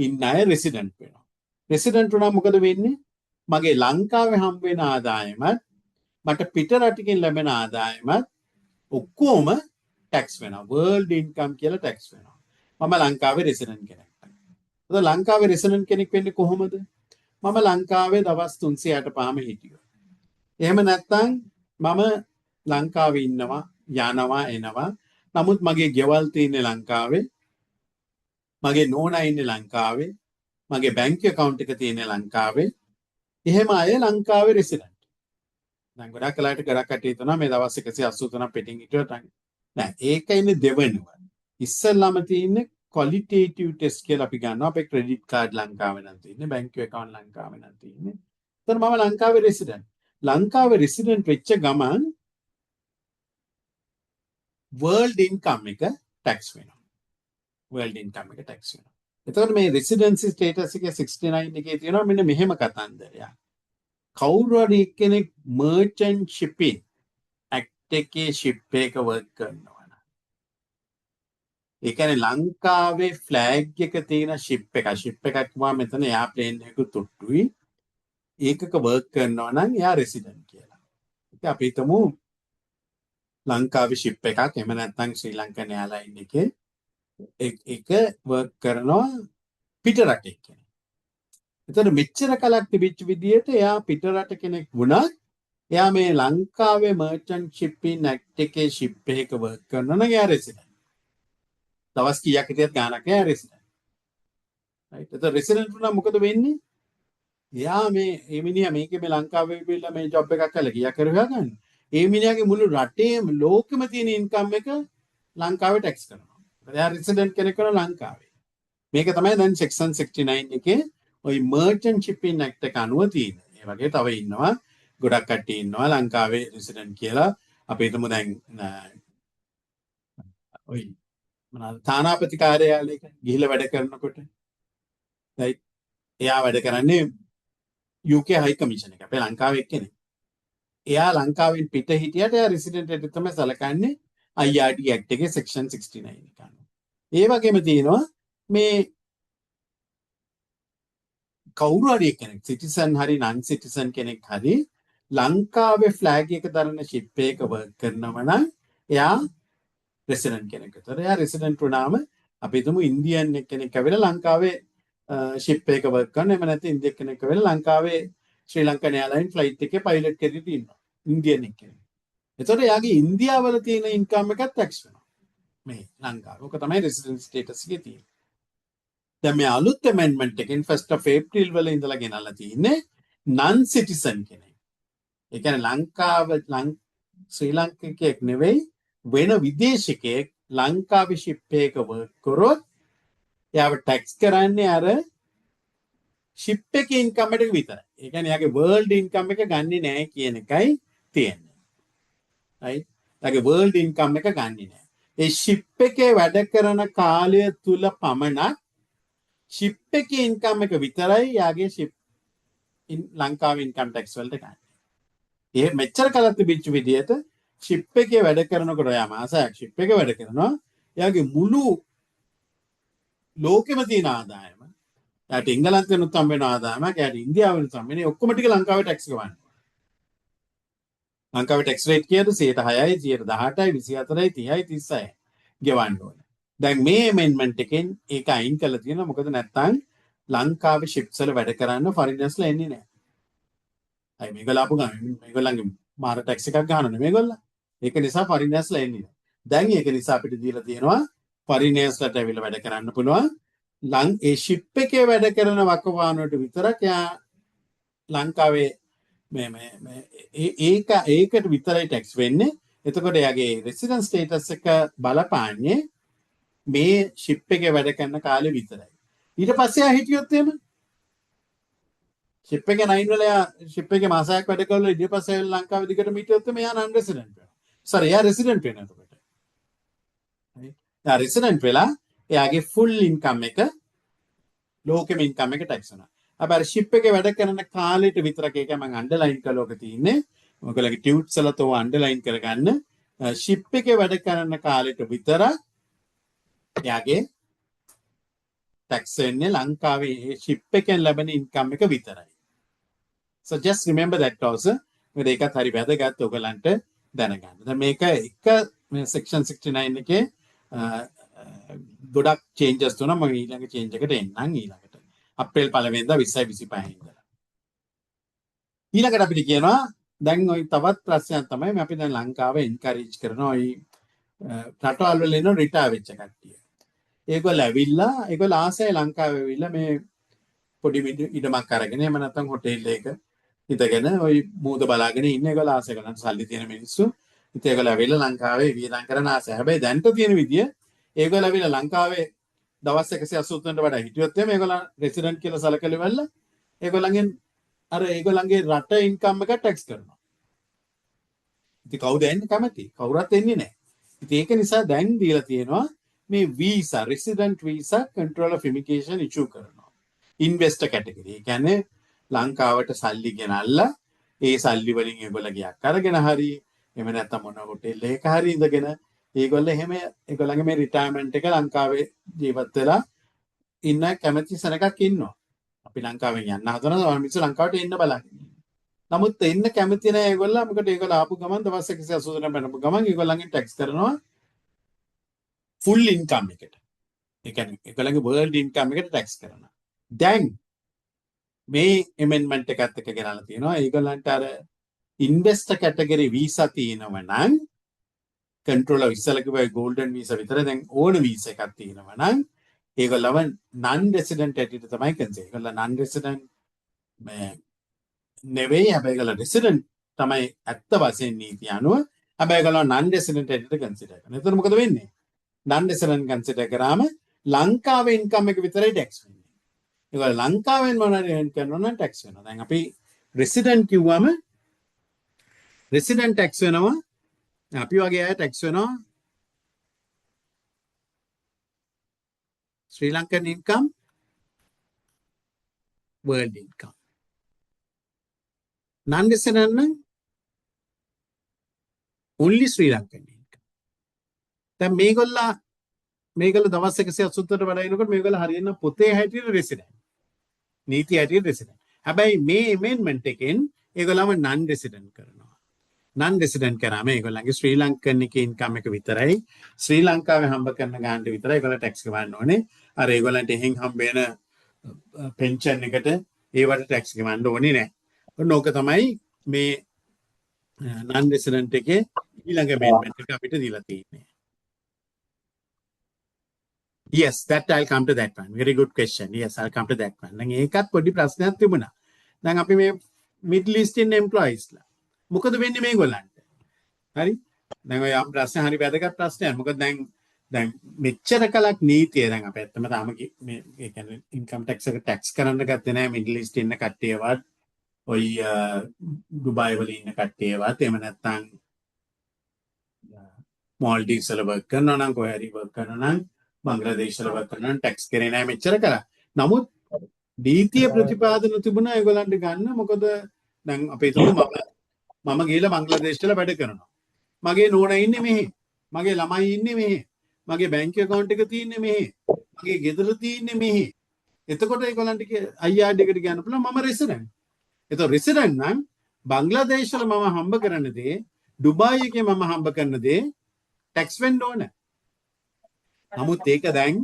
ඉන්න අය රෙසිඩන්ට් වෙනවා. රෙසිඩන්ට් වුණා මොකද වෙන්නේ? මගේ ලංකාවේ හම්බ වෙන ආදායමත් මට පිට රටකින් ලැබෙන ආදායමත් ඔක්කොම ටැක්ස් වෙනවා. වර්ල්ඩ් ඉන්කම් කියලා ටැක්ස් වෙනවා. මම ලංකාවේ රෙසිඩන්ට් කෙනෙක්. එතකොට ලංකාවේ රෙසිඩන්ට් කෙනෙක් වෙන්නේ කොහොමද? මම ලංකාවේ දවස් 365ම හිටියොත්. එහෙම නැත්නම් මම ලංකාවේ ඉන්නවා, යනවා, එනවා. නමුත් මගේ ගෙවල් තියෙන්නේ ලංකාවේ. මගේ නෝනා ඉන්නේ ලංකාවේ. මගේ බැංක් ඇකවුන්ට් එක තියෙන්නේ ලංකාවේ. එහෙම අය ලංකාවේ රෙසිඩන්ට්. දැන් ගොඩක් වෙලාවට ගොඩක් කට්ටිය හිතනවා මේ දවස් 183ක් පිටින් හිටියොත් නෑ, ඒක ඉන්නේ දෙවෙනුව. ඉස්සෙල්ලාම තියෙන්නේ ක්වොලිටේටිව් ටෙස්ට් කියලා අපි ගන්නවා. අපේ ක්‍රෙඩිට් කාඩ් ලංකාවේ නම් තියෙන්නේ, බැංකු ඇකවුන්ට් ලංකාවේ නම් තියෙන්නේ. එතන මම ලංකාවේ රෙසිඩන්ට්. ලංකාවේ රෙසිඩන්ට් වෙච්ච ගමන් වර්ල්ඩ් ඉන්කම් එක ටැක්ස් වෙනවා. වර්ල්ඩ් ඉන්කම් එක ටැක්ස් වෙනවා. එතකොට මේ රෙසිඩන්සි ස්ටේටස් එකේ 69 එකේ තියෙනවා මෙන්න මෙහෙම කතන්දරයක්. කවුරු හරි එක්කෙනෙක් මර්චන්ට් ෂිපින් ඇක්ට් එකේ ෂිප් එක වර්ක් කරනවා නම්, ඒ කියන්නේ ලංකාවේ ෆ්ලෑග් එක තියෙන ෂිප් එක, ෂිප් එකක් කිව්වම මෙතන එයාප්ලේන් එකකුත් ඔට්ටුයි, ඒකක වර්ක් කරනවා නම් එයා රෙසිඩන්ට් කියලා. ඉතින් අපි හිතමු ලංකාවේ ෂිප් එකක්, එහෙම නැත්නම් ශ්‍රී ලංකන් එයාලයින් එකේ එක වර්ක් කරනවා පිට රටේ කෙනෙක්. එතකොට මෙච්චර කලක් තිබිච්ච විදියට එයා පිට රට කෙනෙක් වුණත් එයා මේ ලංකාවේ මර්චන්ට් ෂිපින් ඇක්ට් එකේ ෂිප් එකක වර්ක් කරනවා නම් එයා රෙසිඩන්ට්. දවස් කීයක් හිටියත් ගාණක් නෑ, එයා රෙසිඩන්ට්. රයිට්. එතකොට රෙසිඩන්ට් වුණා මොකද වෙන්නේ? එයා මේ ඒ මිනිහා මේකේ මේ ලංකාවේ ඉවිල්ලා මේ ජොබ් එකක් කරලා කීයක් කර හොයාගන්නේ? ඒ මිනිහාගේ මුළු රටේම ලෝකෙම තියෙන ඉන්කම් එක ලංකාවේ ටැක්ස් කරනවා. එයා රෙසිඩන්ට් කෙනෙක් වෙනවා ලංකාවේ. මේක තමයි දැන් සෙක්ෂන් 69 එකේ ඔය මර්චන්ට් ෂිපින් ඇක්ට් එක අනුව තියෙන්නේ. ඒ වගේ තව ඉන්නවා, ගොඩක් කට්ටිය ඉන්නවා ලංකාවේ රෙසිඩන්ට් කියලා. අපි හිතමු දැන් ඔය මොනවාද තානාපති කාර්යාලයක ගිහිල්ලා වැඩ කරනකොට, රයිට්, එයා වැඩ කරන්නේ UK හයි කමිෂන් එක. අපේ ලංකාවේ එක්කෙනෙක්. එයා ලංකාවෙන් පිට හිටියට එයා රෙසිඩන්ට් හැටියට තමයි සැලකන්නේ IRD Act එකේ සෙක්ෂන් 69 එක අනුව. ඒ වගේම තියෙනවා මේ කවුරු හරි කෙනෙක්, සිටිසන් හරි නන් සිටිසන් කෙනෙක් හරි, ලංකාවේ ෆ්ලෑග් එක දරන ෂිප් එක වර්ක් කරනවා නම් එයා රෙසිඩන්ට් කෙනෙක්. ඒතර එයා රෙසිඩන්ට් වුණාම අපි හිතමු ඉන්දියන් කෙනෙක් ඇවිල්ලා ලංකාවේ ෂිප් එක වර්ක් කරන, එහෙම නැත්නම් ඉන්දියන් කෙනෙක් ඇවිල්ලා ලංකාවේ ශ්‍රී ලංකන් එයාලයින් ෆ්ලයිට් එකේ පයිලට් කෙනෙක් ඉන්නවා. ඉන්දියන් එක්කෙනෙක්. එතකොට එයාගේ ඉන්දියාවල තියෙන ඉන්කම් එකත් ටැක්ස් වෙනවා. මේ ලංකාවේ. ඕක තමයි රෙසිඩන්ට් ස්ටේටස් එකේ තියෙන්නේ. දැන් මේ අලුත් ඇමෙන්ඩ්මන්ට් එකෙන් 1st of April වල ඉඳලා ගෙනල්ලා තියෙන්නේ නන් සිටිසන් කෙනෙක්. ඒ කියන්නේ ලංකාව ශ්‍රී ලාංකිකයෙක් නෙවෙයි, වෙන විදේශිකයෙක් ලංකාවේ ෂිප් එක වර්ක් කරොත් එයාව ටැක්ස් කරන්නේ අර ෂිප් එකේ ඉන්කම් එක විතරයි. ඒ කියන්නේ එයාගේ වර්ල්ඩ් ඉන්කම් එක ගන්නෙ නෑ කියන එකයි තියෙන්නේ. රයිට්? එයාගේ වර්ල්ඩ් ඉන්කම් එක ගන්නෙ නෑ. ඒ ෂිප් එකේ වැඩ කරන කාලය තුල පමණක් ෂිප් එකේ ඉන්කම් එක විතරයි එයාගේ ෂිප් ලංකාවේ ඉන්කම් ටැක්ස් වලට ගන්න. ඒ මෙච්චර කලක් තිබිච්ච විදියට ෂිප් එකේ වැඩ කරනකොට එයා මාසයක් ෂිප් එකේ වැඩ කරනවා. එයාගේ මුළු ලෝකෙම තියෙන ආදායම, එයාට එංගලන්තෙනුත් හම්බ වෙන ආදායමක්, එයාට ඉන්දියාවෙනුත් හම්බ වෙන ඔක්කොම ටික ලංකාවේ ටැක්ස් ගෙවන්න. ලංකාවේ ටැක්ස් රේට් කීයද? 6යි, 18යි, 24යි, 30යි, 36යි ගෙවන්න ඕනේ. දැන් මේ ඇමෙන්ඩ්මන්ට් එකෙන් ඒක අයින් කරලා තියෙනවා. මොකද නැත්තම් ලංකාවේ ෂිප්ස් වල වැඩ කරන්න ෆොරිනර්ස්ලා එන්නේ නැහැ. අය මේගොල්ලෝ ආපු ගමන් මේගොල්ලන්ගේ මාර ටැක්ස් එකක් ගහනවනේ මේගොල්ලෝ. ඒක නිසා ෆොරිනර්ස්ලා එන්නේ නැහැ. දැන් ඒක නිසා අපිට දීලා තියෙනවා ෆොරිනර්ස්ලාට ඇවිල්ලා වැඩ කරන්න පුළුවන්. ලං ඒ ෂිප් එකේ වැඩ කරන වකවානුවට විතරක් එයා ලංකාවේ මේ මේ මේ ඒක ඒකට විතරයි ටැක්ස් වෙන්නේ. එතකොට එයාගේ රෙසිඩන්ස් ස්ටේටස් එක බලපාන්නේ මේ ෂිප් එකේ වැඩ කරන කාලේ විතරයි. ඊට පස්සේ එයා හිටියොත් එහෙම ෂිප් එකේ නයින් වල එයා ෂිප් එකේ මාසයක් වැඩ කරලා ඊට පස්සේ ඇවිල්ලා ලංකාවේ දිගටම හිටියොත් එහෙම එයා නන් රෙසිඩන්ට් වෙනවා. සෝරි, එයා රෙසිඩන්ට් වෙනවා එතකොට. හරි. එයා රෙසිඩන්ට් වෙලා එයාගේ ෆුල් ඉන්කම් එක, ලෝකෙම ඉන්කම් එක ටැක්ස් වෙනවා. හැබැයි අර ෂිප් එකේ වැඩ කරන කාලෙට විතරක්. ඒක මම අන්ඩර්ලයින් කරලා ඔක තියෙන්නේ. ඔයගොල්ලෝගේ ටියුට්ස් වලත් ඔය අන්ඩර්ලයින් කරගන්න. ෂිප් එකේ වැඩ කරන කාලෙට විතරක් එයාගේ ටැක්ස් වෙන්නේ ලංකාවේ ඒ ෂිප් එකෙන් ලැබෙන ඉන්කම් එක විතරයි. So just remember that also. මොකද ඒකත් හරි වැදගත් ඔයගලන්ට දැනගන්න. දැන් මේක එක මේ section 69 එකේ ගොඩක් චේන්ජස් තුනක්. මම ඊළඟ චේන්ජ් එකට එන්නම් ඊළඟට. අප්‍රේල් පළවෙනිදා 2025 ඉඳලා. ඊළඟට අපිට කියනවා දැන් ඔය තවත් ප්‍රශ්නයක් තමයි මේ අපි දැන් ලංකාව එන්කරේජ් කරන ඔය රටවල් වල ඉන්න රිටයර් වෙච්ච කට්ටිය. ඒගොල්ලෝ ඇවිල්ලා, ඒගොල්ලෝ ආසයි ලංකාවේ ඇවිල්ලා මේ පොඩි ඉඩමක් අරගෙන එහෙම නැත්නම් හොටෙල් එකක ඉඳගෙන ඔය මූද බලාගෙන ඉන්න ඒගොල්ලෝ ආසයි කරන සල්ලි තියෙන මිනිස්සු. ඉතින් ඒගොල්ලෝ ඇවිල්ලා ලංකාවේ වියදම් කරන ආසයි. හැබැයි දැන්ට තියෙන විදිය ඒගොල්ලෝ ඇවිල්ලා ලංකාවේ දවස් 183ට වඩා හිටියොත් එහෙම ඒගොල්ලන් රෙසිඩන්ට් කියලා සලකලා ඉවරලා ඒගොල්ලන්ගෙන් අර ඒගොල්ලන්ගේ රට ඉන්කම් එක ටැක්ස් කරනවා. ඉතින් කවුද එන්නේ කැමති? කවුරත් එන්නේ නැහැ. ඉතින් ඒක නිසා දැන් දීලා තියෙනවා මේ visa, resident visa control of immigration issue කරනවා. Investor category. ඒ කියන්නේ ලංකාවට සල්ලි ගෙනල්ලා ඒ සල්ලි වලින් ඒගොල්ලෝ ගෙයක් අරගෙන හරි, එහෙම නැත්නම් මොන හොටෙල් එකක හරි ඉඳගෙන ඒගොල්ලෝ එහෙම ඒගොල්ලන්ගේ මේ රිටයර්මන්ට් එක ලංකාවේ ජීවත් වෙලා ඉන්න කැමති සෙනඟක් ඉන්නවා. අපි ලංකාවෙන් යන්න හදනවා, සමහර මිනිස්සු ලංකාවට එන්න බලාගෙන ඉන්නවා. නමුත් එන්න කැමති නෑ ඒගොල්ලෝ. මොකද ඒගොල්ලෝ ආපු ගමන් දවස් 183 බැනපු ගමන් ඒගොල්ලන්ගෙන් ටැක්ස් කරනවා ෆුල් ඉන්කම් එකට. ඒ කියන්නේ ඒගොල්ලන්ගේ වර්ල්ඩ් ඉන්කම් එකට ටැක්ස් කරනවා. දැන් මේ ඇමෙන්ඩ්මන්ට් එකත් එක්ක ගෙනල්ලා තියෙනවා ඒගොල්ලන්ට අර ඉන්වෙස්ටර් කැටගරි වීසා තියෙනවා නම්, කන්ට්‍රෝල් ඉස්සෙල්ලා කිව්වා ගෝල්ඩන් වීසා විතර, දැන් ඕන වීසා එකක් තියෙනවා නම් ඒගොල්ලව නන් රෙසිඩන්ට් හැටියට තමයි කන්සිඩර්. ඒගොල්ලෝ නන් රෙසිඩන්ට් මේ නෙවෙයි, හැබැයි ඒගොල්ලෝ රෙසිඩන්ට් තමයි ඇත්ත වශයෙන් නීති අනුව. හැබැයි ඒගොල්ලෝ නන් රෙසිඩන්ට් හැටියට කන්සිඩර් කරනවා. එතකොට මොකද වෙන්නේ? නන් රෙසිඩන්ට් කන්සිඩර් කරාම ලංකාවේ ඉන්කම් එක විතරයි ටැක්ස් වෙන්නේ. ඒගොල්ලෝ ලංකාවෙන් මොනවා හරි කරනවා නම් ටැක්ස් වෙනවා. දැන් අපි රෙසිඩන්ට් කිව්වම රෙසිඩන්ට් ටැක්ස් වෙනවා. අපි වගේ අය ටැක්ස් වෙනවා ශ්‍රී Lankan income, world income. Non resident නම් ඔන්ලි ශ්‍රී ලංකන් ඉන්කම්. දැන් මේගොල්ලෝ දවස් 183ට වඩා එනකොට මේගොල්ලෝ හරියන පොතේ හැටියට රෙසිඩන්ට්. නීති හැටියට රෙසිඩන්ට්. හැබැයි මේ ඇමෙන්ඩ්මන්ට් එකෙන් ඒගොල්ලන්ව නන් රෙසිඩන්ට් කරනවා. නන් රෙසිඩන්ට් කරාම ඒගොල්ලන්ගේ ශ්‍රී ලංකන් එකේ ඉන්කම් එක විතරයි, ශ්‍රී ලංකාවේ හම්බ කරන ගානට විතරයි ඒගොල්ලෝ ටැක්ස් ගෙවන්න ඕනේ. අර ඒගොල්ලන්ට එහෙන් හම්බ වෙන පෙන්ෂන් එකට ඒවට ටැක්ස් ගෙවන්න ඕනේ නෑ. ඔන්න ඕක තමයි මේ නන් රෙසිඩන්ට් එකේ ඊළඟ ඇමෙන්ඩ්මන්ට් එක අපිට දීලා තියෙන්නේ. Yes, that I'll come to that one. Very good question. Yes, I'll come to that one. දැන් ඒකත් පොඩි ප්‍රශ්නයක් තිබුණා. දැන් අපි මේ Middle Eastern employees ලා මොකද වෙන්නේ මේගොල්ලන්ට? හරි? දැන් ඔය යම් ප්‍රශ්න හරි වැදගත් ප්‍රශ්නයක්. මොකද දැන් දැන් මෙච්චර කලක් නීතිය, දැන් අපි ඇත්තම තාම මේ ඒ කියන්නේ ඉන්කම් ටැක්ස් එක ටැක්ස් කරන්න ගත්තේ නෑ මිඩල් ඊස්ට් ඉන්න කට්ටියවත්, ඔය ඩුබායි වල ඉන්න කට්ටියවත්, එහෙම නැත්නම් මෝල්ඩිව්ස් වල වර්ක් කරනවා නම්, කොහේ හරි වර්ක් කරනවා නම්, බංග්ලාදේශ වල වර්ක් කරනවා නම් ටැක්ස් කරේ නෑ මෙච්චර කළා. නමුත් නීතිය ප්‍රතිපාදන තිබුණා ඒගොල්ලන්ට ගන්න. මොකද දැන් අපි හිතමු මම ගිහලා බංග්ලාදේශ වල වැඩ කරනවා. මගේ නෝනා ඉන්නේ මෙහෙ. මගේ ළමයි ඉන්නේ මෙහෙ. මගේ බැංක් ඇකවුන්ට් එක තියෙන්නේ මෙහෙ. මගේ ගෙදර තියෙන්නේ මෙහෙ. එතකොට ඒගොල්ලන්ට IRD එකට කියන්න පුළුවන් මම රෙසිඩන්ට්. එතකොට රෙසිඩන්ට් නම් බංග්ලාදේශ වල මම හම්බ කරන දේ, ඩුබායි එකේ මම හම්බ කරන දේ ටැක්ස් වෙන්න ඕන. නමුත් ඒක දැන්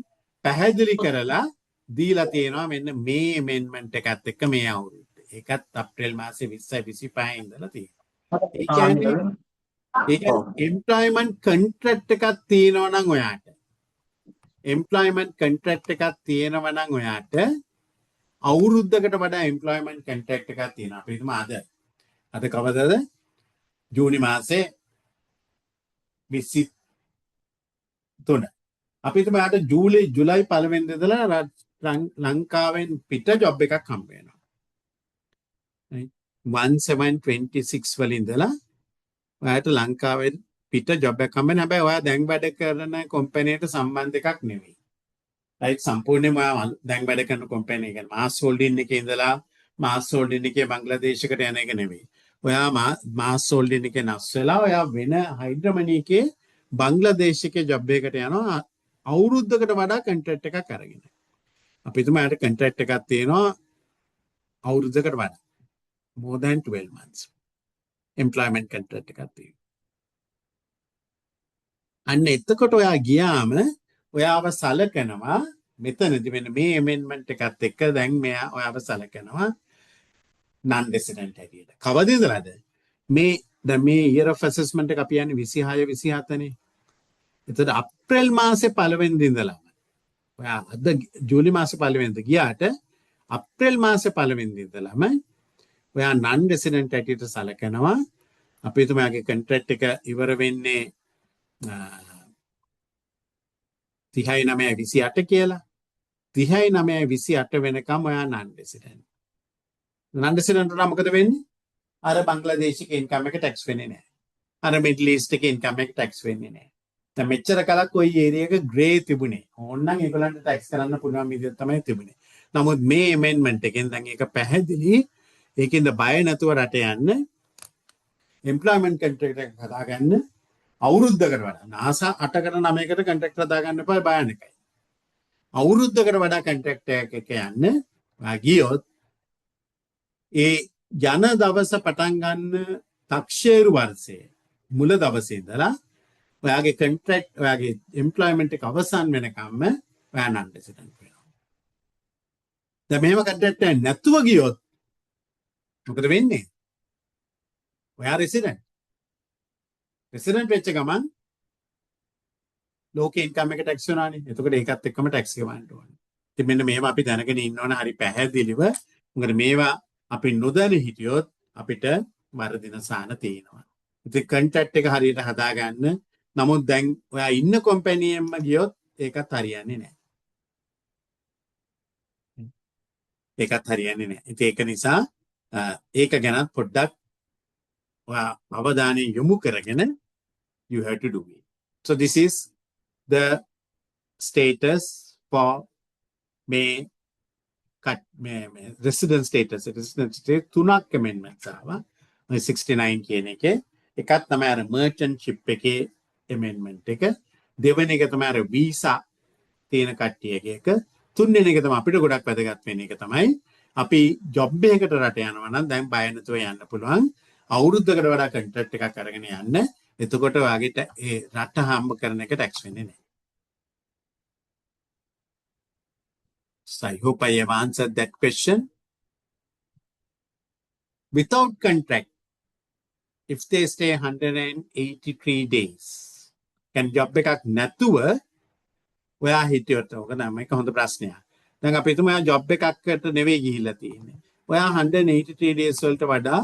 පැහැදිලි කරලා දීලා තියෙනවා මෙන්න මේ ඇමෙන්ඩ්මන්ට් එකත් එක්ක මේ අවුරුද්ද. ඒකත් අප්‍රේල් මාසේ 20 25 ඉඳලා තියෙනවා. ඒ කියන්නේ එම්ප්ලොයිමන්ට් කොන්ට්‍රැක්ට් එකක් තියෙනවා නම් ඔයාට, එම්ප්ලොයිමන්ට් කොන්ට්‍රැක්ට් එකක් තියෙනවා නම් ඔයාට අවුරුද්දකට වඩා එම්ප්ලොයිමන්ට් කොන්ට්‍රැක්ට් එකක් තියෙනවා. අපි හිතමු අද අද කවදද? ජූනි මාසේ 23. අපි හිතමු ඔයාට ජූලයි පළවෙනිදා ඉඳලා ලංකාවෙන් පිට ජොබ් එකක් හම්බ වෙනවා. 1726 වල ඉඳලා ඔයාට ලංකාවෙන් පිට ජොබ් එකක් හම්බ වෙනවා. හැබැයි ඔයා දැන් වැඩ කරන කම්පැනියට සම්බන්ධ එකක් නෙවෙයි. රයිට්, සම්පූර්ණයෙන්ම ඔයා දැන් වැඩ කරන කම්පැනි එක මාස් හෝල්ඩින් එකේ ඉඳලා මාස් හෝල්ඩින් එකේ බංග්ලාදේශයකට යන එක නෙවෙයි. ඔයා මාස් හෝල්ඩින් එකේ නස් වෙලා ඔයා වෙන හයිඩ්‍රමනි එකේ බංග්ලාදේශ එකේ ජොබ් එකකට යනවා අවුරුද්දකට වඩා කොන්ට්‍රැක්ට් එකක් අරගෙන. අපි හිතමු එයාට කොන්ට්‍රැක්ට් එකක් තියෙනවා අවුරුද්දකට වඩා. More than 12 months. Employment contract එකක් තියෙනවා. අන්න එතකොට ඔයා ගියාම ඔයාව සලකනවා මෙතනදි මෙන්න මේ ඇමෙන්ඩ්මන්ට් එකත් එක්ක දැන් මෙයා ඔයාව සලකනවා නන් රෙසිඩන්ට් හැටියට. කවද ඉඳලාද? මේ දැන් මේ year of assessment එක අපි යන්නේ 26 27 නේ. එතකොට අප්‍රේල් මාසේ පළවෙනිද ඉඳලාම ඔයා අද ජූලි මාසේ පළවෙනිද ගියාට අප්‍රේල් මාසේ පළවෙනිද ඉඳලාම ඔයා නන් රෙසිඩන්ට් හැටියට සලකනවා. අපි හිතමු ඔයාගේ කොන්ට්‍රැක්ට් එක ඉවර වෙන්නේ 30.9.28 කියලා. 30.9.28 වෙනකම් ඔයා නන් රෙසිඩන්ට්. නන් රෙසිඩන්ට් වුණා මොකද වෙන්නේ? අර බංග්ලාදේශ එකේ ඉන්කම් එක ටැක්ස් වෙන්නේ නැහැ. අර මිඩල් ඊස්ට් එකේ ඉන්කම් එක ටැක්ස් වෙන්නේ නැහැ. දැන් මෙච්චර කලක් ඔය ඒරියා එක ග්‍රේ තිබුණේ. ඕන්නම් ඒගොල්ලන්ට ටැක්ස් කරන්න පුළුවන් විදිහට තමයි තිබුණේ. නමුත් මේ ඇමෙන්ඩ්මන්ට් එකෙන් දැන් ඒක පැහැදිලි. ඒකින්ද බය නැතුව රට යන්න, එම්ප්ලොයිමන්ට් කොන්ට්‍රැක්ට් එකක් හදාගන්න, අවුරුද්දකට වඩා නාසා 8කට 9කට කොන්ට්‍රැක්ට් හදාගන්න එපා, භයානකයි. අවුරුද්දකට වඩා කොන්ට්‍රැක්ට් එකක් එක යන්න. ඔයා ගියොත් ඒ යන දවස පටන් ගන්න තක්ෂේරු වර්ෂයේ මුල දවසේ ඉඳලා ඔයාගේ කොන්ට්‍රැක්ට්, ඔයාගේ එම්ප්ලොයිමන්ට් එක අවසන් වෙනකම්ම ඔයා නන් රෙසිඩන්ට් වෙනවා. දැන් මෙහෙම කොන්ට්‍රැක්ට් එකක් නැතුව ගියොත් මොකද වෙන්නේ? ඔයා රෙසිඩන්ට්. රෙසිඩන්ට් වෙච්ච ගමන් ලෝකේ ඉන්කම් එක ටැක්ස් වෙනවානේ. එතකොට ඒකත් එක්කම ටැක්ස් ගෙවන්න ඕනේ. ඉතින් මෙන්න මෙහෙම අපි දැනගෙන ඉන්න ඕන හරි පැහැදිලිව. මොකද මේවා අපි නොදැන හිටියොත් අපිට වරදින සාන තියෙනවා. ඉතින් කොන්ට්‍රැක්ට් එක හරියට හදාගන්න. නමුත් දැන් ඔයා ඉන්න කම්පැනියෙන්ම ගියොත් ඒකත් හරියන්නේ නැහැ. ඒකත් හරියන්නේ නැහැ. ඉතින් ඒක නිසා ඒක ගැනත් පොඩ්ඩක් ඔයා අවධානය යොමු කරගෙන you have to do it. So this is the status for මේ cut මේ resident status. Resident status තුනක් amendments ආවා. මේ 69 කියන එකේ එකක් තමයි අර merchant ship එකේ amendment එක. දෙවෙනි එක තමයි අර visa තියෙන කට්ටියගේ එක. තුන්වෙනි එක තමයි අපිට ගොඩක් වැදගත් වෙන එක තමයි අපි ජොබ් එකකට රට යනවා නම් දැන් බය නැතුව යන්න පුළුවන්. අවුරුද්දකට වඩා කොන්ට්‍රැක්ට් එකක් අරගෙන යන්න. එතකොට ඔයාගේ ඒ රට හම්බ කරන එක ටැක්ස් වෙන්නේ නැහැ. So I hope I have answered that question. Without contract, if they stay 183 days, can job එකක් නැතුව ඔයා හිටියොත්, ඔක නම් මේක හොඳ ප්‍රශ්නයක්. දැන් අපි හිතමු ඔයා ජොබ් එකකට නෙවෙයි ගිහිල්ලා තියෙන්නේ. ඔයා 183 days වලට වඩා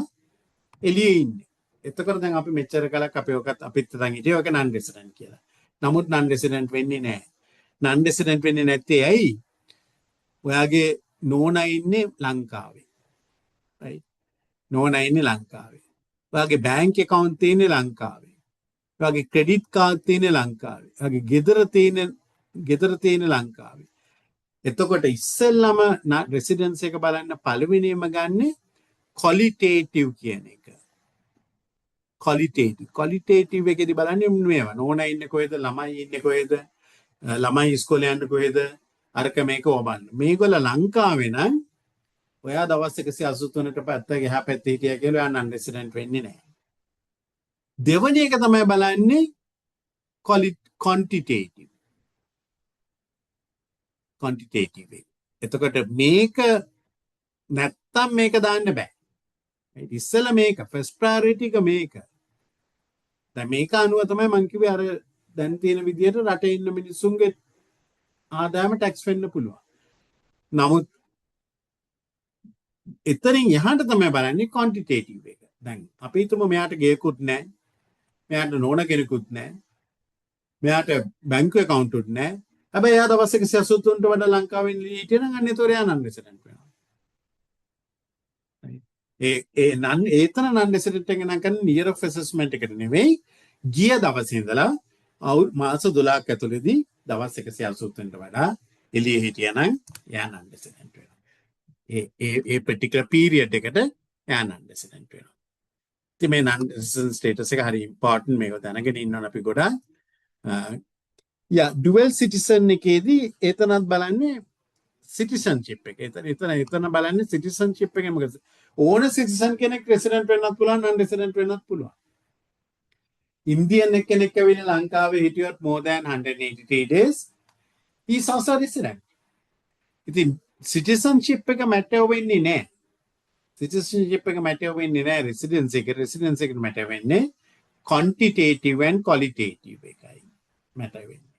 එළියේ ඉන්නේ. එතකොට දැන් අපි මෙච්චර කලක් අපි ඔකත් අපිත් දැන් හිටියේ ඔක නන් රෙසිඩන්ට් කියලා. නමුත් නන් රෙසිඩන්ට් වෙන්නේ නැහැ. නන් රෙසිඩන්ට් වෙන්නේ නැත්තේ ඇයි? ඔයාගේ නෝනා ඉන්නේ ලංකාවේ. Right? නෝනා ඉන්නේ ලංකාවේ. ඔයාගේ බැංක් ඇකවුන්ට් තියෙන්නේ ලංකාවේ. ඔයාගේ ක්‍රෙඩිට් කාඩ් තියෙන්නේ ලංකාවේ. ඔයාගේ ගෙදර තියෙන්නේ ලංකාවේ. එතකොට ඉස්සෙල්ලම රෙසිඩන්ස් එක බලන්න පළවෙනියම ගන්නෙ ක්වොලිටේටිව් කියන එක. ක්වොලිටේටිව්. ක්වොලිටේටිව් එකේදී බලන්නේ මේවා. නෝනා ඉන්නේ කොහෙද? ළමයි ඉන්නේ කොහෙද? ළමයි ඉස්කෝලේ යන්නේ කොහෙද? අරක මේක ඕවා බලන්න. මේගොල්ල ලංකාවේ නම් ඔයා දවස් 183ට පැත්ත එහා පැත්තේ හිටියා කියලා ඔයා නන් රෙසිඩන්ට් වෙන්නේ නැහැ. දෙවැනි එක තමයි බලන්නේ ක්වොන්ටිටේටිව්. ක්වොන්ටිටේටිව් එක. එතකොට මේක නැත්තම් මේක දාන්න බෑ. Right? ඉස්සෙල්ලා මේක ෆස්ට් ප්‍රයොරිටි එක මේක. දැන් මේක අනුව තමයි මං කිව්වේ අර දැන් තියෙන විදියට රටේ ඉන්න මිනිස්සුන්ගේ ආදායම ටැක්ස් වෙන්න පුළුවන්. නමුත් එතනින් එහාට තමයි බලන්නේ ක්වොන්ටිටේටිව් එක. දැන් අපි හිතමු මෙයාට ගෙයකුත් නැහැ. මෙයාට නෝන කෙනෙකුත් නැහැ. මෙයාට බැංකු ඇකවුන්ට් උත් නැහැ. හැබැයි එයා දවස් 183ට වඩා ලංකාවෙන් හිටිය නම් අන්න ඒතොර එයා නන් රෙසිඩන්ට් වෙනවා. ඒ ඒ නන් ඒතන නන් රෙසිඩන්ට් එක නම් කරන්නේ ඉයර් ඔෆ් ඇසෙස්මන්ට් එකට නෙවෙයි, ගිය දවසේ ඉඳලා මාස 12ක් ඇතුළතදී දවස් 183ට වඩා එළියේ හිටියා නම් එයා නන් රෙසිඩන්ට් වෙනවා. ඒ ඒ ඒ පර්ටිකියුලර් පීරියඩ් එකට එයා නන් රෙසිඩන්ට් වෙනවා. ඉතින් මේ නන් රෙසිඩන්ට් ස්ටේටස් එක හරි ඉම්පෝටන්ට්, මේක දැනගෙන ඉන්න ඕන අපි ගොඩාක්. යා, ඩුවල් සිටිසන් එකේදී එතනත් බලන්නේ සිටිසන්ෂිප් එක. එතන එතන එතන බලන්නේ සිටිසන්ෂිප් එක. මොකද ඕන සිටිසන් කෙනෙක් රෙසිඩන්ට් වෙන්නත් පුළුවන්, නන් රෙසිඩන්ට් වෙන්නත් පුළුවන්. ඉන්දියන් කෙනෙක් ඇවිල්ලා ලංකාවේ හිටියොත් more than 183 days, he is also resident. ඉතින් සිටිසන්ෂිප් එක මැටර් වෙන්නේ නෑ. සිටිසන්ෂිප් එක මැටර් වෙන්නේ නෑ රෙසිඩන්ස් එක. රෙසිඩන්ස් එකට මැටර් වෙන්නේ quantitative and qualitative එකයි මැටර් වෙන්නේ.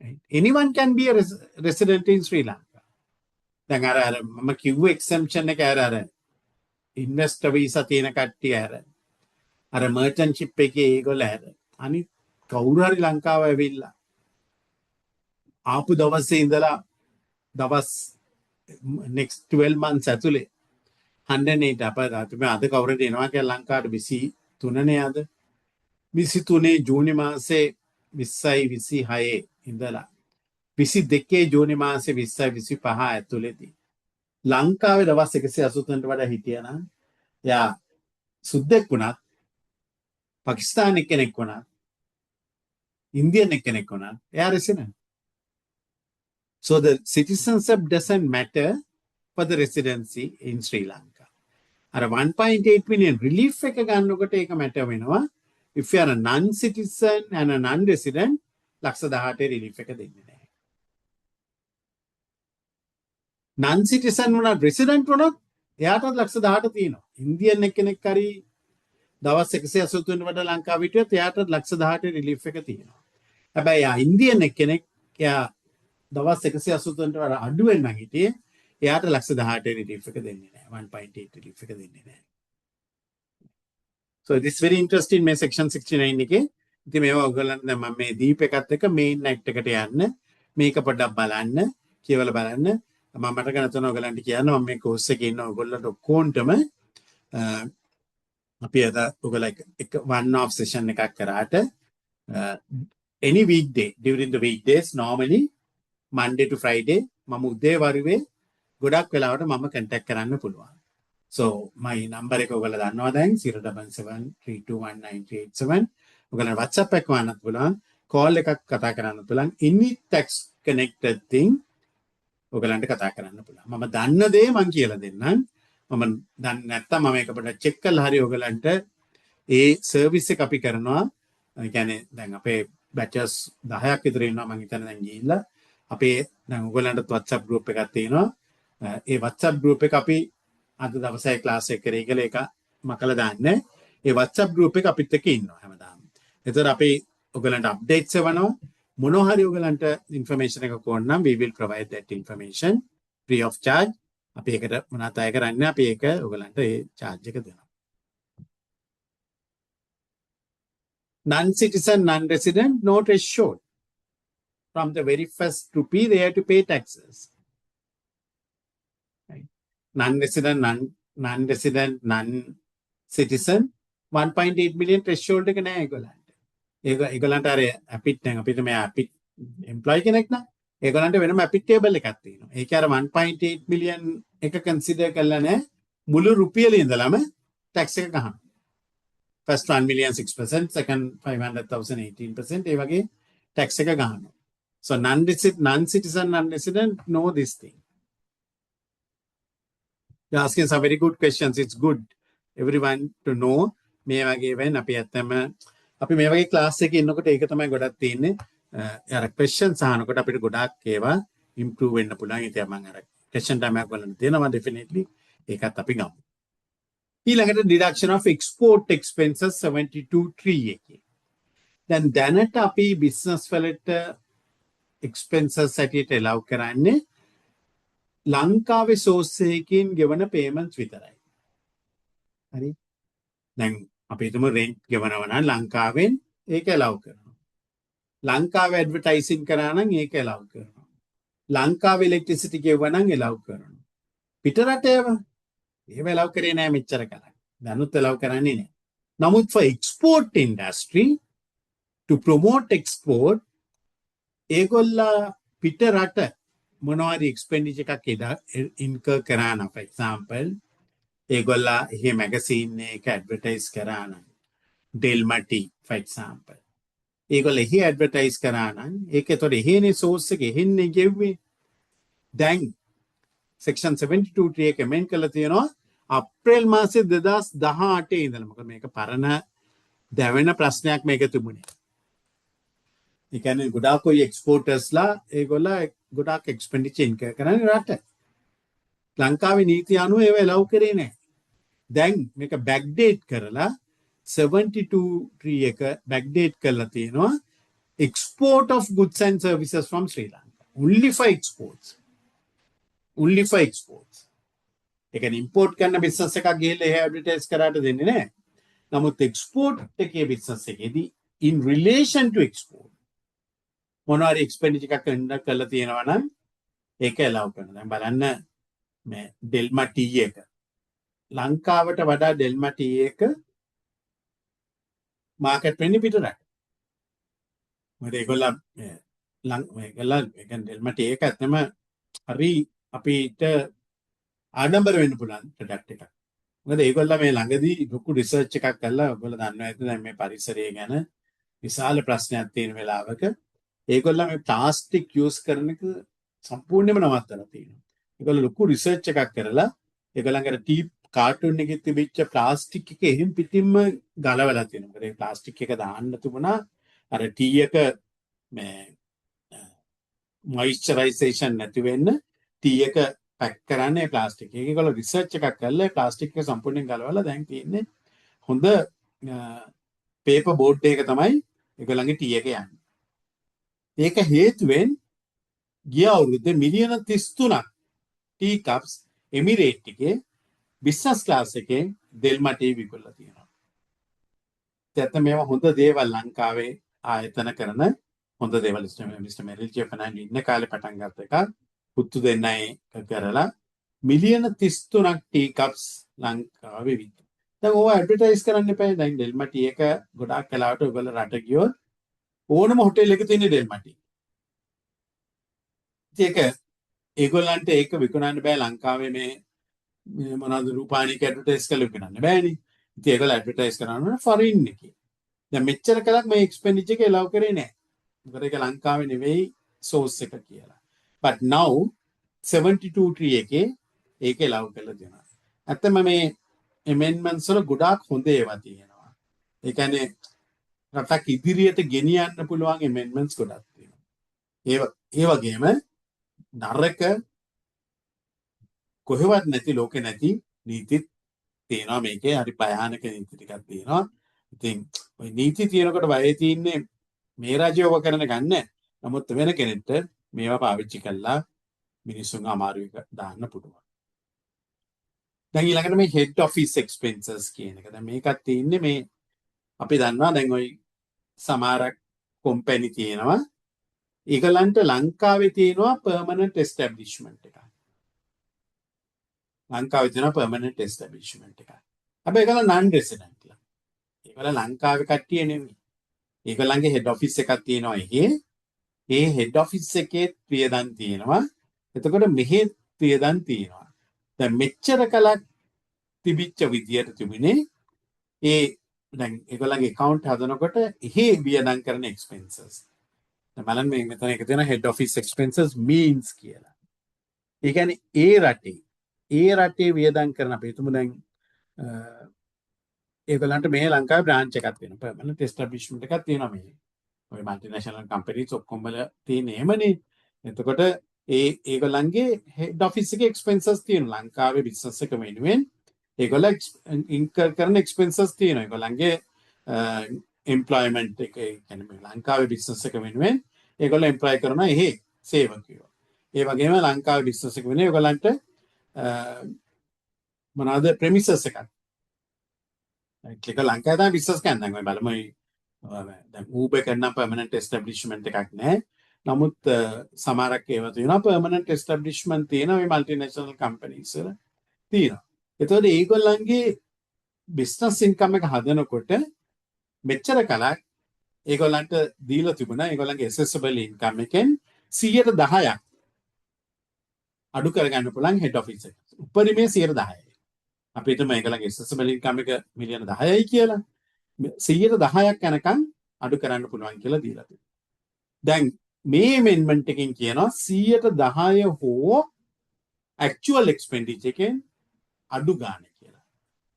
Right? Anyone can be a resident in Sri Lanka. දැන් අර අර මම කිව්ව එක්සෙම්ප්ෂන් එක අර අර ඉන්වෙස්ටර් වීසා තියෙන කට්ටිය, අර අර මර්චන්ට් ෂිප් එකේ ඒගොල්ලෝ ඇර. අනිත් කවුරු හරි ලංකාව ඇවිල්ලා ආපු දවසේ ඉඳලා දවස් next 12 months ඇතුලේ 108 අප අපි අද කවුරුද එනවා කියලා ලංකාවට 23 නේ. අද 23 ජූනි මාසේ 20යි 26 ඉඳලා 22 ජූනි මාසේ 20යි 25 ඇතුළතදී ලංකාවේ දවස් 183ට වඩා හිටියා නම්, එයා සුද්දෙක් වුණත්, පාකිස්තානි කෙනෙක් වුණත්, ඉන්දියන් කෙනෙක් වුණත්, එයා resident. So the citizenship doesn't matter for the residency in Sri Lanka. අර 1.8 million relief එක ගන්නකොට ඒක matter වෙනවා. If you are a non-citizen and a non-resident, ලක්ෂ 18 relief එක දෙන්නේ නැහැ. Non-citizen වුණත් resident වුණොත් එයාටත් ලක්ෂ 18 තියෙනවා. ඉන්දියන් එක්කෙනෙක් හරි දවස් 183 වඩා ලංකාවේ හිටියොත් එයාටත් ලක්ෂ 18 රිලීෆ් එක තියෙනවා. හැබැයි එයා ඉන්දියන් එක්කෙනෙක්, එයා දවස් 183ට වඩා අඩුවෙන් නම් හිටියේ, එයාට ලක්ෂ 18 රිලීෆ් එක දෙන්නේ නැහැ. 1.8 රිලීෆ් එක දෙන්නේ නැහැ. So this very interesting මේ section 69 එකේ. ඉතින් මේවා ඔයගොල්ලන් දැන් මම මේ දීප එකත් එක්ක මේන් ඇක්ට් එකට යන්න, මේක පොඩ්ඩක් බලන්න, කියවලා බලන්න. මම මට ගන්න තුන ඔයගොල්ලන්ට කියන්න, මම මේ කෝස් එකේ ඉන්න ඔයගොල්ලන්ට ඔක්කොන්ටම අපි අද ඔයගොල්ලෝ එක one off session එකක් කරාට, any weekday, during the weekdays, normally Monday to Friday, මම උදේ වරුවේ ගොඩක් වෙලාවට මම කන්ටැක්ට් කරන්න පුළුවන්. So my number එක ඔයගොල්ලෝ දන්නවා දැන්, 077321987. ඔයගොල්ලන් WhatsApp එකක් වන්නත් පුළුවන්, කෝල් එකක් කතා කරන්න පුළුවන්. Any tax connected thing ඔයගලන්ට කතා කරන්න පුළුවන්. මම දන්න දේ මං කියලා දෙන්නම්. මම දන්නේ නැත්තම් මම ඒක පොඩ්ඩක් චෙක් කරලා හරි ඔයගලන්ට ඒ සර්විස් එක අපි කරනවා. ඒ කියන්නේ දැන් අපේ බැචස් 10ක් විතර ඉන්නවා මං හිතන්නේ දැන් ගිහිල්ලා. අපේ දැන් ඔයගලන්ටත් WhatsApp group එකක් තියෙනවා. ඒ WhatsApp group එක අපි අද දවසේ ක්ලාස් එක කරේ කියලා ඒක මකලා දාන්නේ. ඒ WhatsApp group එක අපිත් එක්ක ඉන්නවා හැමදාම. එතකොට අපි ඔයගලන්ට අප්ඩේට්ස් එවනවා. මොනවා හරි ඔයගලන්ට ඉන්ෆර්මේෂන් එකක් ඕන නම් we will provide that information free of charge. අපි ඒකට මොනවත් අය කරන්නේ, අපි ඒක ඔයගලන්ට ඒ චාර්ජ් එක දෙනවා. Non-citizen, non-resident, no threshold. From the very first rupee, they have to pay taxes. Right? Non-resident, non-resident, non-citizen, 1.8 million threshold එක නෑ ඒගොල්ලන්ට. ඒක ඒගොල්ලන්ට අර අපිට දැන් අපිට මේ අපිට එම්ප්ලොයි කෙනෙක් නම් ඒගොල්ලන්ට වෙනම අපිට ටේබල් එකක් තියෙනවා. ඒක අර 1.8 මිලියන් එක කන්සිඩර් කරලා නෑ, මුළු රුපියලේ ඉඳලම ටැක්ස් එක ගහනවා. First 1 million 6%, second 500,000 18%, ඒ වගේ ටැක්ස් එක ගහනවා. So non-resident, non-citizen, non-resident know this thing. You're asking some very good questions. It's good everyone to know. මේ වගේ වෙන අපි ඇත්තම අපි මේ වගේ ක්ලාස් එකේ ඉන්නකොට ඒක තමයි ගොඩක් තියෙන්නේ. අර questions අහනකොට අපිට ගොඩාක් ඒවා improve වෙන්න පුළුවන්. ඉතින් මම අර question time එකක් බලන්න තියෙනවා, definitely ඒකත් අපි ගමු. ඊළඟට deduction of export expenses 72.3 එකේ. දැන් දැනට අපි business වලට expenses හැටියට allow කරන්නේ ලංකාවේ සෝස් එකකින් ගෙවන payments විතරයි. හරි. දැන් අපි හිතමු රෙන්ට් ගෙවනවා නම් ලංකාවෙන්, ඒක allow කරනවා. ලංකාවේ ඇඩ්වර්ටයිසින් කරා නම් ඒක allow කරනවා. ලංකාවේ ඉලෙක්ට්‍රිසිටි ගෙවුවා නම් allow කරනවා. පිට රට ඒවා ඒව allow කරේ නෑ මෙච්චර කලක්. දැනුත් allow කරන්නේ නෑ. නමුත් for export industry, to promote export, ඒගොල්ලා පිට රට මොනවා හරි එක්ස්පෙන්ඩිචර් එකක් ඉන්කර් කරා නම්, for example ඒගොල්ලා එහෙ මැගසීන් එක ඇඩ්වර්ටයිස් කරා නම්, ඩෙල්මා ටී for example, ඒගොල්ලෝ එහෙ ඇඩ්වර්ටයිස් කරා නම්, ඒක එතකොට එහෙනේ සෝස් එක එහෙන්නේ ගෙව්වේ. දැන් සෙක්ෂන් 72 ටී එක ඇමෙන්ඩ් කරලා තියෙනවා අප්‍රේල් මාසේ 2018 ඉඳලා. මොකද මේක පරණ දැවෙන ප්‍රශ්නයක් මේක තිබුණේ. ඒ කියන්නේ ගොඩාක් ඔය එක්ස්පෝර්ටර්ස්ලා ඒගොල්ලෝ ගොඩාක් එක්ස්පෙන්ඩිචර් ඉන්කර් කරන්නේ රට. ලංකාවේ නීති අනුව ඒව ඇලව් කරේ නෑ. දැන් මේක බැක්ඩේට් කරලා 72 3 එක බැක්ඩේට් කරලා තියෙනවා export of goods and services from Sri Lanka. Only for exports. Only for exports. ඒ කියන්නේ ඉම්පෝට් කරන බිස්නස් එකක් ගිහිල්ලා එහෙ ඇඩ්වර්ටයිස් කරාට දෙන්නේ නෑ. නමුත් එක්ස්පෝර්ට් එකේ බිස්නස් එකේදී in relation to export මොනවා හරි එක්ස්පෙන්ඩිචර් එකක් කරන්න කරලා තියෙනවා නම් ඒක ඇලව් කරනවා. දැන් බලන්න මේ ඩෙල්මා ටී එක. ලංකාවට වඩා ඩෙල්මා ටී එක මාකට් වෙන්නේ පිටරට. මොකද ඒගොල්ලෝ මේ ලං මේගොල්ලෝ, ඒ කියන්නේ ඩෙල්මා ටී එක ඇත්තම හරි අපිට ආඩම්බර වෙන්න පුළුවන් ප්‍රොඩක්ට් එකක්. මොකද ඒගොල්ලෝ මේ ළඟදී ලොකු රිසර්ච් එකක් කරලා, ඔයගොල්ලෝ දන්නවා ඇති, දැන් මේ පරිසරය ගැන විශාල ප්‍රශ්නයක් තියෙන වෙලාවක ඒගොල්ලෝ මේ ප්ලාස්ටික් යූස් කරන එක සම්පූර්ණයෙන්ම නවත්තලා තියෙනවා. ඒගොල්ලෝ ලොකු රිසර්ච් එකක් කරලා ඒගොල්ලන්ගේ අර ටී කාටුන් එකේ තිබිච්ච ප්ලාස්ටික් එක එහෙම් පිටින්ම ගලවලා තියෙනවා. මොකද ඒ ප්ලාස්ටික් එක දාන්න තිබුණා අර ටී එක මේ මොයිස්චරයිසේෂන් නැති වෙන්න ටී එක පැක් කරන්නේ ප්ලාස්ටික් එක. ඒගොල්ලෝ රිසර්ච් එකක් කරලා ප්ලාස්ටික් එක සම්පූර්ණයෙන් ගලවලා දැන් තියෙන්නේ හොඳ පේපර් බෝඩ් එක තමයි ඒගොල්ලන්ගේ ටී එක යන්නේ. ඒක හේතුවෙන් ගිය අවුරුද්දේ මිලියන 33ක් ටී කප්ස් එමිරේට් එකේ බිස්නස් ක්ලාස් එකේ ඩෙල්මා ටී විකුණලා තියෙනවා. ඇත්ත මේවා හොඳ දේවල්, ලංකාවේ ආයතන කරන හොඳ දේවල්. මිස්ටර් මෙරිල් ජේ ෆර්නැන්ඩෝ ඉන්න කාලේ පටන් ගත්ත එකක්. පුත්තු දෙන්නයි කරලා මිලියන 33ක් ටී කප්ස් ලංකාවේ විකුණා. දැන් ඕවා ඇඩ්වර්ටයිස් කරන්න එපා. දැන් ඩෙල්මා ටී එක ගොඩාක් වෙලාවට ඔයගොල්ලෝ රට ගියොත් ඕනම හොටෙල් එකක තියෙන ඩෙල්මා ටී. ඉතින් ඒක ඒගොල්ලන්ට ඒක විකුණන්න බෑ. ලංකාවේ මේ මේ මොනවද රූපවාහිනීක ඇඩ්වර්ටයිස් කරලා විකුණන්න බෑනේ. ඉතින් ඒගොල්ලෝ ඇඩ්වර්ටයිස් කරන්න ඕන ෆොරින් එකේ. දැන් මෙච්චර කලක් මේ එක්ස්පෙන්ඩිචර් එක එලව් කරේ නෑ. මොකද ඒක ලංකාවේ නෙවෙයි සෝස් එක කියලා. But now 72 3 එකේ ඒක එලව් කරලා දෙනවා. ඇත්තම මේ ඇමෙන්ඩ්මන්ට්ස් වල ගොඩාක් හොඳ ඒවා තියෙනවා. ඒ කියන්නේ රටක් ඉදිරියට ගෙනියන්න පුළුවන් ඇමෙන්ඩ්මන්ට්ස් ගොඩක් තියෙනවා. ඒ ඒ වගේම නරක කොහෙවත් නැති, ලෝකෙ නැති නීතිත් තියෙනවා මේකේ. හරි භයානක නීති ටිකක් තියෙනවා. ඉතින් ඔය නීති තියෙනකොට බය තියෙන්නේ මේ රජය ඔබ කරන ගන්න. නමුත් වෙන කෙනෙක්ට මේවා පාවිච්චි කළා මිනිස්සුන් අමාරු එක දාන්න පුළුවන්. දැන් ඊළඟට මේ හෙඩ් ඔෆිස් එක්ස්පෙන්සස් කියන එක. දැන් මේකත් තියෙන්නේ මේ අපි දන්නවා දැන් ඔය සමහරක් කොම්පැනි තියෙනවා. ඒගොල්ලන්ට ලංකාවේ තියෙනවා පර්මනන්ට් එස්ටැබ්ලිෂ්මන්ට් එකක්. ලංකාවේ තියෙනවා පර්මනන්ට් එස්ටැබ්ලිෂ්මන්ට් එකක්. හැබැයි ඒගොල්ලෝ නන් රෙසිඩන්ට්ලා. ඒගොල්ලෝ ලංකාවේ කට්ටිය නෙමෙයි. ඒගොල්ලන්ගේ හෙඩ් ඔෆිස් එකක් තියෙනවා එහෙ. ඒ හෙඩ් ඔෆිස් එකේ වියදම් තියෙනවා. එතකොට මෙහෙ වියදම් තියෙනවා. දැන් මෙච්චර කලක් තිබිච්ච විදියට තිබුණේ ඒ දැන් ඒගොල්ලන්ගේ ඇකවුන්ට් හදනකොට එහෙ වියදම් කරන එක්ස්පෙන්සස්. දැන් බලන්න, මේ මෙතන එක තියෙනවා හෙඩ් ඔෆිස් එක්ස්පෙන්සස් මීන්ස් කියලා. ඒ කියන්නේ ඒ රටේ වියදම් කරන, අපි හිතමු දැන් ඒගොල්ලන්ට මේ ලංකාවේ බ්‍රාන්ච් එකක් තියෙනවා. පර්මනන්ට් එස්ටැබ්ලිෂ්මන්ට් එකක් තියෙනවා මෙහි. ඔය මල්ටිනේෂනල් කම්පැනිස් ඔක්කොම වල තියෙන එහෙමනේ. එතකොට ඒ ඒගොල්ලන්ගේ හෙඩ් ඔෆිස් එකේ එක්ස්පෙන්සස් තියෙනවා. ලංකාවේ බිස්නස් එක වෙනුවෙන් ඒගොල්ලෝ ඉන්කර් කරන එක්ස්පෙන්සස් තියෙනවා. ඒගොල්ලන්ගේ එම්ප්ලොයිමන්ට් එක, ඒ කියන්නේ මේ ලංකාවේ බිස්නස් එක වෙනුවෙන් ඒගොල්ලෝ එම්ප්ලොයි කරනවා එහෙ සේවකයෝ. ඒ වගේම ලංකාවේ බිස්නස් එක වෙනුවෙන් ඒගොල්ලන්ට මොනවාද ප්‍රෙමිසස් එකක්. ඒක ලංකාවේ තමයි බිස්නස් කරන්නේ. දැන් ඔය බලමු, දැන් Uber එක නම් පර්මනන්ට් එස්ටැබ්ලිෂ්මන්ට් එකක් නෑ. නමුත් සමහරක් ඒවා තියෙනවා, පර්මනන්ට් එස්ටැබ්ලිෂ්මන්ට් තියෙනවා, මේ මල්ටිනේෂනල් කම්පැනිස් වල තියෙනවා. එතකොට ඒගොල්ලන්ගේ බිස්නස් ඉන්කම් එක හදනකොට මෙච්චර කලක් ඒගොල්ලන්ට දීලා තිබුණා ඒගොල්ලන්ගේ ඇසෙසබල් ඉන්කම් එකෙන් 10%ක් අඩු කරගන්න පුළුවන් හෙඩ් ඔෆිස් එක. උපරිමයේ 10%යි. අපි හිතමු ඒගොල්ලන්ගේ ඇසෙසබල් ඉන්කම් එක මිලියන 10යි කියලා. 10%ක් යනකම් අඩු කරන්න පුළුවන් කියලා දීලා තිබුණා. දැන් මේ ඇමෙන්ඩ්මන්ට් එකෙන් කියනවා 10% හෝ ඇක්චුවල් එක්ස්පෙන්ඩිචර් එකෙන් අඩු ගාණ කියලා.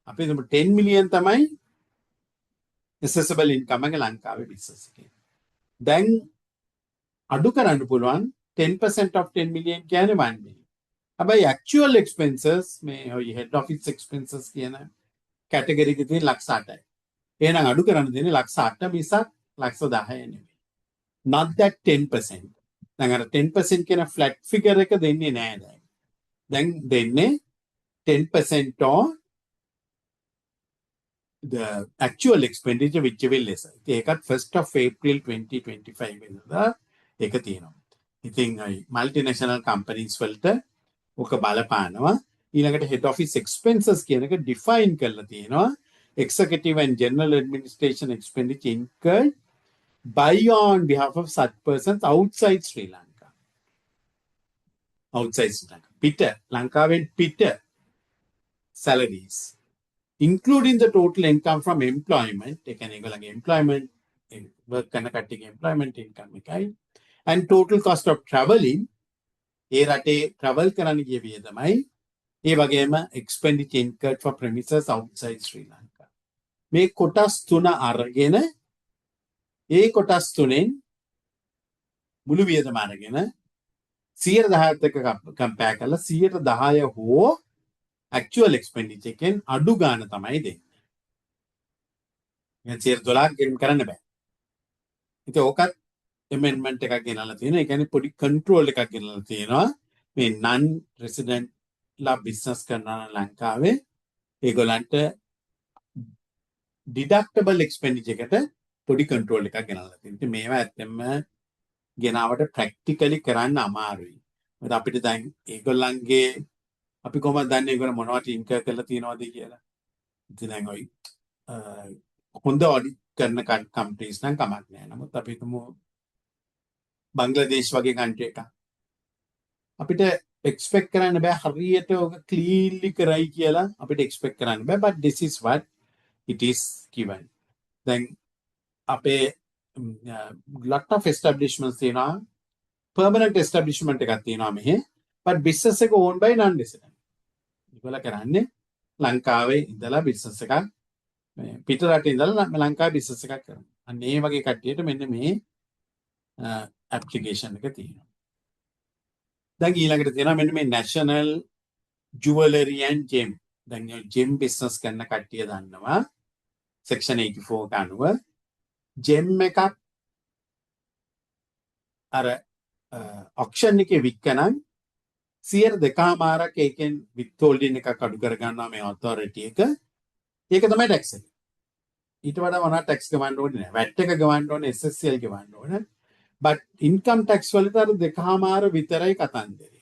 අපි හිතමු 10 මිලියන් තමයි ඇසෙසබල් ඉන්කම් එක ලංකාවේ බිස්නස් එකේ. දැන් අඩු කරන්න පුළුවන් 10% of 10 million කියන්නේ 1 million. හැබැයි ඇක්චුවල් එක්ස්පෙන්සස්, මේ ඔය හෙඩ් ඔෆිස් එක්ස්පෙන්සස් කියන කැටගරි එකේ තියෙන ලක්ෂ 8යි. එහෙනම් අඩු කරන්න දෙන්නේ ලක්ෂ 8 මිසක් ලක්ෂ 10 නෙමෙයි. Not that 10%. දැන් අර 10% කියන ෆ්ලැට් ෆිගර් එක දෙන්නේ නෑ දැන්. දැන් දෙන්නේ 10% or the actual expenditure, whichever less. ඉතින් ඒකත් 1st of April 2025 වෙනිදා ඒක තියෙනවා. ඉතින් අයි මල්ටිනේෂනල් කම්පැනිස් වලට ඔක බලපානවා. ඊළඟට head office expenses කියන එක define කරලා තියෙනවා. Executive and general administration expenditure incurred by or on behalf of such persons outside Sri Lanka. Outside Sri Lanka. පිට ලංකාවෙන් පිට salaries, including the total income from employment, ඒ කියන්නේ ඒගොල්ලන්ගේ employment work කරන කට්ටියගේ employment income එකයි, and total cost of traveling, ඒ රටේ travel කරන්න ගිය වියදමයි, ඒ වගේම expenditure incurred for premises outside Sri Lanka. මේ කොටස් තුන අරගෙන, ඒ කොටස් තුනෙන් මුළු වියදම අරගෙන 10%ත් එක්ක කම්පෙයාර් කරලා 10% හෝ ඇක්චුවල් එක්ස්පෙන්ඩිචර් එකෙන් අඩු ගාන තමයි දෙන්නේ. දැන් 12%ක් ගෙන් කරන්න බෑ. ඉතින් ඕකත් ඇමෙන්ඩ්මන්ට් එකක් ගෙනල්ලා තියෙනවා. ඒ කියන්නේ පොඩි කන්ට්‍රෝල් එකක් ගෙනල්ලා තියෙනවා. මේ නන් රෙසිඩන්ට් ලා බිස්නස් කරනවා නම් ලංකාවේ, ඒගොල්ලන්ට ඩිඩක්ටබල් එක්ස්පෙන්ඩිචර් එකට පොඩි කන්ට්‍රෝල් එකක් ගෙනල්ලා තියෙනවා. ඉතින් මේවා ඇත්තෙන්ම ගෙනාවට ප්‍රැක්ටිකලි කරන්න අමාරුයි. මොකද අපිට දැන් ඒගොල්ලන්ගේ අපි කොහොමද දන්නේ ඒගොල්ලෝ මොනවට ඉන්කර් කරලා තියෙනවද කියලා? ඉතින් දැන් ඔය හොඳ ඔඩිට් කරන කම්පනීස් නම් කමක් නෑ. නමුත් අපි හිතමු බංග්ලාදේශ වගේ කන්ට්‍රි එකක්. අපිට එක්ස්පෙක්ට් කරන්න බෑ හරියට ඔක ක්ලීන්ලි කරයි කියලා අපිට එක්ස්පෙක්ට් කරන්න බෑ, but this is what it is given. දැන් අපේ lot of establishments තියෙනවා, permanent establishment එකක් තියෙනවා මෙහෙ, but business එක owned by non resident. ඒගොල්ලෝ කරන්නේ ලංකාවේ ඉඳලා බිස්නස් එකක්, මේ පිට රටේ ඉඳලා ලංකාවේ බිස්නස් එකක් කරනවා. අන්න ඒ වගේ කට්ටියට මෙන්න මේ ඇප්ලිකේෂන් එක තියෙනවා. දැන් ඊළඟට තියෙනවා මෙන්න මේ National Jewelry and Gem. දැන් ඔය ජෙම් බිස්නස් කරන කට්ටිය දන්නවා සෙක්ෂන් 84 අනුව ජෙම් එකක් අර ඔක්ෂන් එකේ වික්කනම් 2.5%ක් ඒකෙන් විත්හෝල්ඩින් එකක් අඩු කරගන්නවා මේ ඔතොරිටි එක. ඒක තමයි ටැක්ස් එක. ඊට වඩා මොනවා ටැක්ස් ගෙවන්න ඕනේ නෑ. වැට් එක ගෙවන්න ඕනේ, SSL ගෙවන්න ඕනේ. බට් ඉන්කම් ටැක්ස් වලට අර 2.5 විතරයි කතන්දරේ.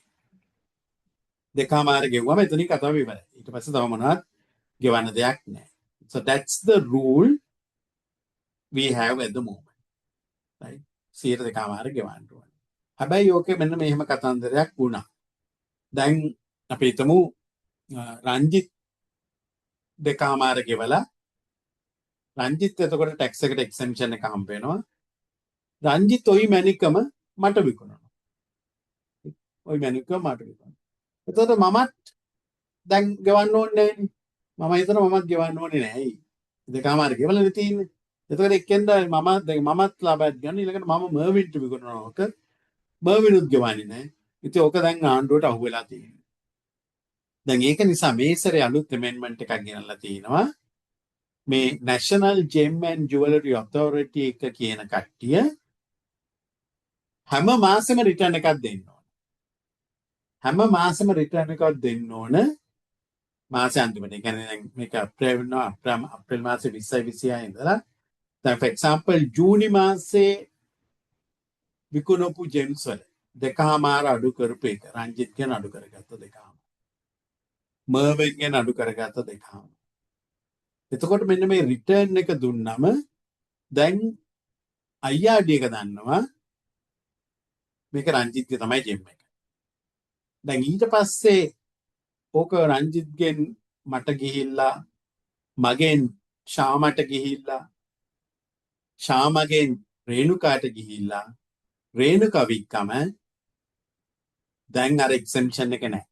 2.5 ගෙවුවම එතනින් කතාව ඉවරයි. ඊට පස්සේ තව මොනවත් ගෙවන්න දෙයක් නෑ. So that's the rule we have at the moment. Right? 2.5% ගෙවන්න ඕනේ. හැබැයි ඕකේ මෙන්න මෙහෙම කතන්දරයක් වුණා. දැන් අපි හිතමු රංජිත් 2.5 ගෙවලා රංජිත් එතකොට ටැක්ස් එකට එක්සෙම්ප්ෂන් එක හම්බ වෙනවා. රංජිත් ඔයි මැණිකම මට විකුණනවා. ඔයි මැණිකම මට විකුණනවා. එතකොට මමත් දැන් ගෙවන්න ඕනේ නෑනේ. මම හිතනවා මමත් ගෙවන්න ඕනේ නෑ. ඇයි? 2.5 ගෙවලානේ තියෙන්නේ. එතකොට එක්කෙන්ද මම දැන් මමත් ලාභයක් ගන්න, ඊළඟට මම මර්වින්ට විකුණනවා ඕක. මර්විනුත් ගෙවන්නේ නෑ. ඉතින් ඕක දැන් ආණ්ඩුවට අහු වෙලා තියෙනවා. දැන් ඒක නිසා මේ සැරේ අලුත් ඇමෙන්ඩ්මන්ට් එකක් ගෙනල්ලා තිනවා. මේ National Gem and Jewelry Authority එක කියන කට්ටිය හැම මාසෙම රිටර්න් එකක් දෙන්න ඕන. හැම මාසෙම රිටර්න් එකක් දෙන්න ඕන මාසෙ අන්තිමට. ඒ කියන්නේ දැන් මේක අප්‍රේල් වෙනවා, අප්‍රේල් මාසේ 20යි 26 ඉඳලා දැන් for example ජූනි මාසේ විකුණපු ජෙම්ස් වල 2.5 අඩු කරපු එක රංජිත් ගැන අඩු කරගත්ත 2.5. මර්වින් ගැන අඩු කරගත්ත 2.5. එතකොට මෙන්න මේ රිටර්න් එක දුන්නම දැන් IRD එක දන්නවා මේක රංජිත්ගේ තමයි ජෙම් එක. දැන් ඊට පස්සේ ඕක රංජිත්ගෙන් මට ගිහිල්ලා, මගෙන් ශාමට ගිහිල්ලා, ශාමගෙන් රේණුකාට ගිහිල්ලා, රේණුකා වික්කම දැන් අර එක්සෙම්ප්ෂන් එක නැහැ.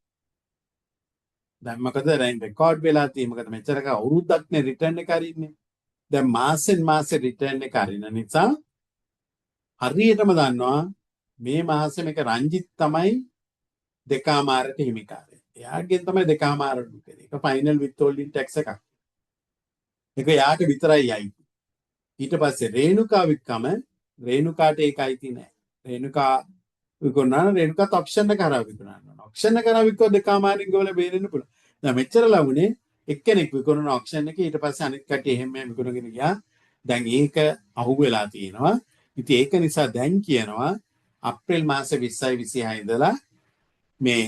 දැන් මොකද දැන් රෙකෝඩ් වෙලා තියෙන්නේ, මොකද මෙච්චර කල් අවුරුද්දක් නේ රිටර්න් එක අරින්නේ. දැන් මාසෙන් මාසෙ රිටර්න් එක අරින නිසා හරියටම දන්නවා මේ මාසෙ මේක රංජිත් තමයි 2.5ට හිමිකාරය. එයාගෙන් තමයි 2.5 අඩු කරේ. ඒක ෆයිනල් විත්හෝල්ඩින් ටැක්ස් එකක්. ඒක එයාට විතරයි අයිති. ඊට පස්සේ රේණුකා වික්කම රේණුකාට ඒක අයිති නෑ. රේණුකා විකුණනවා නම් රේණුකාත් ඔක්ෂන් එක හරහා විකුණන්න ඕන. ඔක්ෂන් එක හරහා විකුණුවොත් 2.5න් ගෙවලා බේරෙන්න පුළුවන්. දැන් මෙච්චර ලැබුණේ එක්කෙනෙක් විකුණන ඔක්ෂන් එකේ, ඊට පස්සේ අනිත් කට්ටිය එහෙම මෙහෙම විකුණගෙන ගියා. දැන් ඒක අහු වෙලා තියෙනවා. ඉතින් ඒක නිසා දැන් කියනවා අප්‍රේල් මාසේ 20යි 26 ඉඳලා මේ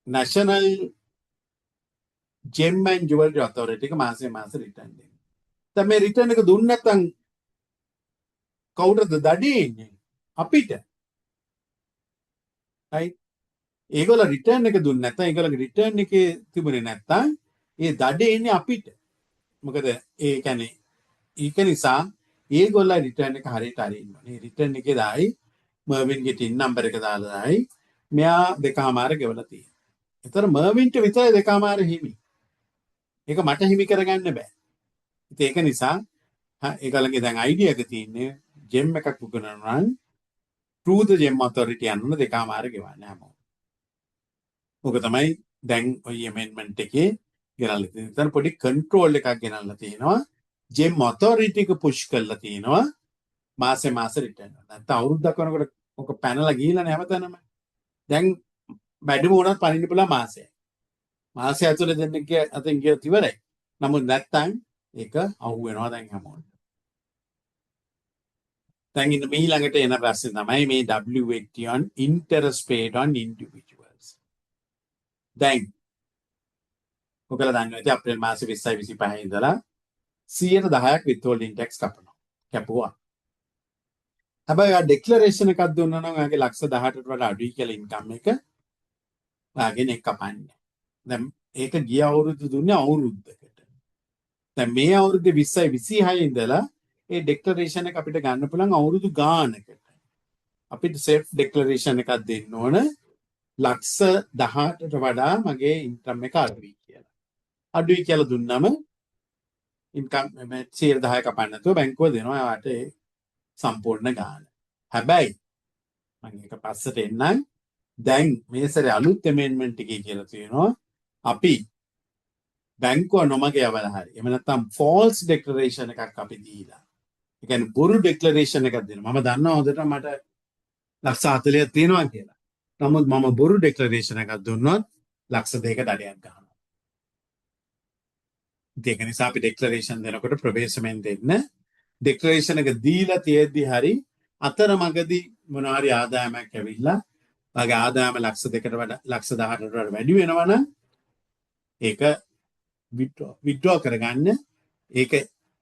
National gem and jewellery authority එක මාසෙ මාසෙ රිටර්න් දෙන්න. දැන් මේ රිටර්න් එක දුන්නේ නැත්නම් කවුටද දඩේ එන්නේ? අපිට. Right? ඒගොල්ලෝ රිටර්න් එක දුන්නේ නැත්නම්, ඒගොල්ලෝගේ රිටර්න් එකේ තිබුණේ නැත්නම් ඒ දඩේ එන්නේ අපිට. මොකද ඒ කියන්නේ ඒක නිසා ඒගොල්ලෝ රිටර්න් එක හරියට අරින්න ඕනේ. රිටර්න් එකේ දායි මර්වින්ගේ ටින් නම්බර් එක දාලා දායි මෙයා දෙකමාර ගෙවලා තියෙනවා. ඒතර මර්වින්ට විතරයි දෙකමාර හිමි. ඒක මට හිමි කරගන්න බෑ. ඉතින් ඒක නිසා ඒගොල්ලන්ගේ දැන් අයිඩියා එක තියෙන්නේ ජෙම් එකක් විකුණනවා නම් through the gem authority යන්න ඕන දෙකමාර ගෙවන්න හැමෝම. ඕක තමයි දැන් ඔය ඇමෙන්ඩ්මන්ට් එකේ ගෙනල්ලා තියෙන්නේ. එතන පොඩි කන්ට්‍රෝල් එකක් ගෙනල්ලා තියෙනවා. ජෙම් ඔතොරිටි එක පුෂ් කරලා තියෙනවා මාසෙ මාසෙ රිටර්න් වල. නැත්නම් අවුරුද්දක් වෙනකොට ඔක පැනලා ගිහිල්ලා නේ හැමතැනම. දැන් වැඩිම වුණත් පනින්න පුළුවන් මාසයයි. මාසය ඇතුලේ දෙන්න ගිය අතින් ගියොත් ඉවරයි. නමුත් නැත්නම් ඒක අහු වෙනවා දැන් හැමෝටම. දැන් ඉන්න මේ ළඟට එන ප්‍රශ්නේ තමයි මේ WAT on interest paid on individuals. දැන් ඔයාලා දන්නවා ඇති අප්‍රේල් මාසේ 20යි 25 ඉඳලා 10%ක් withholding tax කපනවා. කැපුවා. හැබැයි ඔයා ඩෙක්ලරේෂන් එකක් දුන්නා නම් ඔයාගේ ලක්ෂ 18ට වඩා අඩුයි කියලා ඉන්කම් එක ඔයාගෙන් ඒක කපන්නේ. දැන් ඒක ගිය අවුරුද්ද දුන්නේ අවුරුද්දකට. දැන් මේ අවුරුද්දේ 20යි 26 ඉඳලා ඒ ඩෙක්ලරේෂන් එක අපිට ගන්න පුළුවන් අවුරුදු ගානකට. අපිට සෙල්ෆ් ඩෙක්ලරේෂන් එකක් දෙන්න ඕන ලක්ෂ 18ට වඩා මගේ ඉන්කම් එක අඩුයි කියලා. අඩුයි කියලා දුන්නම ඉන්කම් මේ 10% කපන්න නැතුව බැංකුව දෙනවා ඔයාට ඒ සම්පූර්ණ ගාන. හැබැයි මම ඒක පස්සට එන්නම්. දැන් මේ සැරේ අලුත් ඇමෙන්ඩ්මන්ට් එකේ කියලා තියෙනවා අපි බැංකුව නොමග යවලා හරි එහෙම නැත්නම් ෆෝල්ස් ඩෙක්ලරේෂන් එකක් අපි දීලා, ඒ කියන්නේ බොරු ඩෙක්ලරේෂන් එකක් දෙනවා. මම දන්නවා හොඳට මට ලක්ෂ 40ක් තියෙනවා කියලා. නමුත් මම බොරු ඩෙක්ලරේෂන් එකක් දුන්නොත් ලක්ෂ දෙක දඩයක් ගන්නවා. ඉතින් ඒක නිසා අපි ඩෙක්ලරේෂන් දෙනකොට ප්‍රවේශමෙන් දෙන්න. ඩෙක්ලරේෂන් එක දීලා තියෙද්දි හරි අතරමඟදී මොනවා හරි ආදායමක් ඇවිල්ලා ඔයාගේ ආදායම ලක්ෂ දෙකට වඩා ලක්ෂ 18ට වඩා වැඩි වෙනවා නම් ඒක විත්ඩ්‍රෝ කරගන්න. ඒක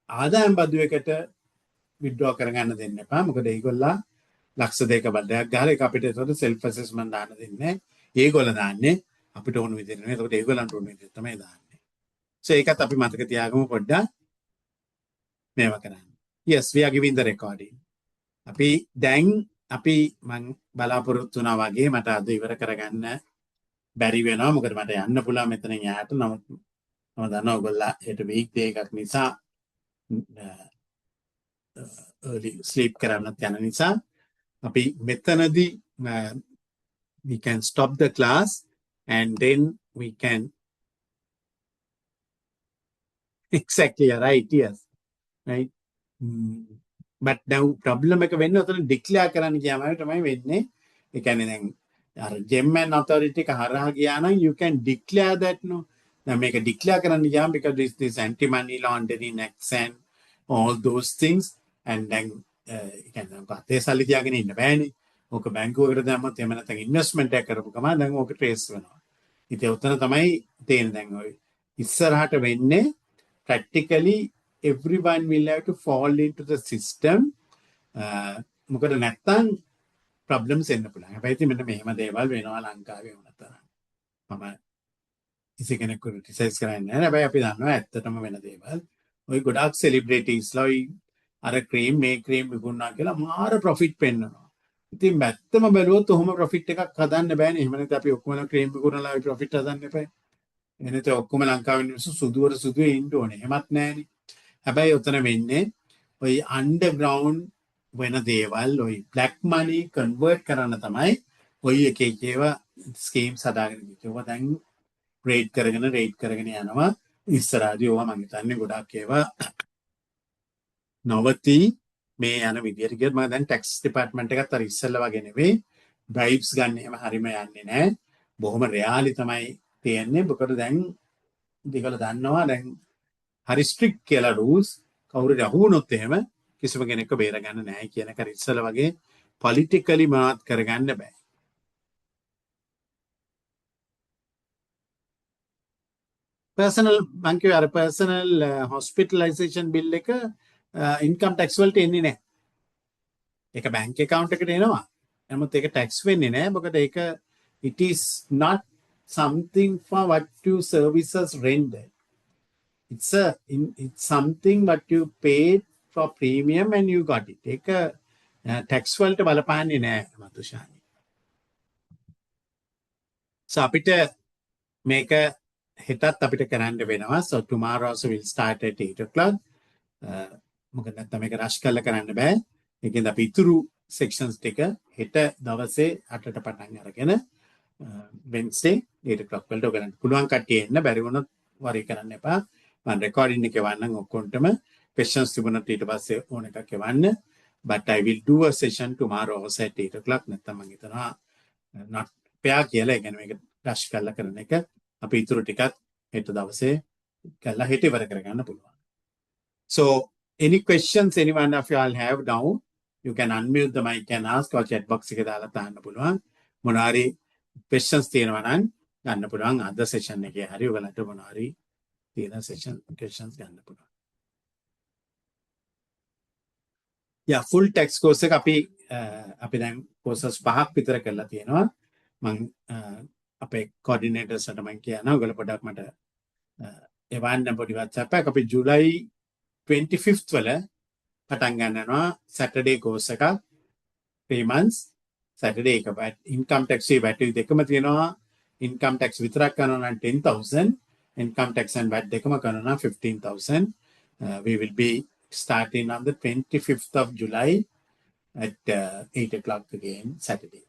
ආදායම් බදු එකට විත්ඩ්‍රෝ කරගන්න දෙන්න එපා. මොකද ඒගොල්ලෝ ලක්ෂ දෙක බදයක් ගහලා ඒක අපිට ඒතකොට සෙල්ෆ් ඇසෙස්මන්ට් දාන්න දෙන්නේ නැහැ. ඒගොල්ලෝ දාන්නේ අපිට ඕන විදිහට නෙමෙයි. ඒතකොට ඒගොල්ලන්ට ඕන විදිහට තමයි දාන්නේ. සෝ ඒකත් අපි මතක තියාගමු පොඩ්ඩක් මේව කරන්න. Yes, we are giving the recording. අපි දැන් අපි මං බලාපොරොත්තු වුණා වගේ මට අද ඉවර කරගන්න බැරි වෙනවා. මොකද මට යන්න පුළුවන් මෙතනින් එහාට. නමුත් මම දන්නවා ඔයගොල්ලෝ හෙට වීක් ඩේ එකක් නිසා early sleep කරන්නත් යන නිසා අපි මෙතනදී we can stop the class and then we can exactly, right, yes, right. But now problem එක වෙන්නේ ඔතන ඩික්ලෙයාර් කරන්න ගියාම තමයි වෙන්නේ. ඒ කියන්නේ දැන් අර gem and authority එක හරහා ගියා නම් you can declare that, no. දැන් මේක ඩික්ලෙයාර් කරන්න ගියාම because this anti money laundering acts and all those things and then ඒ කියන්නේ ඔක අතේ සල්ලි තියාගෙන ඉන්න බෑනේ. ඕක බැංකුවකට දැම්මොත් එහෙම නැත්නම් ඉන්වෙස්ට්මන්ට් එකක් කරපු ගමන් දැන් ඕක ට්‍රේස් වෙනවා. ඉතින් ඔතන තමයි තියෙන්නේ දැන් ඔය ඉස්සරහට වෙන්නේ practically everyone will have to fall into the system. මොකද නැත්තම් problems එන්න පුළුවන්. හැබැයි ඉතින් මෙන්න මෙහෙම දේවල් වෙනවා ලංකාවේ වුණ තරම්. මම කිසි කෙනෙක්ව ක්‍රිටිසයිස් කරන්නේ නැහැ. හැබැයි අපි දන්නවා ඇත්තටම වෙන දේවල්. ඔය ගොඩාක් සෙලිබ්‍රිටිස්ලා ඔය අර ක්‍රීම් මේ ක්‍රීම් විකුණනවා කියලා මාර ප්‍රොෆිට් පෙන්නනවා. ඉතින් ඇත්තම බැලුවොත් ඔහොම ප්‍රොෆිට් එකක් හදන්න බෑනේ. එහෙම නැත්නම් අපි ඔක්කොම ක්‍රීම් විකුණලා අපි ප්‍රොෆිට් හදන්න එපා. එහෙම නැත්නම් ඔක්කොම ලංකාවේ මිනිස්සු සුදුවට සුදුවේ ඉන්න ඕනේ. එහෙමත් නෑනේ. හැබැයි ඔතන වෙන්නේ ඔය අන්ඩර්ග්‍රවුන්ඩ් වෙන දේවල් ඔය බ්ලැක් මනි කන්වර්ට් කරන්න තමයි ඔය එක එක ඒවා ස්කීම්ස් හදාගෙන ඉන්නේ. ඒවා දැන් රේඩ් කරගෙන රේඩ් කරගෙන යනවා. ඉස්සරහදී ඕවා මං හිතන්නේ ගොඩාක් ඒවා නවතී මේ යන විදියට ගියොත්. මම දැන් ටැක්ස් ඩිපාර්ට්මන්ට් එකත් අර ඉස්සෙල්ලා වගේ නෙවෙයි, බ්‍රයිබ්ස් ගන්න එහෙම හරිම යන්නේ නැහැ. බොහොම රෙයාලි තමයි තියෙන්නේ. මොකද දැන් ඒගොල්ලෝ දන්නවා දැන් හරි ස්ට්‍රික්ට් කියලා රූල්ස්. කවුරු හරි අහු වුණොත් එහෙම කිසිම කෙනෙක්ව බේරගන්න නැහැ කියන එක. ඉස්සෙල්ලා වගේ පොලිටිකලි මාත් කරගන්න බෑ. පර්සනල් මං කිව්වේ අර පර්සනල් හොස්පිටලයිසේෂන් බිල් එක ඉන්කම් ටැක්ස් වලට එන්නේ නැහැ. ඒක බැංක් ඇකවුන්ට් එකට එනවා. නමුත් ඒක ටැක්ස් වෙන්නේ නැහැ. මොකද ඒක it is not something for what you services rendered. It's something what you paid for premium and you got it. ඒක ටැක්ස් වලට බලපාන්නේ නෑ මතුෂානි. So අපිට මේක හෙටත් අපිට කරන්න වෙනවා. So tomorrow also we'll start at 8 o'clock. මොකද නැත්නම් මේක රෂ් කරලා කරන්න බෑ. ඒකෙන්ද අපි ඉතුරු sections ටික හෙට දවසේ 8ට පටන් අරගෙන Wednesday 8 o'clock වලට ඔයගලන්ට පුළුවන් කට්ටිය එන්න, බැරි වුණොත් වරි කරන්න එපා. මම රෙකෝඩින් එක එවන්නම් ඔක්කොන්ටම. Questions තිබුණොත් ඊට පස්සේ ඕන එකක් එවන්න. But I will do a session tomorrow also at 8 o'clock. නැත්නම් මම හිතනවා not fair කියලා. ඒ කියන්නේ මේක රෂ් කරලා කරන එක අපි ඉතුරු ටිකත් හෙට දවසේ කරලා හෙට ඉවර කරගන්න පුළුවන්. So any questions anyone of you all have now, you can unmute the mic and ask or chat box එකේ දාලා අහන්න පුළුවන්. මොනවා හරි questions තියෙනවා නම් ගන්න පුළුවන් අද session එකේ හරි ඔයගලන්ට මොනවා හරි තියෙන session questions ගන්න පුළුවන්. Yeah, full tax course එක අපි දැන් courses පහක් විතර කරලා තියෙනවා. මං අපේ coordinators ට මං කියනවා ඔයගොල්ලෝ පොඩ්ඩක් මට එවන්න පොඩි WhatsApp එකක්. අපි July 25th වල පටන් ගන්නවා Saturday course එකක් 3 months Saturday එක VAT income tax එකේ VAT දෙකම තියෙනවා. Income tax විතරක් කරනවා නම් 10,000, income tax and VAT දෙකම කරනවා නම් 15,000. We will be starting on the 25th of July at 8 o'clock again, Saturday.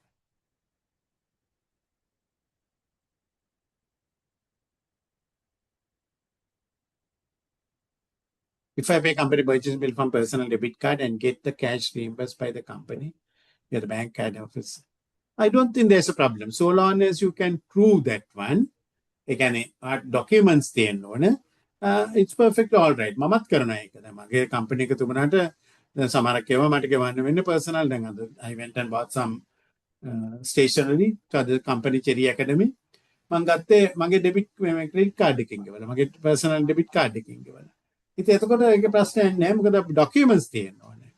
If I pay company purchase bill from personal debit card and get the cash reimbursed by the company, yeah, the bank card office, I don't think there's a problem. So long as you can prove that one, ඒ කියන්නේ documents තියෙන්න ඕන, it's perfectly all right. මමත් කරනවා ඒක. දැන් මගේ කම්පැනි එක තිබුණාට දැන් සමහරක් ඒවා මට ගෙවන්න වෙන්නේ personal. දැන් අද I went and bought some stationery to the company Cherry Academy. මං ගත්තේ මගේ ඩෙබිට් මේ ක්‍රෙඩිට් කාඩ් එකකින් ගෙවලා. මගේ පර්සනල් ඩෙබිට් කාඩ් එකකින් ගෙවලා. ඉතින් එතකොට ඒක ප්‍රශ්නයක් නෑ. මොකද අපි ඩොකියුමන්ට්ස් තියෙන්න ඕනේ.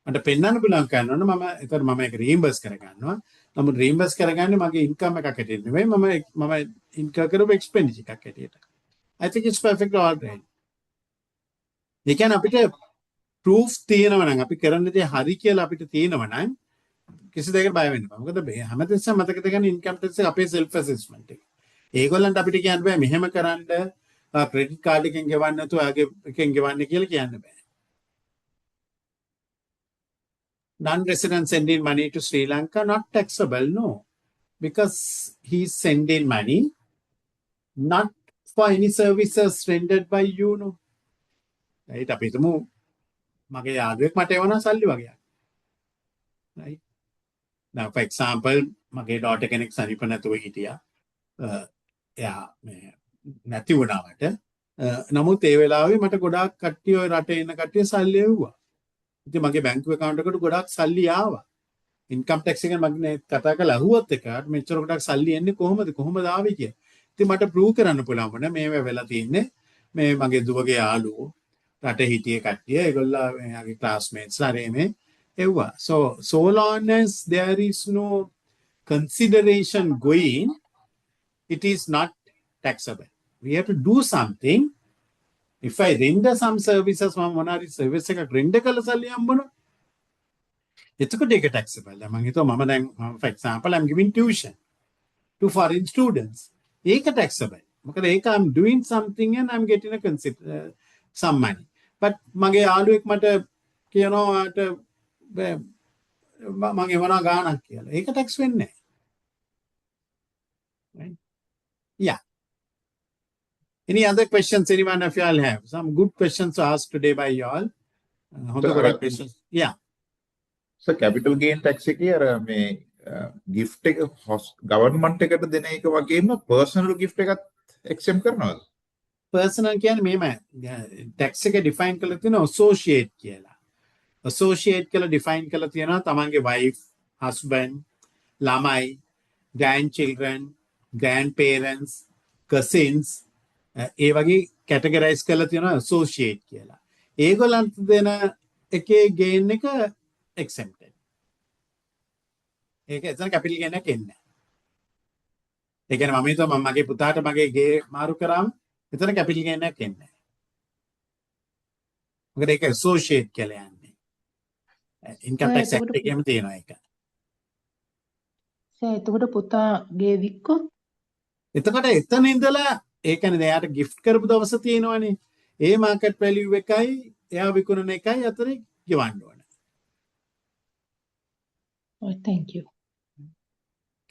මට පෙන්වන්න පුළුවන් කරන්න ඕනේ. මම එතකොට මම ඒක රීම්බර්ස් කරගන්නවා. නමුත් රීම්බර්ස් කරගන්නේ මගේ ඉන්කම් එකක් හැටියට නෙවෙයි. මම ඉන්කර් කරපු එක්ස්පෙන්ඩිචර් එකක් හැටියට. I think it's perfectly all right. ඒ කියන්නේ අපිට ප්‍රූෆ් තියෙනවා නම් අපි කරන දේ හරි කියලා අපිට තියෙනවා නම් කිසි දෙයකට බය වෙන්න එපා. මොකද මේ හැමතිස්සෙම මතක තියාගන්න ඉන්කම් ටැක්ස් එක අපේ සෙල්ෆ් ඇසෙස්මන්ට් එක. ඒගොල්ලන්ට අපිට කියන්න බෑ මෙහෙම කරන්න ක්‍රෙඩිට් කාඩ් එකෙන් ගෙවන්න නැතුව ඔයාගේ එකෙන් ගෙවන්න කියලා කියන්න බෑ. Non-resident sending money to Sri Lanka, not taxable, no. Because he's sending money not for any services rendered by you, no. Right? අපි හිතමු මගේ යාළුවෙක් මට එවනවා සල්ලි වගයක්. Right? Now, for example, මගේ ඩෝටර් කෙනෙක් සනීප නැතුව හිටියා. එයා මේ නැති වුණාට නමුත් ඒ වෙලාවේ මට ගොඩාක් කට්ටිය ඔය රටේ ඉන්න කට්ටිය සල්ලි එව්වා. ඉතින් මගේ බැංකුව ඇකවුන්ට් එකට ගොඩාක් සල්ලි ආවා. ඉන්කම් ටැක්ස් එකෙන් මම කතා කරලා අහුවත් එක මෙච්චර ගොඩක් සල්ලි එන්නේ කොහොමද කොහොමද ආවේ කියලා. ඉතින් මට ප්‍රූව් කරන්න පුළුවන් වුණා මේව වෙලා තින්නේ මේ මගේ දුවගේ යාළුවෝ රටේ හිටිය කට්ටිය ඒගොල්ලෝ එයාගේ ක්ලාස්මේට්ස් අර මේ එව්වා. So long as there is no consideration going, it is not taxable. We have to do something. If I render some services, මම මොන හරි service එකක් render කළා සල්ලි හම්බුණා. එතකොට ඒක taxable. දැන් මං හිතුවා මම දැන් for example, I'm giving tuition to foreign students. ඒක taxable. මොකද ඒක I'm doing something and I'm getting a consider, some money. But මගේ යාළුවෙක් මට කියනවා ඔයාට මං එවනවා ගාණක් කියලා. ඒක tax වෙන්නේ නැහැ. Right? Yeah. Any other questions anyone of you all have? Some good questions to ask today by you all. හොඳ ගොඩක් questions. Yeah. So capital gain tax එකේ අර මේ gift එක ගවර්න්මන්ට් එකට දෙන එක වගේම personal gift එකත් exempt කරනවද? Personal කියන්නේ මෙහෙම tax එක define කරලා තියෙනවා associate කියලා. Associate කියලා define කරලා තියෙනවා තමන්ගේ wife, husband, ළමයි, grandchildren, grandparents, cousins. ඒ වගේ කැටගරයිස් කරලා තියෙනවා ඇසෝසියේට් කියලා. ඒගොල්ලන්ට දෙන එකේ ගේන් එක එක්සෙම්ප්ටඩ්. ඒක එතන කැපිටල් ගේන් එකක් එන්නේ නැහැ. ඒ කියන්නේ මම හිතුවා මම මගේ පුතාට මගේ ගේ මාරු කරාම එතන කැපිටල් ගේන් එකක් එන්නේ නැහැ. මොකද ඒක ඇසෝසියේට් කියලා යන්නේ. ඉන්කම් සර් ටැක්ස් එතකොට ඇක්ට් එකේම තියෙනවා ඒක. සර් එතකොට පුතා ගේ වික්කොත්? එතකොට එතන ඉඳලා ඒ කියන්නේ එයාට ගිෆ්ට් කරපු දවස තියෙනවනේ. ඒ මාකට් වැලියු එකයි එයා විකුණන එකයි අතරේ ගෙවන්න ඕන. Oh, thank you.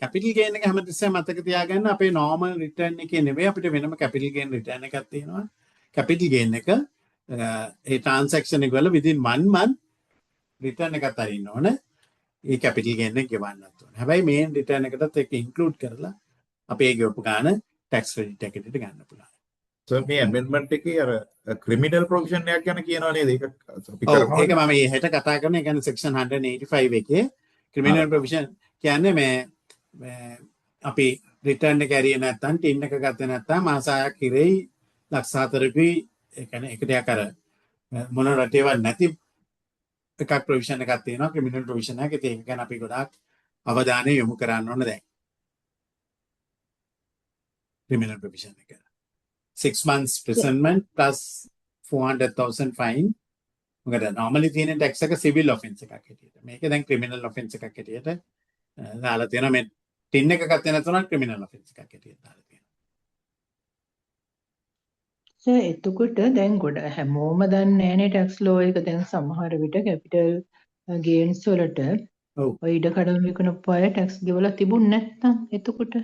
Capital gain එක හැමතිස්සෙම මතක තියාගන්න, අපේ නෝමල් රිටර්න් එකේ නෙවෙයි, අපිට වෙනම කැපිටල් ගේන් රිටර්න් එකක් තියෙනවා. කැපිටල් ගේන් එක ඒ ට්‍රාන්සැක්ෂන් එක වල within 1 month return එකත් අරින්න ඕන. ඒ කැපිටල් ගේන් එක ගෙවන්නත් ඕන. හැබැයි මේන් රිටර්න් එකටත් ඒක ඉන්ක්ලූඩ් කරලා අපි ඒ ගෙවපු ගාන ටැක්ස් ක්‍රෙඩිට් එකට ගන්න පුළුවන්. සර්, මේ ඇමෙන්ඩ්මන්ට් එකේ අර ක්‍රිමිනල් ප්‍රොවිෂන් එකක් ගැන කියනවා නේද? ඒක අපි ඔව්. කරනවා. ඒක මම මේ හෙට කතා කරන. ඒ කියන්නේ සෙක්ෂන් 185 එකේ ක්‍රිමිනල් ප්‍රොවිෂන් කියන්නේ මේ මේ අපි රිටර්න් එක ඇරියේ නැත්නම්, ටින් එක ගත්තේ නැත්නම් මාස 6ක් හිරෙයි, ලක්ෂ 4කුයි. ඒ කියන්නේ ඒක ටිකක් අර මොන රටේවත් නැති එකක්, ප්‍රොවිෂන් එකක් තියෙනවා, ක්‍රිමිනල් ප්‍රොවිෂන් එකක්. ඉතින් ඒක ගැන අපි ගොඩාක් අවධානය යොමු කරන්න ඕන දැන්. ක්‍රිමිනල් ප්‍රොවිෂන් එක 6 months imprisonment plus 400,000 fine. මොකද normally තියෙන ටැක්ස් එක සිවිල් ඔෆෙන්ස් එකක් හැටියට. මේක දැන් ක්‍රිමිනල් ඔෆෙන්ස් එකක් හැටියට දාලා තියෙනවා. මේ ටින් එක ගත්තේ නැතුණත් ක්‍රිමිනල් ඔෆෙන්ස් එකක් හැටියට දාලා තියෙනවා. සර්, එතකොට දැන් ගොඩ හැමෝම දන්නේ නෑනේ ටැක්ස් ලෝ එක. දැන් සමහර විට කැපිටල් ගේන්ස් වලට ඔය ඉඩ කඩම් විකුණපු අය ටැක්ස් ගෙවලා තිබුණ නැත්නම් එතකොට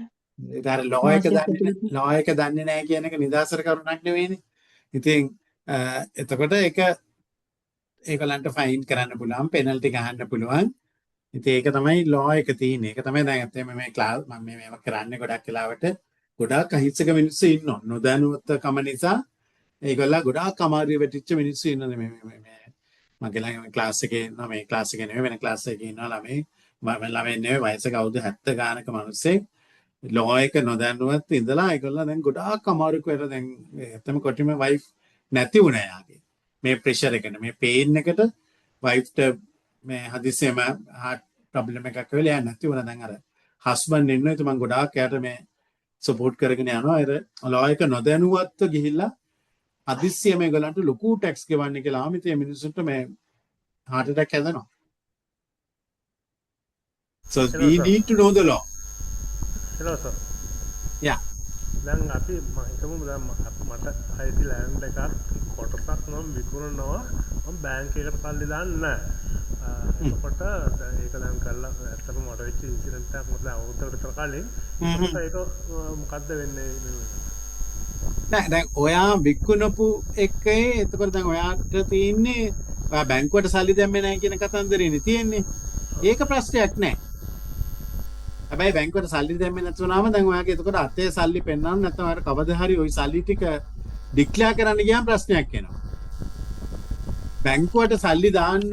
ඒක අර ලෝ එක මාසයක් දන්නේ ඇතුළත ලෝ එක දන්නේ නැහැ කියන එක නිදහසට කරුණක් නෙවෙයිනේ. ඉතින් එතකොට ඒක ඒගොල්ලන්ට ෆයින් කරන්න පුළුවන්, පෙනල්ටි ගහන්න පුළුවන්. ඉතින් ඒක තමයි ලෝ එක තියෙන්නේ. ඒක තමයි දැන් ඇත්තටම මේ ක්ලාස් මම මේ මේවා කරන්නේ. ගොඩක් වෙලාවට ගොඩාක් අහිංසක මිනිස්සු ඉන්නවා. නොදැනුවත්කම නිසා ඒගොල්ලෝ ගොඩාක් අමාරුවේ වැටිච්ච මිනිස්සු ඉන්නවා. මේ මේ මේ මගේ ළඟ මේ ක්ලාස් එකේ ඉන්නවා, මේ ක්ලාස් එකේ නෙවෙයි, වෙන ක්ලාස් එකේ ඉන්නවා ළමයි. මම ළමයි නෙවෙයි, වයසක අවුරුදු 70 ගානක මිනිස්සෙක්. ලෝ එක නොදැනුවත් ඉඳලා ඒගොල්ලෝ දැන් ගොඩාක් අමාරුක වෙලා දැන් ඇත්තම කොටිම වයිෆ් නැති වුණා එයාගේ. මේ ප්‍රෙෂර් එකට, මේ පේන් එකට වයිෆ්ට මේ හදිස්සියෙම හાર્ට් ප්‍රොබ්ලම් එකක් වෙලා එයා නැති වුණා. දැන් අර හස්බන්ඩ් ඉන්නවා. ඉතින් මං ගොඩාක් එයාට මේ සපෝට් කරගෙන යනවා. අර ලෝ එක නොදැනුවත්ව ගිහිල්ලා හදිස්සියෙම ඒගොල්ලන්ට ලොකු ටැක්ස් ගෙවන්න කියලා ආවම ඉතින් මේ මිනිස්සුන්ට මේ හાર્ට් ඇටැක් හැදෙනවා. So Hello, we sir. need to know the law. Hello, sir. Yeah. දැන් අපි මම හිතමු දැන් මට අයිති ලෑන්ඩ් එකක් කොටසක් මම විකුණනවා, මම බැංක් එකට සල්ලි දාන්නේ නැහැ. එතකොට දැන් ඒක දැන් කරලා ඇත්තටම මට වෙච්ච ඉන්සිඩන්ට් එකක්, මොකද අවුරුද්දකට විතර කලින්. එතකොට ඒක මොකද්ද වෙන්නේ මේ? නෑ, දැන් ඔයා විකුණපු එකේ එතකොට දැන් ඔයාට තියෙන්නේ ඔයා බැංකුවට සල්ලි දැම්මේ නෑ කියන කතන්දරේනේ තියෙන්නේ. ඒක ප්‍රශ්නයක් නෑ. හැබැයි බැංකුවට සල්ලි දැම්මේ නැතුණාම දැන් ඔයාගේ එතකොට අතේ සල්ලි පෙන්වන්න නැත්නම් ඔයාට කවදා හරි ඔය සල්ලි ටික ඩික්ලෙයාර් කරන්න ගියාම ප්‍රශ්නයක් එනවා. බැංකුවට සල්ලි දාන්න,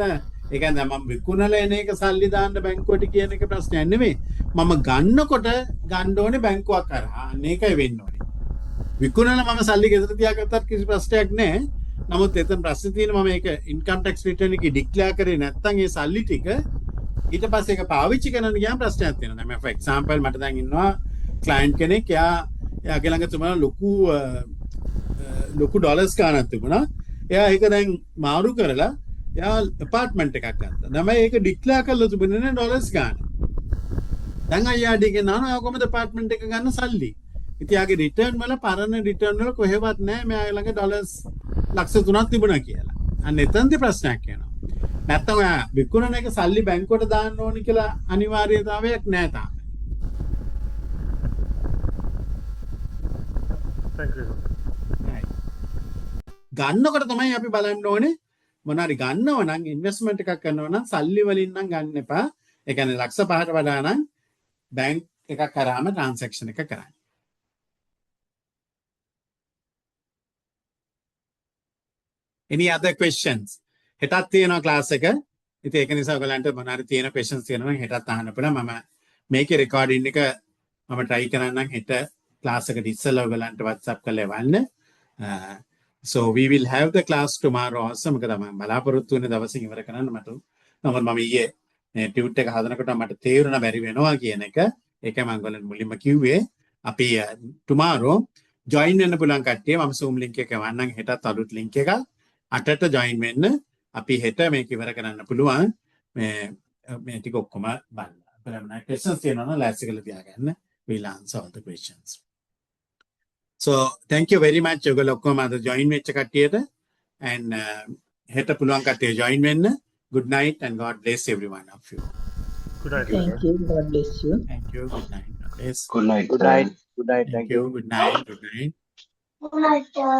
ඒ කියන්නේ දැන් මම විකුණලා එන එක සල්ලි දාන්න බැංකුවට කියන එක ප්‍රශ්නයක් නෙමෙයි. මම ගන්නකොට ගන්න ඕනේ බැංකුවක් හරහා. අන්න ඒකයි වෙන්න ඕනේ. විකුණලා මම සල්ලි ගෙදර තියාගත්තත් කිසි ප්‍රශ්නයක් නෑ. නමුත් එතන ප්‍රශ්නේ තියෙන්නේ මම ඒක ඉන්කම් ටැක්ස් රිටර්න් එකේ ඩික්ලෙයාර් කරේ නැත්නම් ඒ සල්ලි ටික ඊට පස්සේ ඒක පාවිච්චි කරන්න ගියාම ප්‍රශ්නයක් තියෙනවා. දැන් මම ෆොර් එක්සැම්පල් මට දැන් ඉන්නවා ක්ලයන්ට් කෙනෙක්. එයාගේ ළඟ තිබුණා ලොකු ඩොලර්ස් ගාණක් තිබුණා. එයා ඒක දැන් මාරු කරලා එයා ඇපාර්ට්මන්ට් එකක් ගත්තා. දැන් මම ඒක ඩික්ලෙයාර් කරලා තිබුණේ නෑ ඩොලර්ස් ගාණ. දැන් IRD එකෙන් අහනවා එයා කොහමද ඇපාර්ට්මන්ට් එක ගන්න සල්ලි? ඉතින් එයාගේ රිටර්න් වල, පරණ රිටර්න් වල කොහෙවත් නෑ මෙයා ළඟ ඩොලර්ස් ලක්ෂ 3ක් තිබුණා කියලා. අන්න එතනදී ප්‍රශ්නයක් එනවා. නැත්තම් ඔයා විකුණන එක සල්ලි බැංකුවට දාන්න ඕනි කියලා අනිවාර්යතාවයක් නෑ තාම. Thank you. Right. ගන්නකොට තමයි අපි බලන්න ඕනේ මොනාරි ගන්නව නම්, ඉන්වෙස්ට්මන්ට් එකක් කරනවා නම් සල්ලි වලින් නම් ගන්න එපා. ඒ කියන්නේ ලක්ෂ 5ට වඩා නම් බැංක් එකක් කරාම ට්‍රාන්සැක්ෂන් එක කරන්න. Any other questions? හෙටත් තියෙනවා ක්ලාස් එක. ඉතින් ඒක නිසා ඔයගලන්ට මොනාරි තියෙන questions තියෙනවා නම් හෙටත් අහන්න පුළුවන්. මම මේකේ රෙකෝඩින් එක මම try කරන්නම් හෙට. ක්ලාස් එකට ඉස්සෙල්ලා ඔයගලන්ට WhatsApp කරලා එවන්න. So we will have the class tomorrow also. මොකද මම බලාපොරොත්තු වෙන දවසින් ඉවර කරන්න මට. නමුත් මම ඊයේ මේ ටියුට් එක හදනකොට මට තේරුණා බැරි වෙනවා කියන එක. ඒකයි මම ඔයගලන්ට මුලින්ම කිව්වේ. අපි tomorrow join වෙන්න පුළුවන් කට්ටිය මම Zoom link එක එවන්නම් හෙටත් අලුත් link එකක්. 8ට join වෙන්න. අපි හෙට මේක ඉවර කරන්න පුළුවන්. මේ මේ ටික ඔක්කොම බලන්න. බලන්න questions තියෙනවා නම් ලෑස්ති කරලා තියාගන්න. We'll answer all the questions. So thank you very much ඔයගොල්ලෝ ඔක්කොම අද join වෙච්ච කට්ටියට and හෙට පුළුවන් කට්ටිය join වෙන්න. Good night and God bless every one of you. Good night. Thank you. God bless you. Thank you. Good night. God bless. Good night, Good sir. night. Good night. Thank Thank you. you. Good night. Good night. Good night, sir.